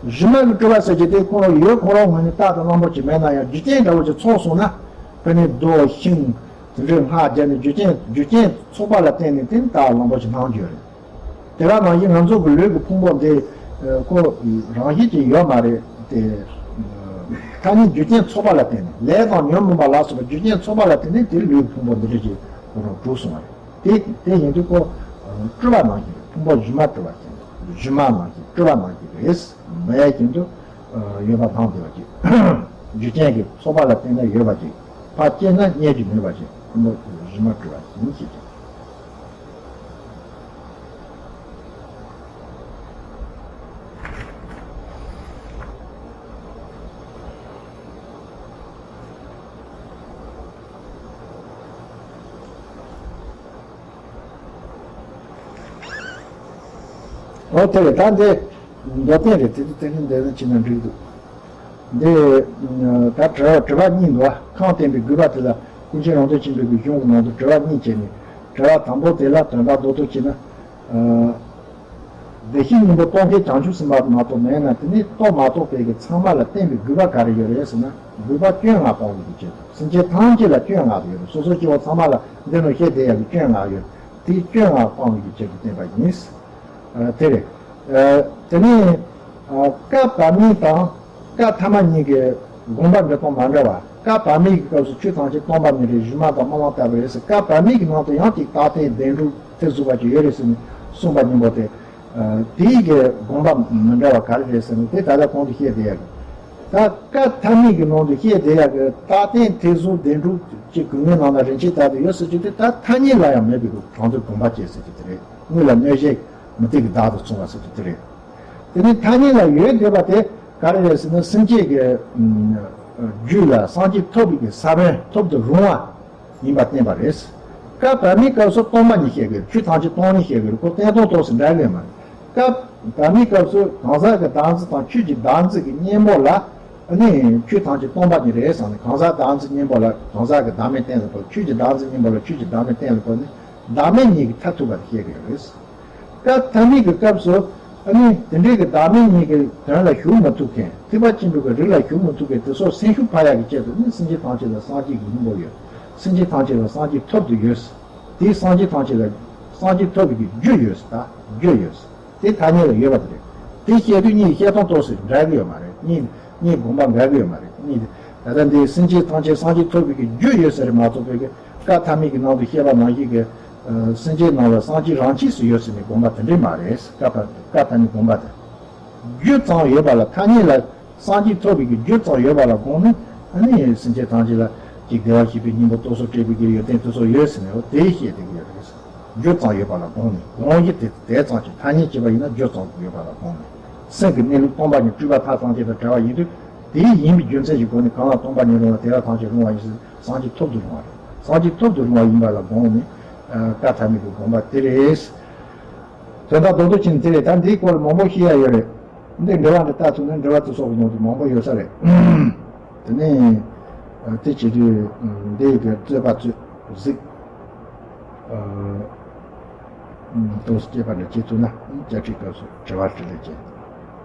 དུ། སྒྱུ་མ་གི་སྤྲུལ་པ་ཟེར་གྱི་དེ་ཁོ་རང་ཡོད་ཁོ་རང་ངོས་ནས་རྟག་ཏུ་གླང་པོ་ཆེ་མེད་ན་ཡང་རྒྱུ་རྐྱེན་འདྲ་བོ་ཅིག་ཚོགས་སོང་ན། དཔེར་ན་རྡོ་ཤིང་དེ་འདྲའི་སྔགས་བརྒྱབ་ནས་རྒྱུ་རྐྱེན་རྒྱུ་རྐྱེན་ཚོགས་པ་ལ་བརྟེན་ནས་དེ་རྟག་གླང་པོ་ཆེ་སྣང་རྒྱུ་རེད། དེ་ག་ནང་བཞིན་ང་ཚོ་གི་ལུས་ཀྱི་ཕུང་པོ་འདི་ཁོ་རང་བཞིན་གྱིས་ཡོད་མ་རེད་དེ། ཐ་སྙད་རྒྱུ་རྐྱེན་ཚོགས་པ་ལ་བརྟེན་ནས། ལས་དང་ཉོན་མོངས་པ་ལ་སོགས་པའི་རྒྱུ་རྐྱེན་ཚོགས་པ་ལ་བརྟེན་ནས་དེ་ལུས་ཀྱི་ཕུང་པོ་འདི་འདྲ་ཅིག་ཁོ་རང་གྲུབ་སོང་བ་རེད། དེ་དེ་ཡིན་དུས་ཁོ་སྤྲུལ་པ་ནང་བཞིན་རེད། ཕུང་པོ་སྒྱུ་མར་སྤྲུལ་པ་ཅན། སྒྱུ་མ་ནང་བཞིན་སྤྲུལ་པ་ནང་བཞིན་རེད། མེད་ཀྱི་འདུག་ཡོད་པ་དང་བདེ་བ་ཅིག་རྒྱུ་རྐྱེན་གྱི་ཚོགས་པ་ལ་བརྟེན་ནས་ཡོད་པ་ཅིག་ཕར་སྐྱེས་ན་རྙེད་རྒྱུ་མེད་པ་ཅིག་ཕུང་པོ་སྒྱུ་མར་སྤྲུལ་པ་ཅན་ཞེས་བྱ། འོ་དེ་རེད། ད་འདི་མདོ་བསྟན་རེད། དེ་དེ་དེ་ནི་འདི་ནི་ཅི་ན་འགྲིག་འདུག་འདི་ད་དྲི་བ་དྲི་བ་གཉིས་འདུག་བ། ཁམས་བསྟན་པའི་དགོས་པ་དེ་ལ་ཀུན་མཁྱེན་རོང་སྟོན་ཆེན་པོའི་གི་གཞུང་གི་ནང་དུ་དྲི་བ་གཉིས་བྱས་ནས། དྲི་བ་དང་པོ་དེ་ལ་དོན་དག་རྡོག་རྡོག་བྱས་ན། ཨ། བདེ་གཤེགས་སྙིང་པོ་རྟོགས་མཁན་བྱང་ཆུབ་སེམས་དཔའ་མ་གཏོགས་མེད་ན། དེ་ནི་རྟོགས་མ་རྟོགས་པའི་གི་ཚང་མ་ལ་བརྟེན་པའི་དགོས་པ་ག་རེ་ཡོད་རེད་ཟེར་ན། དགོས་པ་སྐྱོན་ལྔ་སྤོང་བའི་གི་ཆེད་དུ། སེམས་ཅན་ཐམས་ཅད་ལ་སྐྱོན་ལྔ་ཡོད་རེད། སོ་སོ་སྐྱེ་བོ་ཚང་མ་ལ་འདི་ནི་བཤད་བསྡད་ཡག་གི་སྐྱོན་ལྔ་ཡོད། དེའི་སྐྱོན་ལྔ་སྤོང་བའི་གི་ཆེད་དུ་བསྟན་པ་ཡིན། ཨ། དེ་རེད། ཨ། དེ་ནས། ཨ། བཀའ་བར་མའི་དང་བཀའ་ཐ་མ་གཉིས་ཀྱི་དགོངས་པ་འགྲེལ་སྟངས་མ་འདྲ་བ། བཀའ་བར་མའི་གི་སྐབས་སུ་ཆོས་ཐམས་ཅད་སྟོང་པ་ཉིད་རེད། སྒྱུ་མ་དང་རྨི་ལམ་ལྟ་བུ་རེད་ཟེར། བཀའ་བར་མའི་གི་ནང་དུ་ཡང་ཅིག་རྟག་བརྟན་བདེན་གྲུབ་ཐེར་ཟུག་པ་ཅིག་ཡོད་རེད་ཟེར་ནས་གསུངས་པ་སྙིང་པོ་དེ། ཨ། དེའི་གི་དགོངས་པ་མི་འདྲ་བ་ག་རེ་རེད་ཟེར་ན། དེ་ད་ལྟ་གོང་དུ་བཤད་བསྡད་ཡག་གི། ད་བཀའ་ཐ་མའི་གི་ནང་དུ་བཤད་བསྡད་ཡག་གི་རྟག་བརྟན་ཐེར་ཟུག་བདེན་གྲུབ་ཅིག་གི་ངོས་ནང་ལ་རིན་ཆེན་ལྟར་དུ་ཡོད་ཟེར་རྒྱུ་དེ། ད་ཐ་སྙད་ལ་ཡང་མེད་པའི་གི་གྲོང་ཚོའི་དགོངས་པ་བཅས་ཟེར་རྒྱུ་དེ་རེད། དངོས་ལ་གནོད་བྱེད་མུ་སྟེགས་ཀྱི་བདག་ཏུ་སོང་བ་ཟེར་རྒྱུ་དེ་རེད། དེ་ནས་ཐ་སྙད་ལ་ཡོད་བསྡད་པ་དེ་ག་རེ་རེད་ཟེར་ན། སེམས་ཅན་གྱི། ཨ། རྒྱུད་ལ་སངས་རྒྱས་ཐོབ་པའི་གི་ས་བོན་ཐོབ་ཏུ་རུང་བ་ཡིན་པ་བསྟན་པ་རེད། བཀའ་བར་མའི་སྐབས་སུ་སྟོང་པ་ཉིད་བཤད་དགོས། ཆོས་ཐམས་ཅད་སྟོང་ཉིད་བཤད་དགོས་རེད། ཁོ་བསྟན་སྟངས་ཏོག་ཙམ་འདྲ་གི་མ་རེད། བཀའ་བར་མའི་སྐབས་སུ་གང་ཟག་གི་བདག་འཛིན་དང་ཆོས་ཀྱི་བདག་འཛིན་གྱི་གཉེན་པོ་ལ། ཨ་ནི་ཆོས་ཐམས་ཅད་སྟོང་པ་ཉིད་རེད་ཟེར་ནས། གང་ཟག་བདག་འཛིན་གཉེན་པོ་ལ་གང་ཟག་གི་བདག་མེད་བསྟན་ལ་གོ། ཆོས་ཀྱི་བདག་འཛིན་གཉེན་པོ་ལ་ཆོས་ཀྱི་བདག་མེད་བསྟན་ལ་གོ་ནས། བདག་མེད་གཉིས་ཀྱི་མཐར་ཐུག་པ་དེ་བཤད་ཀྱི་ཡོད་རེད། བཀའ་ཐ་མའི་གི་སྐབས་སུ། ཨ་ནི་དེ་འདྲའི་གི་བདག་མེད་གཉིས་ཀྱི་དོན་ལ་ཞུགས་མི་ཐུབ་མཁན། ཐེག་པ་ཆེན་པོའི་གི་རིགས་ལ་ཞུགས་མི་ཐུབ་མཁན་དེ་ཚོ་སེམས་ཤུགས་འཕར་ཡག་གི་ཆེད་དུ་ནི། སེམས་ཅན་ཐམས་ཅད་ལ་སངས་རྒྱས་ཀྱི་སྙིང་པོ་ཡོད། སེམས་ཅན་ཐམས་ཅད་ལ་སངས་རྒྱས་ཐོབ་ཏུ་ཡོད། དེའི་སངས་རྒྱས་ཐམས་ཅད་ལ་སངས་རྒྱས་ཐོབ་པའི་གི་རྒྱུ་ཡོད་ཟེར། ད་རྒྱུ་ཡོད་ཟེར། དེ་ཐ་སྙད་ལ་ཡོད་པ་དེ་རེད། དེ་བཤད་དུས་གཉིས་བཤད་སྟངས་ཏོག་ཙམ་འདྲ་གི་ཡོད་མ་རེད། གཉིས་གཉིས་དགོངས་པ་འགལ་གི་ཡོད་མ་རེད། གཉིས་དེ། ད་ལྟ་འདི་སེམས་ཅན་ཐམས་ཅད་སངས་རྒྱས་ཐོབ་པའི་གི་རྒྱུ་ཡོད་ཟེར་རེད་མ་གཏོགས་པའི་གི། བཀའ་ཐ་མའི་གི་ནང་དུ་བཤད་པ་ནང་བཞིན་གི། ཨ། སེམས་ཅན་རྣམས་ལ་སངས་རྒྱས་རང་ཆས་སུ་ཡོད་ཟེར་ནས་དགོངས་པ་དེ་འདྲས་མ་རེད། བཀའ་བཀའ་ཐ་མའི་དགོངས་པ་དེ། རྒྱུ་ཙམ་ཡོད་པ་ལ། ཐ་སྙད་ལ་སངས་རྒྱས་ཐོབ་པའི་གི་རྒྱུ་ཙམ་ཡོད་པ་ལ་དགོངས་ནས། ཨ་ནི་སེམས་ཅན་ཐམས་ཅད་ལ་ཅིག་བདེ་བར་གཤེགས་པའི་སྙིང་པོ་སྟོབས་སུ་སྤྲད་པའི་གི་ཡོན་ཏན་དེ་ཚོ་ཡོད་ཟེར་ནས། འོ་དེ་བཤད་བསྡད་ཀྱི་ཡོད་རེད། རྒྱུ་ཙམ་ཡོད་པ་ལ་དགོངས་ནས། དགོངས་ཡིག་དེ་དེ་ཙམ་གྱིས། ཐ་སྙད་བྱས་པ་ཡིན་ན་རྒྱུ་ཙམ་ཡོད་པ་ལ་དགོངས་ནས། སེམས་ཀྱི་གནས་ལུགས་སྟོང་པ་ཉིད་སྤྲོས་པ་མཐའ་ཐམས་ཅད་དང་བྲལ་བ་ཡིན་དུས། དེ་ཡིན་པའི་རྒྱུ་མཚན་གྱི་སྒོ་ནས། གང་ལ་སྟོང་པ་ཉིད་རུང་བ། དེ་ལ་ཐམས་ཅད་རུང་བ་ཡིན་ཟེར། སངས་རྒྱས་ཐོབ་ཏུ་རུང་བ་རེད། སངས་རྒྱས་ཐོབ་ཏུ་རུང་བ་ཡིན་པ་ལ་དགོངས་ནས། ཨ། བཀའ་ཐ་མའི་གི་དགོངས་པ་དེ་རེད། དོན་དག་རྡོག་རྡོག་ཅིག་ནི་དེ་རེད། ད་འདིའི་སྐོར་མང་པོ་བཤད་ཡ་ཡོད་རེད། འདི་འགྲེལ་པ་འདི་ལྟ་ཚུལ་ནི་འགྲེལ་པ་དེ་སོགས་ཀྱི་ནང་དུ་མང་པོ་ཡོད་ས་རེད། དེ་ནས། ཨ། དེ་བྱེད་དུས། ཨ། འདི་ཡི་གི་རྩོད་པ་རྩོད་གཟིགས། ཨ། ཨ། ཏོག་ཙམ་སྐྱེས་པ་འདྲ་བྱེད་ཐུབ་ན། བཅའ་ཁྲིད་སྐབས་སུ་དྲི་བ་དྲིས་ལན་བྱེད།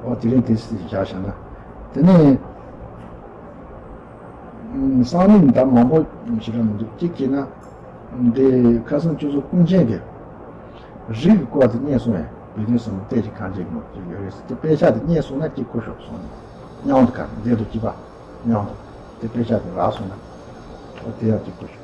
འོ་དེ་རིང་དེ་སྲིད་བཞག་བཞག་ན། དེ་ནས། ཨ། གསང་མིག་འདི་མང་པོ་ཞིག་རང་མི་འདུག་གཅིག་བྱས་ན། འདི་ཁ་སང་ཁྱོད་ཚོ་ཀུན་མཁྱེན་གྱི་རིགས་ཀྱི་སྐོར་དེ་རྙེད་སོང་བས། བོད་དོན་གསུམ་གཏེར་གྱི་ཁ་འབྱེད་མོ་ཅིག་ཡོད་རེད་ཟེར། དེ་དཔེ་ཆ་དེ་རྙེད་སོང་ན་ཅིག་གོ་ཤོག་གསུངས་ནས། མཉམ་དུ་ག་མཛད་དུ་གཅིག་པ་མཉམ་དུ། དེ་དཔེ་ཆ་དེ་རག་སོང་ན། འོ་དེ་ཡང་ཅིག་གོ་ཤོག